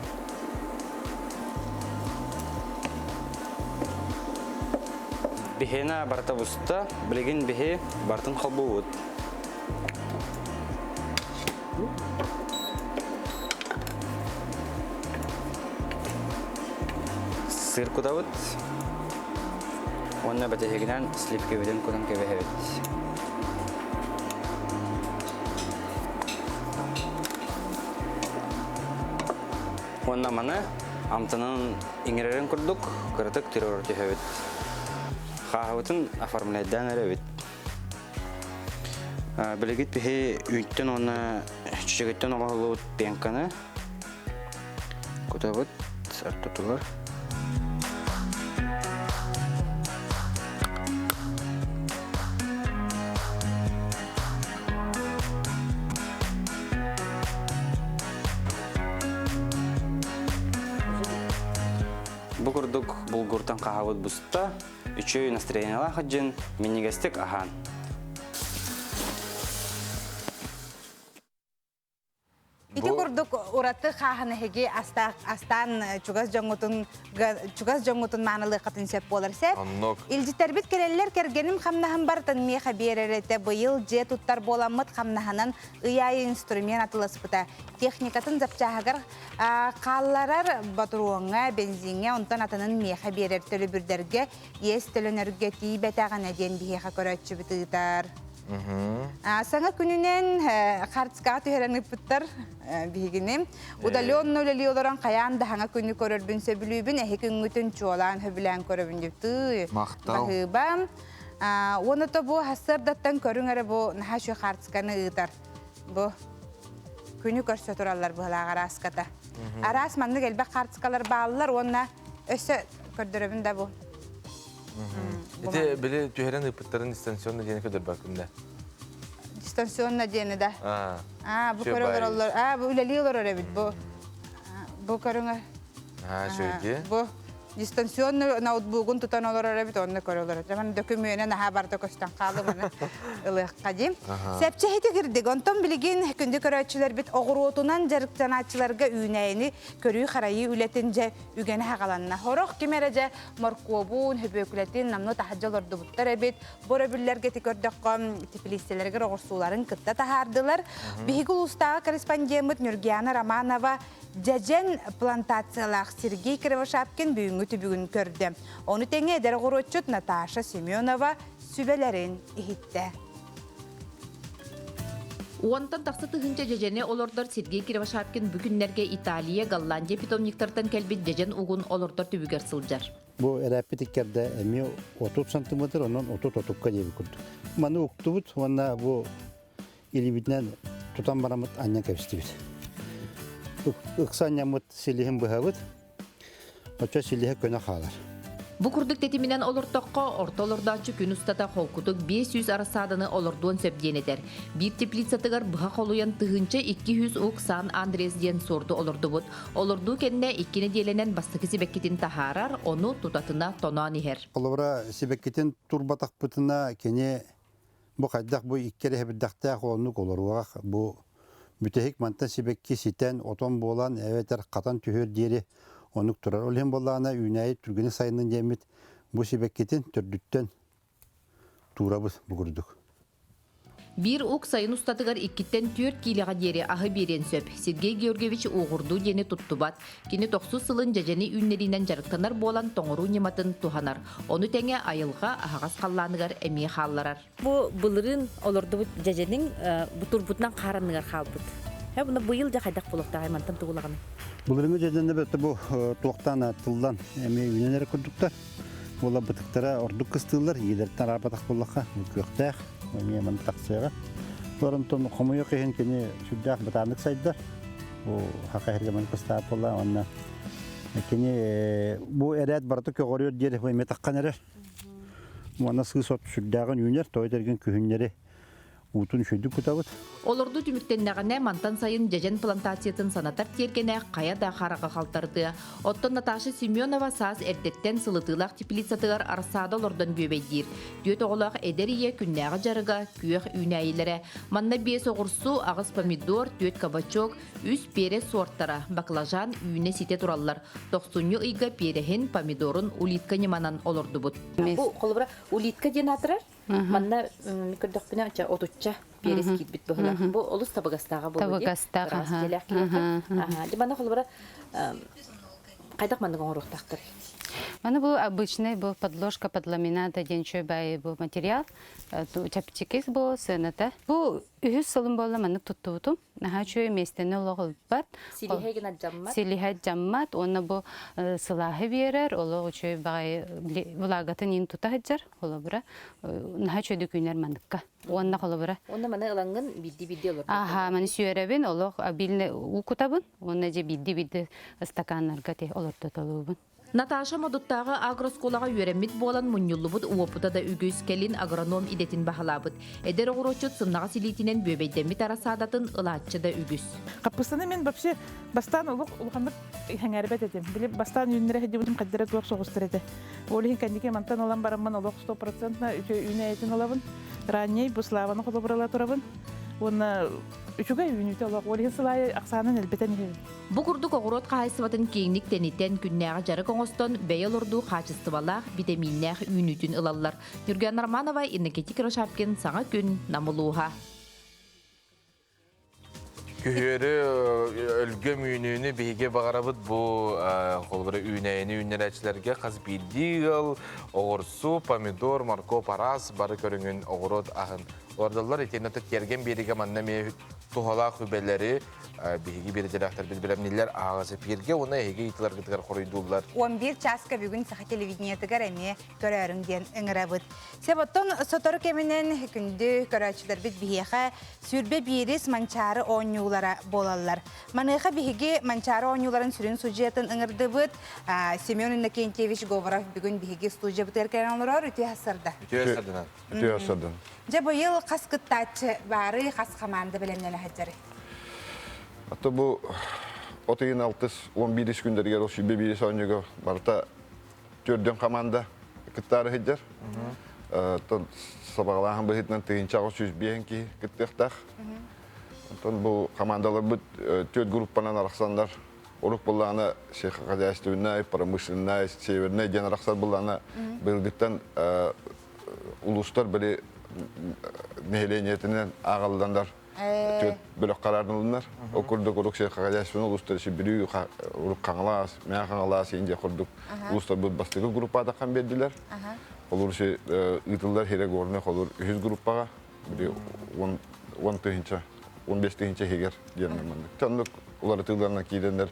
Биһиэнэ барыта буста, билигин биһи барытын холбуубут. Сыр кутабыт. Уонна бэтэһигинэн сливкэбитин кутан кэбиһэбит. Уонна маны амтанын иҥэрэрин курдук кыратык түрөөр түһэбит. Хааһыбытын оформляйдаан эрэбит. Билигит биһи үүттэн уонна чөчөгөттөн оҥоһуллубут пенканы кутабыт ортотугар. Бу курдук булгуртан хаһабыт буста, үчүгэй настроениелаах дьин минньигэстик аһаан. Ити курдук ураты хааһын эһиги астаан чугас дьоҥҥутун чугас дьоҥҥутун маанылыаххытын сөп буолар сөп. Оннук. Илдьиттэрбит кэлэллэр кэргэним хамнаһым барытын миэхэ биэрэр этэ. Быйыл дьиэ туттар буоламмыт хамнаһынан ый аайы инструмент атыласпыта. Техникатын запчааһыгар хаалларар ботуруоҥҥа, бензиҥҥэ, онтон атынын миэхэ биэрэр төлөбүрдэргэ иэс төлөнөргө тиийбэтэҕинэ диэн биһиэхэ көрөөччүбүт ыытар. Саҥа күнүнэн хартыскаҕа түһэрэн ыыппыттар биһигини. Удаленно үлэлии олорон хайаан да саҥа күнү көрөрбүн сөбүлүүбүн, эһи күҥҥүтүн чуолаан сөбүлээн көрөбүн деп тыы. Махтал. Баһыыба. Уонна то бу сарсыардаттан көрүҥ эрэ бу наһаа үчүгэй хартысканы ыытар. Бу күнү көрсө тураллар быһылаах арааската. Араас маннык элбэх хартыскалар бааллар уонна өссө көрдөрөбүн да бу. Ити били түһэрэн ыыппыттарын дистанционно диэни көрдөрбөккүн да? Дистанционно диэни да. Аа, бу көрө олороллор. Аа, бу үлэлии олорор эбит бу. Бу көрүҥэ. Аа, үчүгэй. Бу дистанционно ноутбугун тутан олорор эбит, онно көрө олорор. Маны дөкүмүөнэ наһаа барда көстөн хаалым аны ылыахха дии. Сэпчэһити кирдик. Онтон билигин күндү көрөөччүлэрбит оҕуруотунан дьарыктанааччыларга үүнээйини көрүү-харайыы үлэтин дьэ үгэнэ хаҕаланна. Хорох ким эрэ дьэ моркуобун, хөбүөкүлэтин намну таһырдьа олордубуттар эбит. Бу өрөбүллэргэ ити көрдөххө, теплииссэлэригэр оҕурсууларын кытта таһаардылар. Биһиги улуустааҕы корреспондеммыт Нюргиана Романова дьэдьэн плантациялаах Сергей Кривошапкин бүгүҥҥү түбүгүн көрдө. Ону тэҥэ эдэр оҕуруотчут Наташа Семенова сүбэлэрин иһиттэ. Уонтан тахса тыһыынча дьэдьэни олордор Сергей Кривошапкин бу күннэргэ Италия, Голландия питомниктартан кэлбит дьэдьэн угун олордор түбүгэр сылдьар. Бу эрээппит иккэрдэ эмиэ 30 сантиметр, онон 30 отукка диэби курдук. Маны уктубут уонна бу илиибитинэн тутан бараммыт анньан кэбистибит. Ыкса анньаммыт силиһин быһабыт. Оччо силиһэ көнө хаалар. Бу курдук тэтиминэн олортоххо, орто олордооччу күн устата холкутук 500 арассааданы олордуон сөп диэн этэр. Биир теплицатыгар быһа холуйан 1200 ук Сан Андрес диэн суорду олордубут. Олордуу кэннэ икки нэдиэлэнэн бастакы сибэккитин таһаарар, ону тутатына тоноон иһэр. Холобура, сибэккитин турбатахпытына, кини бу хайдах бу икки эрэ хэбирдэхтээх оннук олоруоҕа бу бүтэһик мантан сибэкки ситэн отон буолан эбэтэр хатан түһүөр диэри оннук турар. Ол иһин буоллаҕына үүнээйи түргэнэ сайыннын диэммит бу сибэккитин төрдүттэн туурабыт бу курдук. Биир ук сайын устатыгар иккиттэн түөрт киилэҕэ диэри аһы биэриэн сөп. Сергей Георгиевич уоҕурдуу диэни туттубат. Кини тохсус сылын дьэдьэни үүннэриинэн дьарыктанар буолан тоҥоруу ньыматын туһанар. Ону тэҥэ айылҕа аһаҕас халлааныгар эмиэ хаалларар. Бу былырыын олордубут дьэдьэниҥ бу турбутунан хаар анныгар хаалбыт. Э буну быйыл дьэ хайдах буолуохтааҕый мантан тугулаҕыный? Былырыҥҥы дьэдьэнэ бөттө бу туохтаан тыллан эмиэ үүнэн эрэ курдуктар. Буола бытыктара ордук кыстыыллар, иилэриттэн араарбатах буоллахха күөхтээх, эмиэ манна тахсыаҕа. Онтон хомойуох иһин кини сүрдээх бытааннык сайдар. Бу хака иһэргэ маннык кыстаабыт буолла уонна кини бу эрээт барыта көҕөрүөр диэри эмиэ таххан эрэр. Уонна сыыс от сүрдээҕин үүнэр, тоҕо этэргин күһүннэри уутун үчүгэйдик кутабыт. Олордуу түмүктэннэҕинэ, мантан сайын дьэдьэн плантациятын санатар тиэргэнэ хайа да хараҕа халтардыа. Оттон Наташа Семенова саас эрдэттэн сылытыылаах теплицатыгар арассаада олордон бүөбэйдиир. Түөрт оҕолоох эдэр ийэ күннээҕи дьарыга күөх үүнээйилэрэ. Манна биэс оҕурсу, аҕыс помидор, түөрт кабачок, үс перец суортара, баклажан үүнэ-ситэ тураллар. Тохсунньу ыйга переһин, помидорун улитка ньыманан олордубут. Бу холобура улитка диэн аатырар. Манна көрдөхпүнэ отучча перец киирбит быһыылаах. Бу олус табыгастааҕа буолуо дии. Табыгастаах, аха. Дьиэлээх киһиэхэ. Аха. Дьэ манна холобура хайдах маннык оҥоруохтаахтарый? Маны бу обычный бу подложка под ламината диэн үчүгэй бу материал. Чэпчэки бу сыаната. Бу үһүс сылым буолла маннык туттубутум. Наһаа үчүгэй миэстэни олох ылбат. Силиһэ гына дьаммат. Силиһэ дьаммат уонна бу сылааһы биэрэр, олох үчүгэй баҕайы влагатын иин тута сылдьар, холобура. Наһаа үчүгэйдик үүнэр манныкка. Уонна холобура. Уонна маны ылаҥҥын биирдии-биирдии олордор. Аха, маны сүөрэбин, олох обильно уу кутабын уонна дьэ биирдии-биирдии ыстакааннарга ти олордотолуубун. Наташа Модуттааҕы агроскуолаҕа үөрэммит буолан мунньуллубут уопута да үгүс, кэлин агроном идэтин баһылаабыт. Эдэр оҕуруотчут сымнаҕас илиитинэн бүөбэйдэммит арассаадатын ылааччы да үгүс. Хаппыстаны мен вообще бастаан олох улаханнык хэҥээрбэт этим. Били бастаан үүннэрэ сылдьыбытым хайдара туох соҕустар этэ. Ол иһин кэнники мантан ылан бараммын олох стопроцентно үчүгэй үүнээйитин ылабын. Ранней бу Славаны холобурала турабын. Уонна үчүгэй үүнүүтэ олох. Ол иһин сыл аайы ахсаанын элбэтэн иһэбин. Бу курдук оҕуруот хаһаайыстыбатын киэҥник тэнитэн, күннээҕи дьарык оҥостон, бэйэ олордуу хаачыстыбалаах, битэмииннээх үүнүүтүн ылаллар. Ньургуяна Романова, Иннокентий Кривошапкин, Саҥа күн, Нам улууһа. Күһүөрү өлгөм үүнүүнү биһиги баҕарабыт бу холобура үүнээйини үүннэрээччилэргэ хас биирдии ыал оҕурсу, помидор, моркуоп араас бары көрүҥүн оҕуруот аһын олордоллор. Итиэннэ тиэргэн биэригэ манна эмиэ туһалаах үбэлэри биһиги биэрдэлээхтэрбит бэлэмнииллэр аһаҕас эпииргэ уонна эһиги ыйытыыларгытыгар хоруйдууллар. 11 чааска бүгүн саха телевидениетыгар эмиэ көрөөрүҥ диэн ыҥырабыт. Сөп оттон сотору кэминэн күндү көрөөччүлэрбит биһиэхэ сүүрбэ биирис Манчаары оонньуулара буолаллар. Маныаха биһиги Манчаары оонньууларын сүрүн судьуйатын ыҥырдыбыт. Семен Иннокентьевич Говоров бүгүн биһиги студиябытыгар кэлэн олорор. Үтүө сарда. Үтүө сарданан. Үтүө сардан. Дьэ быйыл хас кыттааччы баары, хас хамаанда бэлэмнэнэ сылдьарый? Ата бу от ыйын алтыс 11 күндэригэр ол сүүрбэ биирис оонньууга барыта төрдөн команда кыттаары сылдьар. Оттон сабаҕалааһын быһыытынан 1805 киһи кыттыахтаах. Онтон бу командаларбыт төрт группанан арахсаннар урук былаана сельскохозяйственная, промышленная, северная диэн арахсар былаана быйылгыттан улуустар били нэһилиэнньэтинэн ааҕылланнар Түөрт бөлөх караарналыннар. Ол курдук урук сельскохозяйственный улуустар Сибирүү, урук Хаҥалаас, Мэҥэ Хаҥалаас, Индия курдук улуустарбыт бастакы группаҕа таххан биэрдилэр. Холур ыытыллар Хирегорный холур үһүс группаҕа били 10 тыһыынча, 15 тыһыынча иһигэр диэн маннык. Оннук уларытыыларынан киирэннэр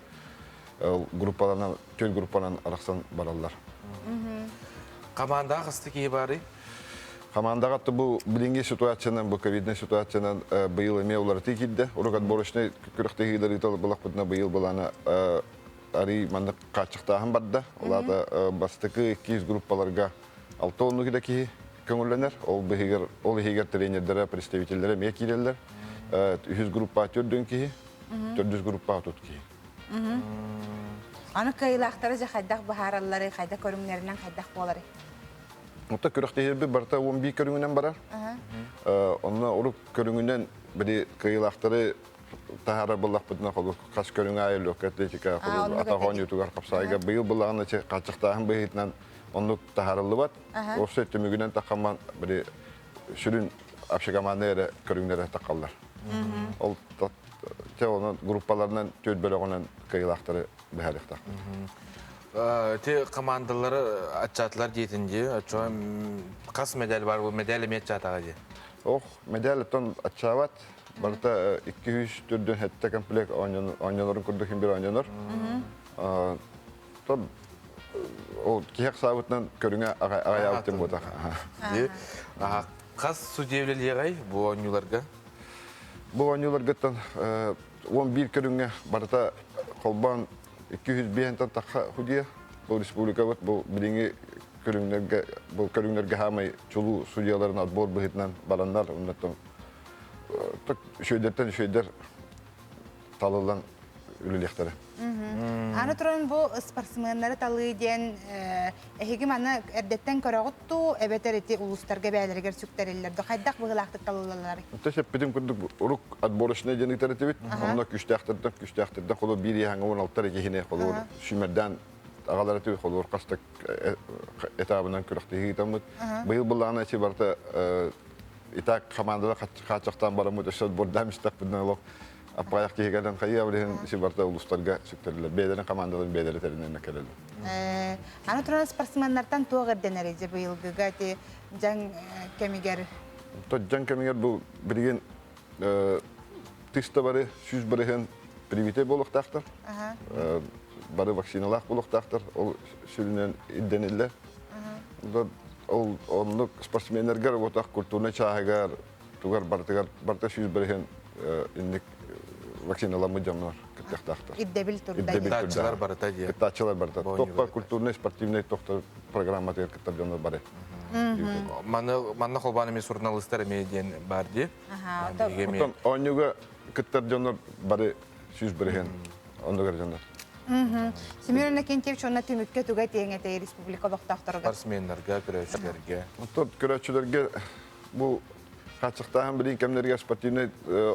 группаларынан, түөрт группанан арахсан бараллар. Командаҕа хасты киһи баарый? Хамаандаҕа бу билиҥҥи ситуациянан, бу ковиднай ситуациянан быйыл эмиэ уларытыы киирдэ. Урук отборочнай күрэхтэһиилэр ыытал былахпытына быйыл былаана арый маннык хааччахтааһын барда. Ол аата бастакы иккис группаларга алта оннук да киһи көҥүллэнэр. Ол быһыгар, ол иһигэр тренердэрэ, представителлэрэ эмиэ киирэллэр. Үһүс группа төрдүн киһи, төрдүс группа тут киһи. Аны кыайыылаахтары дьэ хайдах быһааралларый, хайдах көрүҥнэринэн хайдах буоларый? Оттон күрэхтэһиирбит барыта 11 көрүҥүнэн барар. Онно урук көрүҥүнэн били кыайыылаахтары таһаарар буоллахпытына холбур хас көрүҥ аайы легкая атлетика, холбур атах оонньуутугар хапсаайга быйыл былаҕына хааччахтааһын быһыытынан оннук таһаарыллыбат. Уопсай түмүгүнэн таххамман били сүрүн общекоманднай эрэ көрүҥнэрэ таххаллар. Ол те онон группаларынан түөрт бөлөҕүнэн кыайыылаахтары быһаарыахтаахпыт. Ти командалары аччаатылар диэтин дии. Оччоҕо хас медаль бар бу медаль эмиэ аччаатаҕа дии. Ох, медаль оттон аччаабат. Барыта 200 7 комплект оонньонорун курдук хим бир оонньонор. Тон ол киһи ахсаабытынан көрүҥэ аҕайаабытын буотах. Хас судья үлэлиэҕэй бу оонньууларга? Бу оонньууларгыттан 11 көрүҥҥэ барыта холбоон 205 тахха судья. Бу республикабыт бу билиҥҥи көрүҥнэргэ бу көрүҥнэргэ хаамай чулуу судьяларын отбор быһыытынан бараннар оннуттан үчүгэйдэртэн үчүгэйдэр талыллан үлэлиэхтэрэ. Аны туран бу спортсменнары талыы диэн эһиги маны эрдэттэн көрөҕүт дуу, эбэтэр ити улуустарга бэйэлэригэр сүктэриллэр дуу, хайдах быһыылаахтык талыллалларый? Онто сөппүтүн курдук урук отборочнай диэн ыытар этибит. Онно күстээхтэртэн күстээхтэртэн холобур биир иһаҥа 16 киһини холобур сүүмэрдээн аҕалар этибит холобур хас да этабынан күрэхтэһии ыытаммыт. Быйыл былаана ити барыта итак командалар хааччахтаан бараммыт өссө отбордаан истэхпитинэ олох. Аппаайах киһи кэлэн хайыы абырыһын isi барта улустарга сүктэрилэр. Бэйэлэрин командаларын бэйэлэрэ тэринэн кэлэллэр. Аны туран спортсменнартан туох ирдэнэрий дьэ быйылгыга ити дьаҥ кэмигэр? Дьаҥ кэмигэр бу билигин тыста бары 100% привитый буолуохтаахтар. Бары вакциналаах буолуохтаахтар. Ол сүрүнэн ирдэниллэр. Ол оннук спортсменнаргар уотах культурнай чааһыгар тугар барытыгар барыта 100% инник вакциналаммыт дьоннор кыттыахтаахтар. Ирдэбил турда. Кыттааччылар барыта диye. Кыттааччылар барыта. Тохпа культурнай, спортивнай тохтор программатыгар кыттар дьоннор бары. Манна манна холбоон эмиэ суруналыыстар эмиэ диэн бар дии. Оттон оонньууга кыттар дьоннор бары 100% оннугар дьоннор. Семен Иннокентьевич уонна түмүккэ туга этиэҥ этэй республика олохтоохторугар? Спортсменнарга, көрөөччүлэргэ. Оттон көрөөччүлэргэ бу хааччахтааһын билин кэмнэригэр спортивнай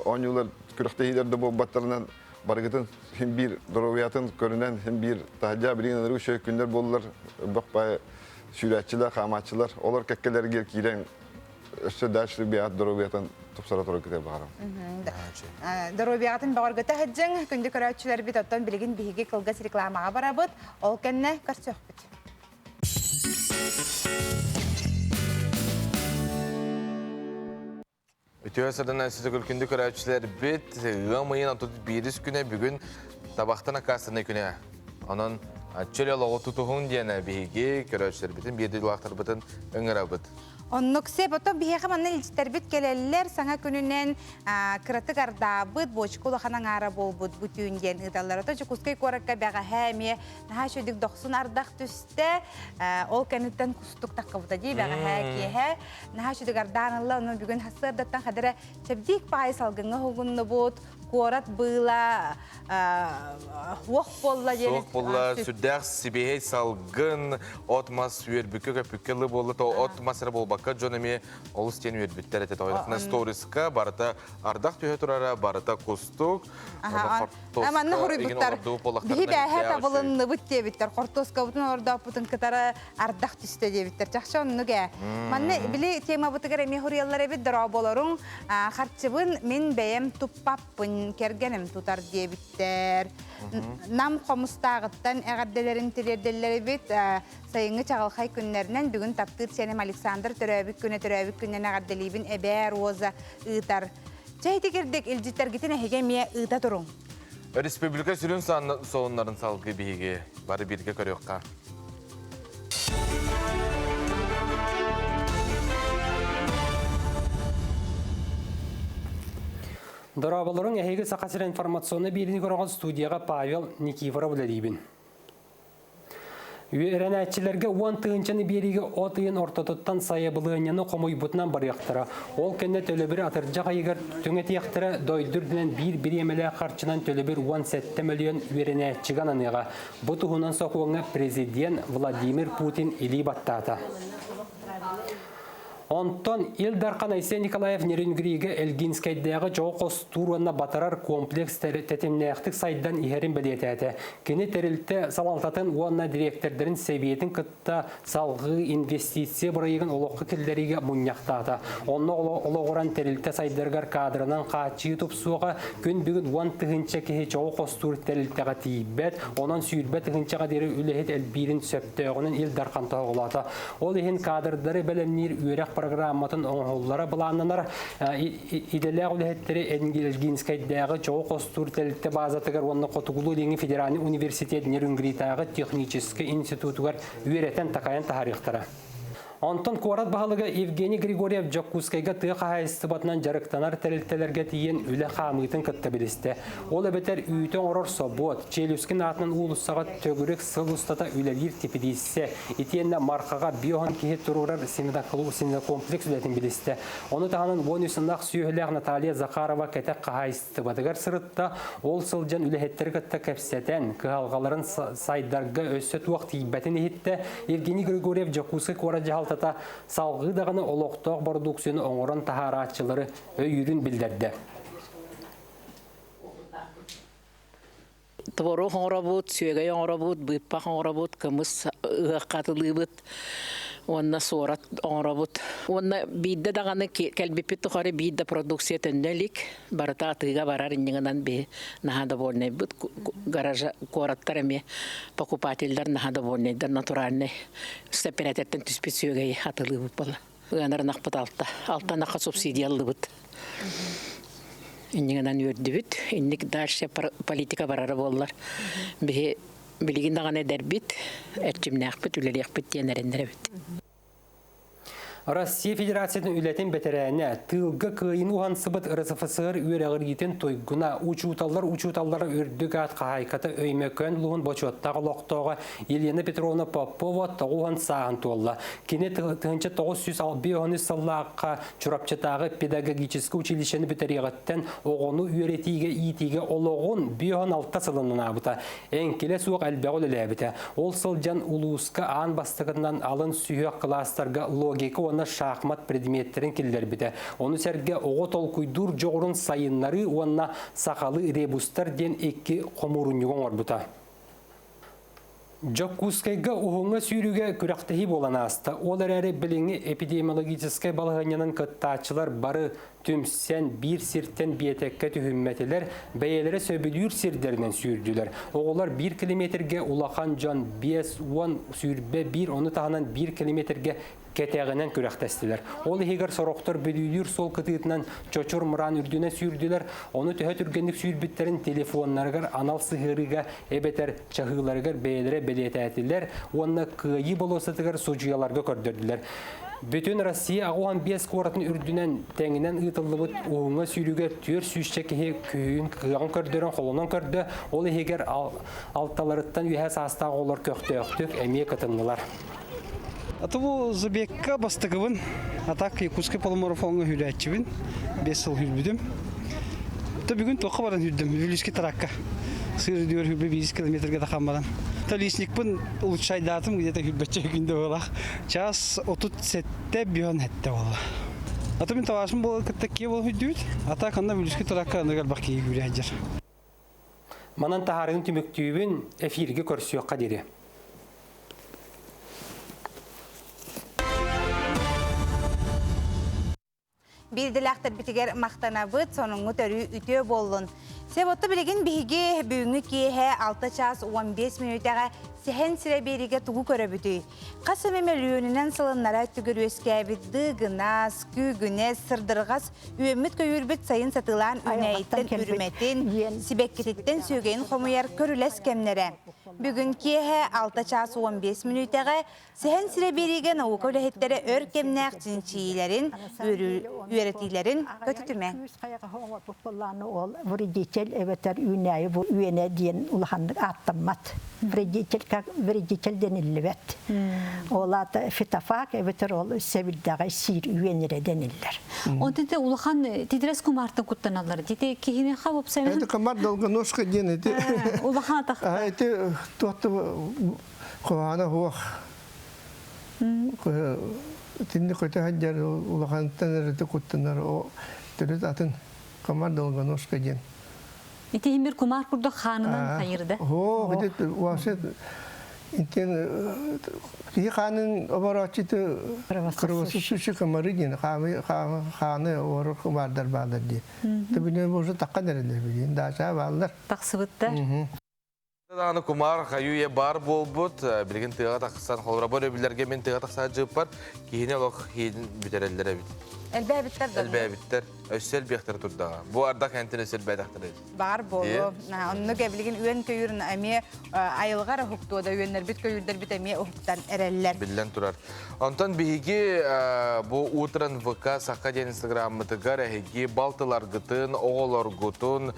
оонньуулар күрэхтэһиилэр да буолбаттарынан барыгытын хин биир доруобуйатын көрүнэн хин биир таһырдьа билигин ынырык үчүгэй күннэр буоллар бөх баай сүүрээччилэр хаамааччылар олор кэккэлэригэр киирэн өссө дальше биат доруобуйатын тупсара турар кытар баҕарам. Доруобуйаҕытын бөҕөргөтө сылдьыҥ, күндү көрөөччүлэрбит, оттон билигин биһиги кылгас рекламаҕа барабыт, ол кэннэ көрсүөхпүт. Үтүө сардан ситигил күндү көрөөччүлэрбит, ыам ыйын 31 күнэ бүгүн табахтан аккаастаныы күнэ. Онон чөл олоҕу тутуһуҥ диэн биһиги көрөөччүлэрбитин, биир дойдулаахтарбытын ыҥырабыт. Оннук сөп. Оттон биһиэхэ манна илдьиттэрбит кэлэллэр. Саҥа күнүнэн кыратык ардаабыт, буочука улахан аҥаара буолбут бу түүн диэн ыыталлар. Ото Дьокуускай куоракка бэҕэһээ эмиэ наһаа үчүгдүк дохсун ардах түстэ. Ол кэнниттэн кустук таххыбыта дии бэҕэһээ киэһэ. Наһаа үчүгдүк ардаан ылла. Онон бүгүн сарсыардаттан хадара чэбдиик баайы салгыҥҥа уһугуннубут. Куорат быыла уох буолла диэн Суох буолла, сүрдээх сибиэһэй салгын, от-мас үөрбүккэ көппүккэ ылы буолла, то от-мас эрэ буолбакка дьон эмиэ олус диэн үөрбүттэр этэ. Тоҕойдохуна сториска барыта ардах түһэ турара, барыта кустук, Манна хоруйбуттар. Биһи бээһэ табылынныбыт диэбиттэр. Хортуоскабытын олордооппутун кытары ардах түстэ диэбиттэр. Чахчы оннук ээ. Манна били темабытыгар эмиэ хоруйаллар эбит дорооболоруҥ харчыбын мин бэйэм туппаппын кэргэним тутар диэбиттэр. Нам хомустааҕыттан эҕэрдэлэрин тириэрдэллэр эбит. Сайыҥҥы чаҕылхай күннэринэн бүгүн таптыыр сиэним Александр төрөөбүт күнэ төрөөбүт күнүнэн эҕэрдэлиибин эбээ Роза ыытар. Чэ ити кирдик илдьиттэргитин эһиги эмиэ ыыта туруҥ. Республика сүрүн сонуннарын салгыы биһиги бары бииргэ көрүөххэ. Дорооболоруҥ, эһиги Саха сирэ информационнай биэриини көрөҕүт студияҕа Павел Никифоров үлэлиибин. Үөрэнээччилэргэ 10 тыһыынчаны биэриигэ от ыйын ортотуттан сайабылыанньаны хомуйбутунан барыахтара. Ол кэннэ төлөбүр атырдьах ыйыгар түҥэтиэхтэрэ, дойду үрдүнэн биир бириэмэлээх харчынан төлөбүр 17 мөлүйүөн үөрэнээччигэ ананыаҕа. Бу туһунан сокуоҥҥа президент Владимир Путин илии баттаата. Онтон Ил Дархан Айсен Николаев Нерюнгригэ Элгинскэйдээҕи чоҕу хостуур уонна батарар комплекс тэтимнээхтик сайдан иһэрин бэлиэтээтэ. Кини тэрилтэ салалтатын уонна дириэктэрдэрин сэбиэтин кытта салҕыы инвестиция бырайыагын олоххо киллэриигэ мунньахтаата. Онно олоҕуран тэрилтэ сайдарыгар кадрынан хааччыйыы тупсуоҕа, күн бүгүн 10 тыһыынча киһи чоҕу хостуур тэрилтэҕэ тиийбэт, онон 20 тыһыынчаҕа диэри үлэһит элбиирин сөптөөҕүнэн Ил Дархан тоһоҕолоото. Ол иһин кадрдары бэлэмниир үөрэх программатын оҥоһуллара былааннанар. Идэлээх үлэһиттэри Элгинскэйдээҕи чоҕу хостуур тэрилтэ базатыгар уонна Хотугулуу-Илиҥҥи федеральнай университет Нерюнгритааҕы техническэй институтугар үөрэтэн-такайан таһаарыахтара. Онтон куорат баһылыга Евгений Григорьев Дьокуускайга тыа хаһаайыстыбатынан дьарыктанар тэрилтэлэргэ тиийэн үлэ хаамыытын кытта билистэ. Ол эбэтэр үүтү оҥорор собуот, Челюскин аатынан уулуссаҕа төгүрүк сыл устата үлэлиир типилииссэ, итиэннэ Мархаҕа биоһон киһи туруорар свинокомплекс үлэтин билистэ. Ону таһынан 13 ынах сүөһүлээх Наталья Захарова кэтэх хаһаайыстыбатыгар сырытта. Ол сылдьан үлэһиттэри кытта кэпсэтэн, кыһалҕаларын сайдарга өссө туох тиийбэтин иһиттэ. Евгений Григорьев Дьокуускай куорат дьаһалтата салҕыы даҕаны олохтоох бородууксуйаны оҥорон таһаарааччылары өйүүрүн биллэрдэ. Творог оҥоробут, сүөгэй оҥоробут, быыппах оҥоробут, кымыс ыһыахха атылыыбыт. Уонна суорат оҥоробут. Уонна биирдэ даҕаны кэлбиппит тухары биир да продукция төннө илик. Барыта атыыга барар иннигинэн биһи наһаа довольнайбыт. Гаража куораттар эмиэ покупателлэр наһаа довольнайдар натуральный сэппэрээтэртэн түспүт сүөгэйи атылыыбыт буолла. Ыанар ынахпыт алта. Алта ынахха субсидия ыллыбыт. Иннигинэн үөрдүбүт. Инник дальше политика барара буоллар. Биһи билигин даҕаны эдэрбит, эрчимнээхпит, үлэлиэхпит диэн эрэннэрэбит. Россия Федерациятын үлэтин бэтэрээнэ, тыылга кыайыны уһансыбыт РСФСР үөрэҕириитин туйгуна, учууталлар учууталлара үрдүк аат хаһаайката Өймөкөөн улууһун бочуоттаах олохтооҕо Елена Петровна Попова 90 сааһын туолла. Кини 1953 сыллаахха Чурапчытааҕы педагогическай училищены бүтэриэҕиттэн оҕону үөрэтиигэ иитиигэ олоҕун 56 сылын анаабыта. Эҥкилэ суох элбэҕи үлэлээбитэ. Ол сылдьан улууска аан бастакытынан алын сүһүөх кылаастарга логика уонна шахмат предметтэрин киллэрбитэ. Ону сэргэ оҕо толкуйдуур дьоҕурун сайыннарыы уонна сахалыы ребустар диэн икки хомуурунньугу оҥорбута. Дьокуускайга уһуҥҥа сүүрүүгэ күрэхтэһии буолан ааста. Ол эрээри билиҥҥи эпидемиологическай балаһыанньанан кыттааччылар бары түмсэн биир сиртэн биэтэккэ түһүммэтилэр, бэйэлэрэ сөбүлүүр сирдэринэн сүүрдүлэр. Оҕолор биир километргэ улахан дьон 5, 10, 21, ону таһынан биир километргэ кэтэҕинэн күрэхтэстилэр. Ол иһигэр сорохтор Бүлүүлүүр суол кытыытынан Чочур Мыраан үрдүнэн сүүрдүлэр, ону төһө түргэнник сүүрбүттэрин телефоннарыгар анал сыһыарыыга эбэтэр чаһыыларыгар бэйэлэрэ бэлиэтээтилэр уонна Кыайыы болуоссатыгар судьуйаларга көрдөрдүлэр. Бүтүн Россия 85 куоратын үрдүнэн тэҥинэн ыытыллыбыт уһуҥҥа сүүрүүгэ 400 киһи күүһүн кыаҕын көрдөрөн холонон көрдө, ол иһигэр алталарыттан үөһэ саастаах оҕолор көхтөөхтүк эмиэ кытыннылар. Аты бу забегка бастакыбын. А так Якутский полумарафоҥҥа хүлээччибин. 5 сыл хүрбүтүм. То бүгүн туохха баран хүрдүм? Вилюйский тракка. Сыр үрдүгэр хүрбэ 5 километрга тахан баран. То лесникпын улучшайдаатым где-то хүрбэччэ күндө буолах. Час 37 бион хетте болла. Аты мин табашым буола кытта кие бол хүрдүбүт. А так анна Вилюйский тракка аныгар бак кии хүрээджер. Манан таһаарыын түмүктүүбүн эфиргэ көрсүөххэ диэри. Биирдэлээхтэрбитигэр махтанабыт, сонуҥҥут өрүү үтүө буоллун. Себотто билигин биһиги бүгүҥҥү киэһэ 6 чаас 15 мүнүүтэҕэ сэһэн сирэ биэриигэ тугу көрөбүтүй? Хас эмэ мөлүйүөнүнэн сылыннара өттүгэр үөскээбит дыыгынас, күүгүнэс, сырдырҕас үөммүт-көйүүрбүт сайын сатыылаан үүнээйиттэн үрүмэтин, сибэккититтэн сүөгэйин хомуйар көрүлэс кэмнэрэ. Бүгүн киэһэ 6 чаас 15 мүнүүтэҕэ Сэһэн сирэ биэриигэ наука үлэһиттэрэ өр кэмнээх чинчийиилэрин, үөрэтиилэрин көтүтүмэ. Ол вредитель эбэтэр үүнээйи бу үөнэ диэн улаханнык ааттаммат. Вредитель как вредитель дениллибэт. Ол аата фитофаг эбэтэр ол сэбирдэҕи сиир үөнэрэ дениллэр. Онтон те улахан титрес кумартан куттаналлар. Дите кихини ха вопсайна. Это комар долгоножка диэн эти. Улахан атахта. Эти туохта куһаҕана суох. Итинник көтө сылдьар улахантан эрэ куттанар төрүт атын комар долгоножка диэн. Ити химир кумар курдук хаанынан хайырда. Оо, ити вообще интен киһи хаанын оборооччуты кровососущий комары диэн хааны орор кумардар баалар дии. Түбүнэн уже таққан эрэлэр билин даача бааллар. Тахсыбыттар. Даҕаны кумаар хайыы баар буолбут, билигин тыаҕа тахсан, холобура өрөбүллэргэ мин тыаҕа тахсаат дьыыппар, киһини олох иһин бүтэрэллэр эбит. Элбээбиттэр да. Элбээбиттэр. Өссө элбиэхтэрэ турдаҕа. Бу ардах энтин өссө элбээтэхтэрэ. Баар буолуо. Оннук эбилигин үөн-көйүүр эмиэ айылҕа эрэ уһуктуо да үөннэрбит көйүүрдэрбит эмиэ уһуктан эрэллэр. Биллэн турар. Онтон биһиги бу Утран ВК Саха диэн инстаграммытыгар эһиги балтыларгытын, оҕолоргутун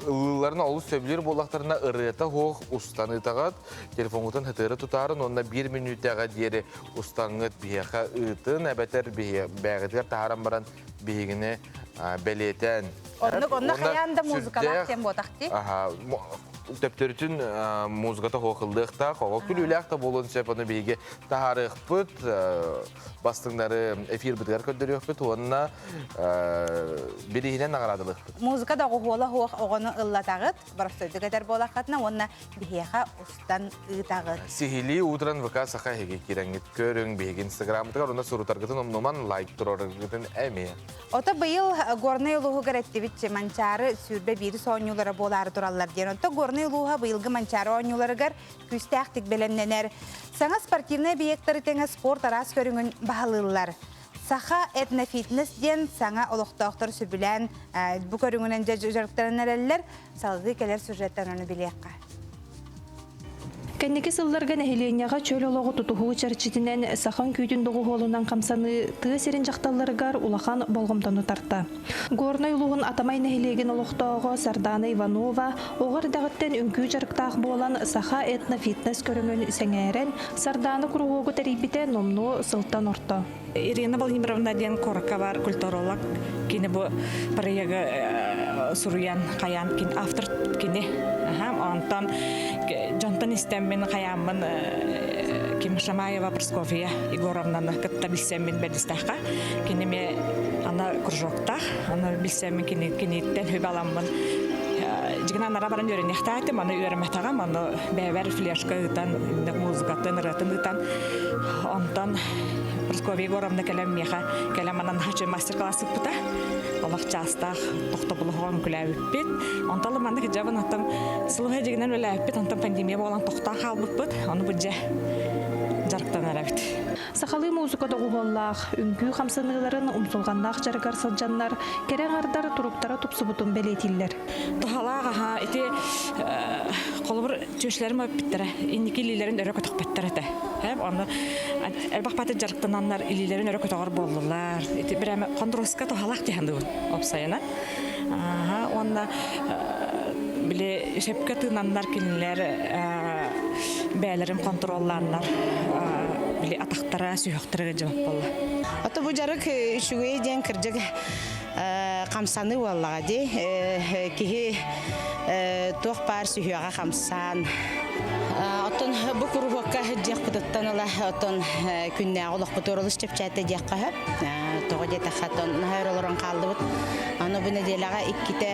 ылыыларын олус сөбүлүүр буоллахтарына ырыата суох устан ыытаҕыт, телефоҥҥутун хытыары тутаарын уонна биир мүнүүтэҕэ диэри устаҥҥыт биһиэхэ ыытын эбэтэр бэйэҕитигэр таһааран баран биһигини бэлиэтээн. Оннук онно хайаан да музыкалаах кэм буотах дии. төптөрүтүн музыката хоохыллыахтаах, оҕо күлүүлээх да буолуон сөп, ону биһиги таһаарыахпыт, бастыҥнары эфирбытыгар көрдөрүөхпүт уонна бирииһинэн наҕараадалыахпыт. Музыка да оҕуһуола суох оҕону ыллатаҕыт, боростуойдук этэр буолаххытына уонна биһиэхэ устан ыытаҕыт. Сиһилии уутуран ВК Саха эһиги киирэҥҥит көрүҥ, биһиги инстаграммытыгар уонна сурутаргытын умнуман лайк туруораргытын эмиэ. Ото быйыл Горнай улууһугар эттибит Манчаары 21 оонньуулара буолаары тураллар диэн. Онто Горнай улууһа быйылгы Манчаары оонньууларыгар күүстээхтик бэлэмнэнэр. Саҥа спортивнай объектары тэҥэ спорт араас көрүҥүн баһылыыллар. Саха этнофитнес диэн саҥа олохтоохтор сөбүлээн бу көрүҥүнэн дьарыктанан эрэллэр. Салгыы кэлэр сюжеттан ону билиэххэ. Кэнники сылларга нэһилиэнньэҕэ чөл олоҕу тутуһуу чэрчитинэн саха үҥкүүтүн доҕуһуолунан хамсаныы тыа сирин дьахталларыгар улахан болҕомтону тарта. Горнай улууһун Атамай нэһилиэгин олохтооҕо Сардаана Иванова оҕо эрдэҕиттэн үҥкүү дьарыктаах буолан саха этно-фитнес көрүҥүн сэҥээрэн Сардаана куруһуогу тэрийбитэ номнуо сылтан орто. Ирина Владимировна диэн куоракка баар культуролог кини бу проегы суруйан хайаан кин автор кини онтон дьонтон истэммин хайааммын Ким Шамаева Прасковья Егоровнаны кытта билсэммин бэрдистэххэ кини ме ана кружоктаах аны билсэммин кини киниттэн хүб аламмын дьигинэн ара баран үөрэниэхтээтим аны үөрэммэтэҕим аны бэйэбэр флешка ыытан музыкатын ырыатын ыытан онтон Прасковья Егоровна кэлэн миэхэ кэлэн манан хачы мастер-класс ыппыта. Олох чаастаах тохтобулуһуган күлээбиппит. Онтон маннык дьабын оттон сылыһа дьигинэн үлэлээбиппит, онтон пандемия буолан тохтоон хаалбыппыт. Ону бу дьэ дьарыктанар эбит. Сахалыы музыка доҕуһуоллаах, үҥкүү хамсаныыларын умсулҕаннаах дьарыгар сылдьаннар, кэрэ аҥардар туруктара тупсубутун бэлиэтииллэр. Туһалаах аха ити холобур чүөчлэрим өппүттэрэ инники илиилэрин өрө көтөхпөттөр этэ. Онно элбэх баты дьарыктананнар илиилэрин өрө көтөҕөр буоллулар. Ити бирэме хондуруска туһалаах диһандыбын опсайына. Уонна били сөпкө тыынаннар кинилэр бэйэлэрин контроллааннар били атахтара сүһүөхтэрэ дьыбап буолла. Ото бу дьарык үчүгэй диэн кырдьык хамсаныы буоллаҕа дии. Киһи туох баар сүһүөҕэ хамсаан. Оттон бу куруһуокка сылдьыахпытыттан ыла оттон күннээҕи олохпутугар олус чэпчээтэ диэххэ сөп. Тоҕо диэтэххэ, оттон наһаа өр олорон хааллыбыт. Аны бу нэдиэлэҕэ иккитэ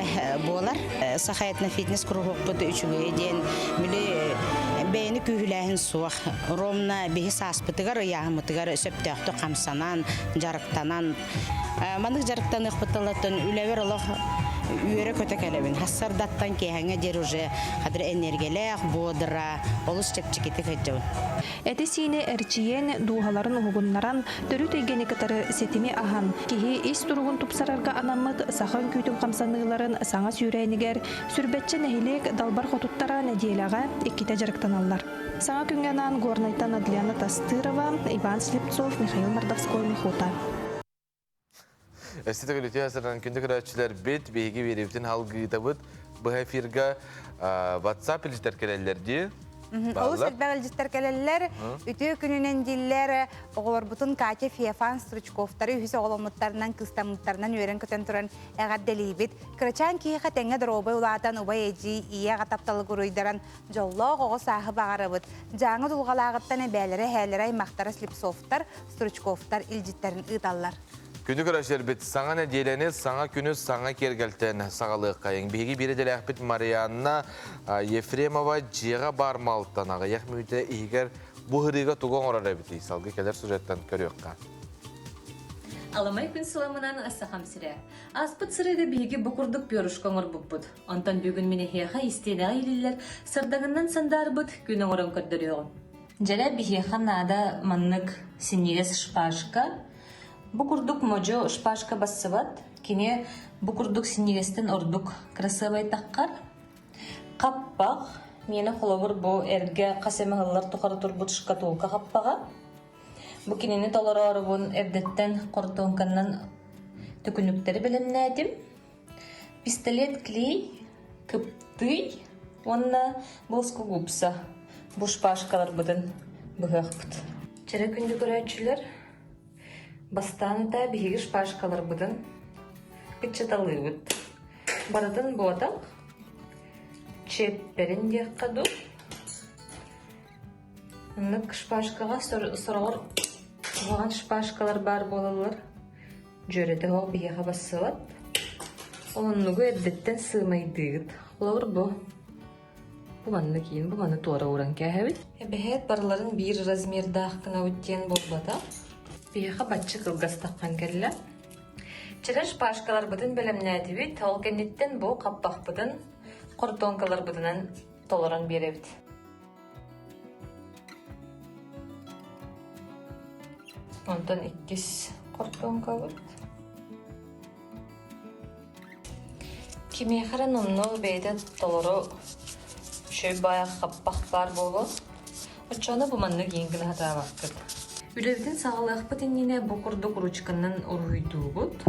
буолар. Саха этнофитнес куруһуокпут үчүгэйэ диэн били бэйэни күүһүлээһин суох. Ровно биһи сааспытыгар, ыйааһыммытыгар сөптөөхтүк хамсанан, дьарыктанан Маннык дьарыктаныахпыттан үлэбэр олох үөрэ-көтө кэлэбин. Хассардаттан киэһэҥҥэ диэри уже хадыр энергиялээх, бодра, олус чэпчэкитик сылдьабын. Эти-сиини эрчийэн, дууһаларын уһугуннаран, төрүт эйгэни кытары ситими аһан, киһи ис туругун тупсарарга анаммыт саха үҥкүүтүн хамсаныыларын саҥа сүүрээнигэр Сүрбэччэ нэһилиэк далбар хотуттара нэдиэлэҕэ иккитэ дьарыктаналлар. Саҥа күҥҥэ анаан Горнайтан Адлена Тастырова, Иван Слепцов, Михаил Мордовской, Михута. Өссө төгүл үтүө сырынан күндү көрөөччүлэрбит, биһиги биэриибитин халгыытабыт. Быһа эфирга WhatsApp илдьитэр кэлэллэр дии. Олус элбэх илдьиттэр кэлэллэр. Үтүө күнүнэн дииллэр. Оҕолорбутун Катя Феофан Стручковтары үһүс оҕоломмуттарынан, кыстаммыттарынан үөрэн-көтөн туран эҕэрдэлиибит. Кырачаан киһиэхэ тэҥҥэ доруобай улаатан, убай-эдьиий, ийэ-аҕа тапталы гуруйдаран, Дьоллоох оҕо сааһы баҕарабыт. Дьааҥы дулҕалааҕыттан эбээлэрэ, эһээлэрэ, аймахтара Слепцовтар, Стручковтар илдьиттэрин ыыталлар. Күнү көрөсөрбүт саҥа нэдиэлэни, саҥа күнү саҥа киэргэлтэн саҕалыаххайыҥ. Биһиги биир идэлээхпит Марианна Ефремова дьиэҕэ баар малтан аҕыйах мүнүүтэ иһигэр бу һырыыга тугу оҥорор эбитий? Салгыы кэлэр сюжеттан көрүөххэ. Аламай күн сыламынан Сахам сирэ. Ааспыт сырыыга биһиги бу курдук перышко оҥорбуппут. Онтон бүгүн мин эһиэхэ истиэнэҕэ иилиллэр сардаҥынан сандаарбыт күн оҥорон көрдөрүөҕүм. Дьэрэ биһиэхэ наада маннык синньигэс шпажка. Бу курдук модьу шпажка бассыбат. Кини бу курдук синньигэстэн ордук кырасыабай таххар. Хаппах, миэнэ холобур бу эргэ хас эмэ сыллар тухары турбут шкатулка хаппаҕа. Бу кинини толороорубун эрдэттэн хортуоҥканнан төкүнүктэри бэлэмнээтим. Пистолет клей, кыптый уонна плоскогубца бу шпажкаларбытын быһыахпыт. Чэрэ күндү көрөөччүлэр, бастаан утаа биһиги шпажкаларбытын кыччаталыыбыт. Барытын буотах. Чиэппэрин диэххэ дуу. Маннык шпажкаҕа сороҕор куһаҕан шпажкалар баар буолаллар. Дьүөрэтэ ол биһиэхэ бассыбат. Оннугу эрдэттэн сыымайдыыгыт. Холобур бу. Бу манна киин, бу маны туора ууран кээһэбит. Эбэһээт барыларын биир размердаах гынабыт диэн буолбата. Биһиэхэ бачча кылгас таххан кэллэ. Чэрэ шпажкаларбытын бэлэмнээтибит. Ол кэнниттэн бу хаппахпытын хортуоҥкаларбытынан толорон биэрэбит. Онтон иккис хортуоҥкабыт. Кимиэхэ эрэ номнуо бэйэтэ толору үчүгэй баайа хаппах баар буолуо. Оччоҕуна бу маннык иин гына сатаабаккыт. Үлэбитин саҕалыахпыт иннинэ бу курдук ручканан уруһуйдуубут.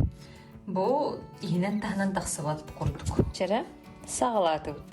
Бу иһинэн-таһынан тахсыбат курдук. Чэрэ, саҕалаатыбыт.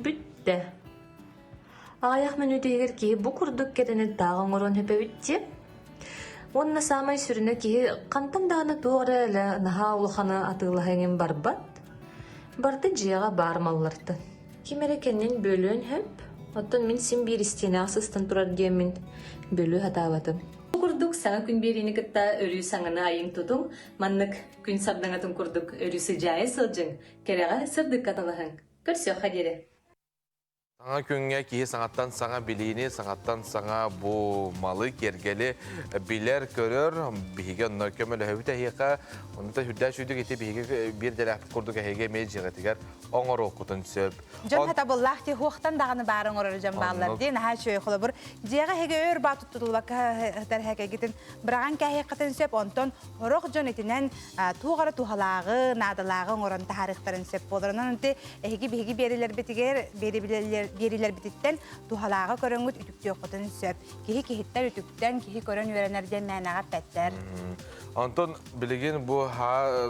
Бүттэ. Аҕыйах мүнүүтэ иһигэр киһи бу курдук кэрэнэн таах оҥоруон сөп эбит дии. Уонна саамай сүрүнэ киһи хантан даҕаны туох эрэ элэ наһаа улаханы атыылаһа иҥин барбат. Барыта дьиэҕэ баар маллартан. Ким эрэ кэннин бүөлүөн сөп, оттон мин син биир истиэнэҕэ сыстан турар диэммин бүөлүү сатаабатым. Бу курдук саҥа күн биэриини кытта өрүү саҥаны айыҥ-тутуҥ, маннык күн сардаҥатын курдук өрүү сыдьаайа сылдьыҥ, кэрэҕэ сырдыкка талаһыҥ. Көрсүөххэ диэри. Саҥа күҥҥэ киһи саҥаттан саҥа билиини, саҥаттан саҥа бу малы, киэргэли билэр, көрөр. Биһиги онно көмөлөһөбүт эһиэхэ. Онно сүрдээх сүүрдүк ити биһиги биир дэлээхпит курдук эһиги эмиэ дьиэҕитигэр оҥоруоххутун сөп. Дьон хатабыллаах ти хуохтан даҕаны баары оҥорор дьон бааллар дии наһаа үчүгэй холобур. Дьиэҕэ эһиги өр баа туттуллубакка сытар эһэкэйгитин быраҕан кээһиэххитин сөп. Онтон сорох дьон итинэн туох эрэ туһалааҕы, наадалааҕы оҥорон таһаарыахтарын сөп буолар. Онон ити эһиги биһиги биэрилэрбитигэр биэрилэрбититтэн туһалааҕы көрөҥҥүт үтүктүөххүтүн сөп. Киһи киһиттэн үтүктэн, киһи көрөн үөрэнэр диэн мээнэҕэ эппэттэр. Онтон билигин бу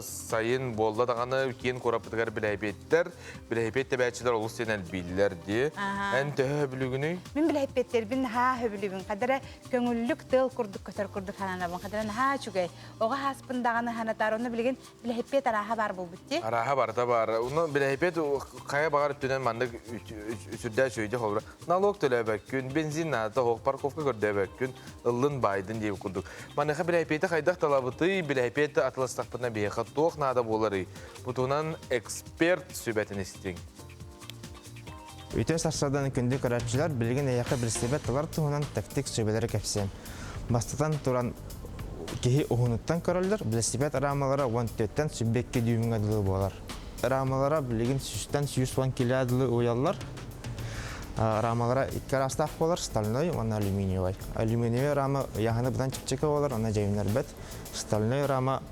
сайын буолла даҕаны киин куораппытыгар билэһипиэттэр, билэһипиэт тэбээччилэр олус диэн элбииллэр дии. Эн төһө сөбүлүүгүнүй? Мин билэһипиэттербин наһаа сөбүлүүбүн. Хадара көҥүллүк тыал курдук көтөр курдук сананабын. Хадара наһаа үчүгэй. Оҕо ааспын даҕаны санатар. Онно билигин билэһипиэт арааһа баар буолбут дии. Арааһа барыта баар. Онно билэһипиэт хайа баҕар өттүнэн маннык сүрдээх үчүгэйдик холобура. Налог төлөөбөккүн, бензин наада суох, парковка көрдөөбөккүн, ыллын байдын диэбит курдук. Маныаха билэһипиэти хайдах талабытый, билэһипиэт атыластахпытына биһиэхэ туох наада буоларый? Бу туһунан эксперт сүбэтин истиҥ. Үтүө сарсыардан күндү көрөөччүлэр, билигин эйиэхэ билсибэт тылар туһунан тэктик сүбэлэри кэпсиэм. Бастатан туран, киһи уһунуттан көрөллөр, билсибэт рамалара 14-тэн 22 дюймҥа дылы буолар. Рамалара билигин сүүстэн 110 килэ дылы уйаллар. Рамалара икки араастаах буолар, стальной уонна алюминиевай. Алюминиевай рама ыйааһына быдан чэпчэки буолар, онно дьайыннарбат. Стальной рама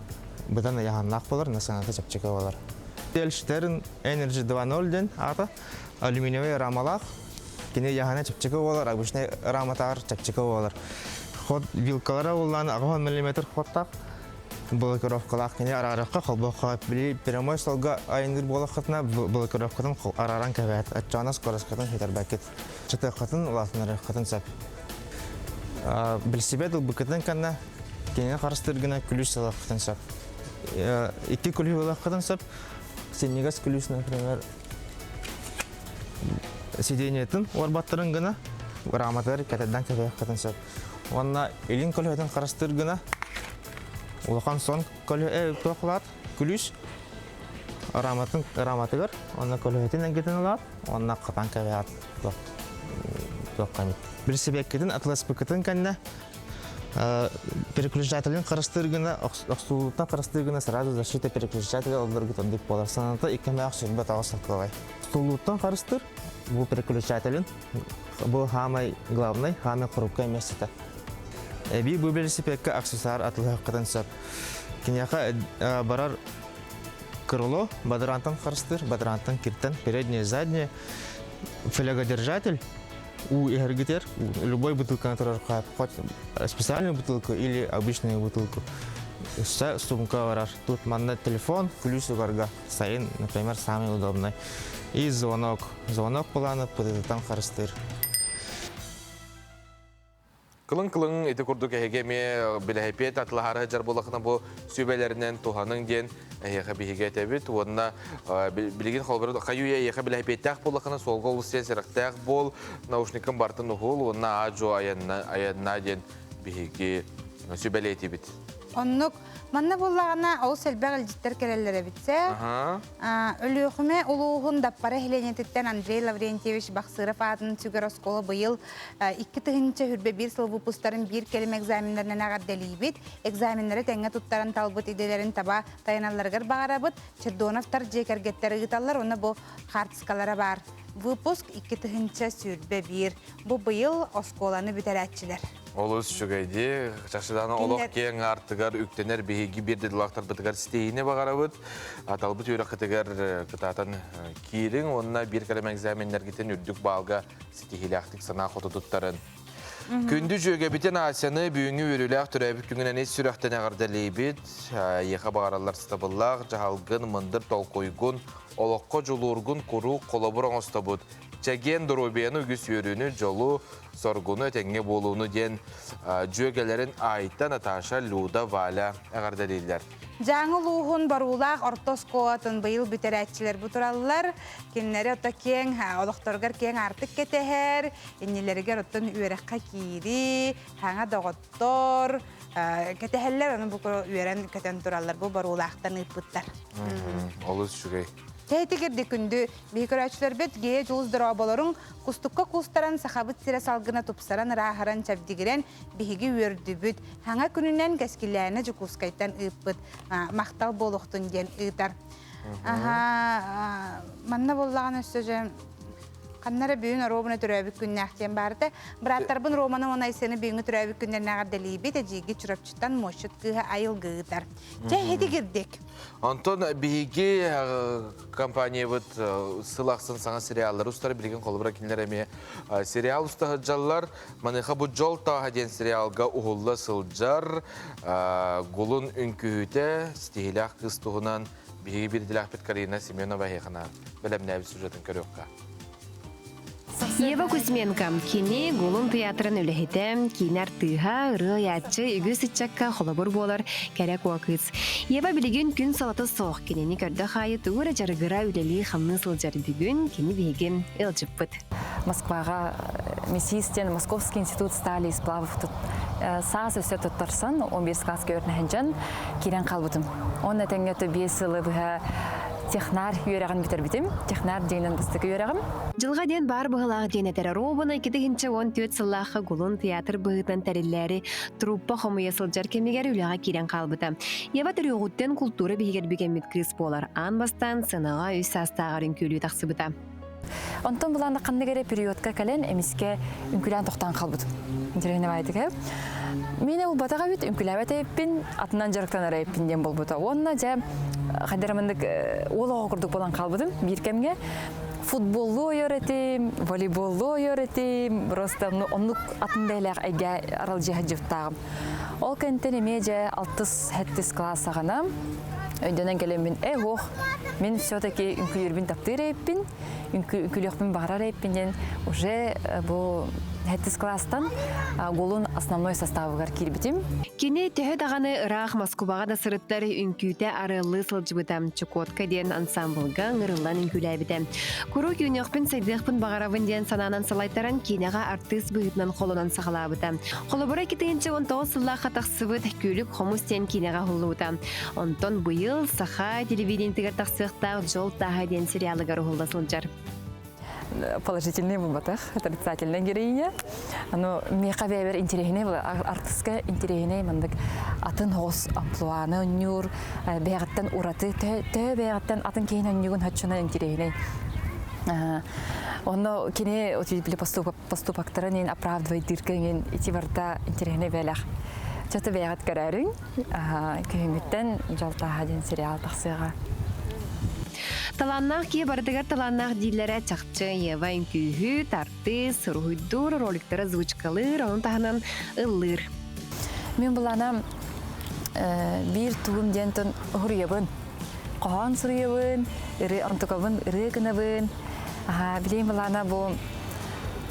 быдан ыйааһыннаах буолар, онно сыаната чэпчэки буолар. Элштерн Energy 2.0 диэн аата алюминиевай рамалаах. Кини ыйааһына чэпчэки буолар, обычнай раматааҕар чэпчэки буолар. Ход вилкалара буоллаан 80 мм ходтаах блокировкалаах кини араарыахха холбооххо били прямой суолга айанныыр буолаххытына блокировкатын арааран кэбээт оччоҕуна скоростькытын сүтэрбэккит чытыаххытын улаатыннарыаххытын сөп билсибэт ылбыккытын кэннэ кинини харыстыыр гына күлүүс ылыаххытын сөп икки күлүүһү ылыаххытын сөп синньигэс күлүүс например сиденьетын уорбаттарын гына раматыгар кэтэрдэн кэбиһиэххитин сөп уонна илин көлөһөтүн харыстыыр гына улахан сон көлөһө туох күлүүс раматын раматыгар уонна көлөһөтүн эргитин ылаат уонна хатан кэбиһээт туоххамит билсибэккитин атыласпыккытын кэннэ переключателин харыстыыр гына охсуулуттан харыстыыр гына сразу защита переключателя олоргут ордук буолар саната иккэмээх сүрбэ тоҕус соколай тулууттан харыстыыр бу переключателин бу хаамай главный хаамай хрупкай местета эбии бу велосипедка аксессуар атылыһаххытын сөп киниэхэ барар крыло бадарантан харыстыыр бадарантан киртэн переднее заднее. флягодержатель у иһэргитер любой бутылканы турар хоть специальную бутылку или обычную бутылку. Өссө сумка барар. Тут манна телефон, ключ угарга. Сайын, например, самый удобный. И звонок. Звонок планы пытытытан харыстыр. Кылын-кылын ити курдук эһиги эмиэ билэһипиэт атылаһары сылдьар буоллахына бу сүбэлэринэн туһаныҥ диэн эһиэхэ биһиги этэбит уонна билигин холобура хайыы эйиэхэ билэһипиэттээх буоллахына суолга олус диэн сэрэхтээх буол наушникын бартын уһул уонна аа-дьуо айанна диэн биһиги сүбэлиэтибит. Оннук Манна буоллаҕына олус элбэх илдьиттэр кэлэллэр эбит сэ. Өлүөхүмэ улууһун Даппара нэһилиэнньэтиттэн Андрей Лаврентьевич Бахсыров аатын сүгэр оскуола быйыл 2021 сыл выпустарын биир кэлим экзаменнарынан эҕэрдэлиибит. Экзаменнары тэҥҥэ туттаран талбыт идэлэрин таба тайаналларыгар баҕарабыт. Чердоновтар дьиэ кэргэттэр ыыталлар уонна бу хаартыскалара баар. Выпуск 2021. Бу быйыл оскуоланы бүтэрээччилэр. Олус үчүгэй дии. Чахчыдааны олох киэҥ аартыгар үктэнэр биһиги биир дойдулаахтарбытыгар ситиһиини баҕарабыт. Талбыт үөрэххитигэр кытаатан киириҥ уонна биир кэлим экзаменнэргитин үрдүк баалга ситиһиилээхтик санаа хоту туттарын. Күндү дьүөгэбитин Асяны бүгүҥҥү үөрүүлээх төрөөбүт күҥүнэн ис сүрэхтэн эҕэрдэлиибит. Эйиэхэ баҕараллар сатабыллаах дьаһалгын, мындыр толкуйгун, олоххо дьулуургун куруук холобур оҥостобут. Чэгиэн доруобуйаны үгүс үөрүүнү, дьолу, соргуну, этэҥҥэ буолууну диэн дьүөгэлэрин Айта, Наташа, Люда, Валя эҕэрдэлииллэр. Дьааҥы улууһун Боруулаах орто оскуолатын быйыл бүтэрээччилэр бу тураллар. Кинилэри ото киэҥ олохторугар киэҥ аартык кэтэһэр, иннилэригэр оттон үөрэххэ киирии, хаҥа доҕоттор кэтэһэллэр, ону бу үөрэн көтөн тураллар, бу Боруулаахтан ыыппыттар. Олус үчүгэй. Тээтигирди күндү биһи көрөөччүлэрбит Гея Дьулус дорооболоруҥ кустукка куустаран сахабыт сирэ салгына тупсаран ырааһыран чэбдигирэн биһиги үөрдүбүт. Хаҥа күнүнэн Кэскилээнэ Дьокуускайтан ыыппыт махтал буолуохтун диэн ыытар. Аха манна буоллаҕына өссө дьэ Ханна эрэ бүгүн оруобуна төрөөбүт күннээх диэн баарыта. Бырааттарбын Романы уонна Айсены бүгүҥҥү төрөөбүт күннэрин эҕэрдэлиибит. Эдьиийгит Чурапчыттан муосчут кыыһа Айылгы ыытар. Чэ, итигирдик. Онтон биһиги компаниябыт сыл ахсын саҥа сериаллары устар. Билигин холобура кинилэр эмиэ сериал уста сылдьаллар. Маныаха бу Дьол тааһа диэн сериалга уһулла сылдьар. Гулун үҥкүүһүтэ, ситиһиилээх кыыс туһунан биһиги биирдилээхпит Карина Семенова эһиэхэ бэлэмнээбит сюжетын көрүөххэ. Ева Кузьменко кини Гулун тыйаатырын үлэһитэ, киинэ артыыһа, ырыа айааччы, үгүс ыччакка холобур буолар кэрэ куо кыыс. Ева билигин күн солото суох кинини көрдөх аайы тугу эрэ дьарыгыра үлэлии-хамныы сылдьар бүгүн кини биһиги ыалдьыппыт. Москваҕа МИСИС диэн Московский институт стали и сплавов тут саас өссө туттарсан 11 класска үөрэнэ киирэн хаалбытым. Онно тэҥҥэ 5 сылы быһа технар үөрэҕин бүтэрбитим. Технар диэнэн бастакы үөрэҕим. Дьылҕа диэн баар быһылаах диэн этэр Робуна 2014 сыллаахха Гулун театр быһыытынан тэриллээри труппа хомуйа сылдьар кэмигэр үлэҕэ киирэн хаалбыта. Ева төрүөҕүттэн култуура биһигэр бигэммит кыыс буолар. Аан бастаан сыанаҕа үс саастааҕар үҥкүүлүү тахсыбыта. Онтон булаана ханнык эрэ периодка кэлэн эмискэ үҥкүүлээн тохтоон хаалбытым. Интересно баайдык Мин ылбатах эбит, үҥкүүлээбэт эбиппин, атынан дьарыктанар эбиппин диэн буолбута. Уонна дьэ хайдарамыннык уол оҕо курдук буолан хаалбытым биир кэмҥэ. Футболлуу ойор этим, волейболлуу ойор этим, просто оннук атын бэйэлээх эйгэ аралдьыһа дьыттааҕым. Ол кэнтэн эмиэ дьэ алтыс сэттис класс саҕана өйдөнөн кэлэммин э ох мин все-таки үҥкүүлүүрбүн таптыыр эбиппин үҥкүүлүөхпүн баҕарар эбиппин диэн уже бу сэттис класстан голун основной составыгар киирбитим. Кини төһө даҕаны ыраах Москубаҕа да сырыттар үҥкүүтэ арыаллыы сылдьыбыта. Чукотка диэн ансамблга ыҥырыллан үҥкүүлээбитэ. Куруук үүнүөхпүн-сайдыахпын баҕарабын диэн санаанан салайтаран киинэҕэ артыыс быһыытынан холонон саҕалаабыта. Холобура 2019 сыллаахха тахсыбыт Күлүк хомус диэн киинэҕэ уһуллубута. Онтон быйыл саха телевидениетигэр тахсыахтаах Дьол тааһа диэн сериалыгар уһулла сылдьар. Положительный буолбатах, отрицательная героиня. Аны миэхэ бэйэбэр интэриэһинэй артыска интэриэһинэй маннык атын оҕус амплуаны онньуур, бэйэҕиттэн ураты, төһө бэйэҕиттэн атын киһини онньуугун оччонон интэриэһинэй. Онно кини поступоктарын иин оправдывайдыырга иҥин ити барыта интэриэһинэй бэлэх. Чата бэйэҕит көрөөрүҥ. Күһүҥҥүттэн Дьол тааһа диэн сериал тахсыаҕа. Талааннаах киһи барытыгар талааннаах дииллэрэ чахчы. Ева үҥкүүһүт, артыыс, уруһуйдуур, роликтары озвучкалыыр, ону таһынан ыллыыр. Мин буланам биир тугум диэн тон уһуруйабын. Хоһоон суруйабын, ыры онтукабын ырыа гынабын. Аха, билигин былаана бу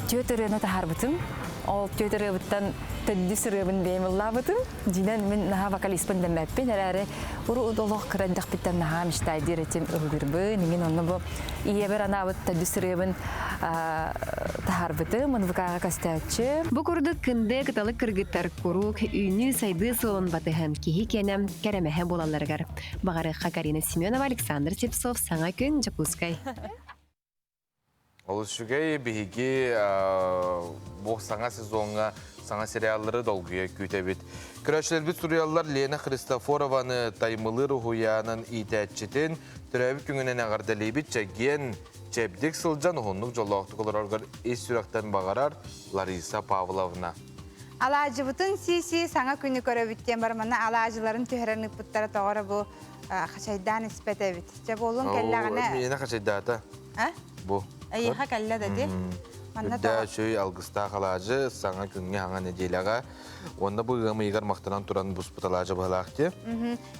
түөрт ырыаны таһаарбытым. Ол түөрт ырыабыттан төрдүс ырыабын бэйэм ыллаабытым. Дьинэн мин наһаа вокалистпын дэммэппин эрээри урут олох кыра эрдэхпиттэн наһаа мечтайдыыр этим ыллыырбын. Иҥин онно бу ийэбэр анаабыт төрдүс ырыабын таһаарбытым, НВК-ҕа көстөөччү. Бу курдук кындыа кыталык кыргыттар куруук үүнүү-сайдыы суолун батыһан киһи киэнэ кэрэмэһэ буолалларыгар баҕарыахха Карина Семенова, Александр Слепцов, Саҥа күн, Дьокуускай. Олус үчүгэй биһиги бу саҥа сезоҥҥа саҥа сериаллары долгуйа күүтэбит. Көрөөччүлэрбит суруйаллар Лена Христофорованы Таймылыыр уһуйаанын иитээччитин төрөөбүт күҥүнэн эҕэрдэлиибит чэгиэн, чэбдик сылдьан уһуннук дьоллоохтук олороргор ис сүрэхтэн баҕарар Лариса Павловна. Алаадьыбытын сии-сии саҥа күнү көрөбүт диэн бар манна алаадьыларын түһэрэн ыыппыттара тоҕо эрэ бу хачайдаан испэт эбит. Дьэ буолун кэллэҕинэ... Миэнэ хачайдаата. А? Бу. Эйиэхэ кэллэ да ди. Манна Үрдээ үчүгэй алгыстаах алаадьы саҥа күҥҥэ хаҥа нэдиэлэҕэ уонна бу ыам ыйыгар махтанан туран буспут алаадьы быһалаах дии.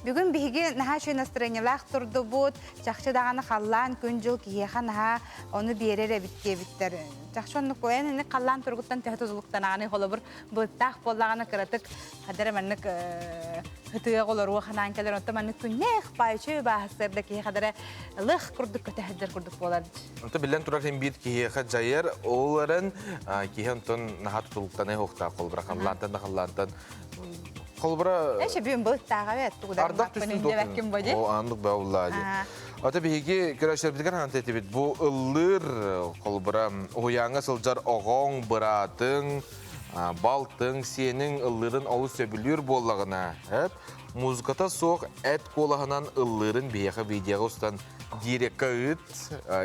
Бүгүн биһиги наһаа үчүгэй настроениелаах турдубут. Чахчы даҕаны халлаан күн-дьыл киһиэхэ наһаа ону биэрэр эбит диэбиттэр. Чахчы оннук эн ини халлаан туругуттан төһө тутулуктанаҕыный холобур былыттаах буоллаҕына кыратык хадара маннык ытыах олоруох ханаан кэлэр онто маннык күннээх баайчы бааһыстарда киһи хадара лых курдук көтөһөрдөр курдук буолар. Онто биллэн турар иһин биир киһиэхэ дьайар, ол эрэн киһи онтон наһаа тутулуктаныы хуохтаах холбура халлаантан да халлаантан холбура Эше бүгүн былыттааҕа бэт тугудар ардах түстүн дэбэккин боди. О аандык баа уллаа ди. Ата биһиги көрөөччүлэрбитигэр хаһан этибит бу ыллыыр холбура уһуйааҥҥа сылдьар оҕоҥ, быраатыҥ, балтыҥ, сиэниҥ ыллыырын олус сөбүлүүр буоллаҕына, эп музыката суох эт куолаһынан ыллыырын биһиэхэ видеоҕа устан дирекка ыыт,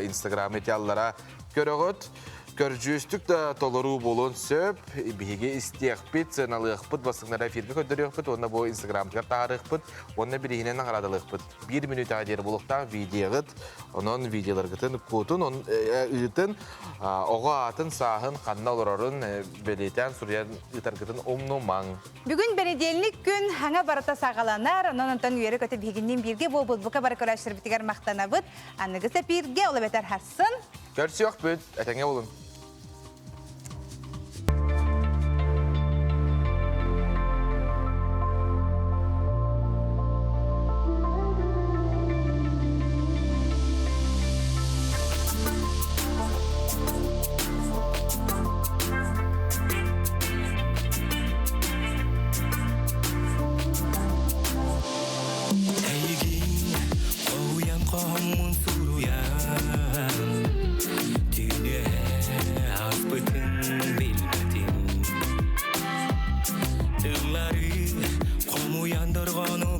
инстаграм этиаллара көрөҕүт. Көрдьүүстүк да толоруу буолуон сөп. Биһиги истиэхпит, сыаналыахпыт, бастыҥнары эфиргэ көрдөрүөхпүт уонна бу инстаграмтыгар таһаарыахпыт уонна бирииһинэн наҕараадалыахпыт. Биир мүнүүтэҕэ диэри буолуохтаах видеоҕыт, онон видеоларгытын куотун, ыытын, оҕо аатын, сааһын, ханна олорорун бэлиэтээн суруйан ыытаргытын умнумаҥ. Бүгүн бэнидиэнньик күн хаҥа барыта саҕаланар, онон онтон үөрэ-көтө биһигинниин бииргэ буолбут бука бары көрөөччүлэрбитигэр махтанабыт. Аныгы сэпииргэ ол эбэтэр харсын. Көрсүөхпүт, этэҥҥэ буолуҥ. Эйигин хоһуйан хоһоммун суруйан Түүнү ааспытын билбэтим Тыллары хомуйан дорҕоону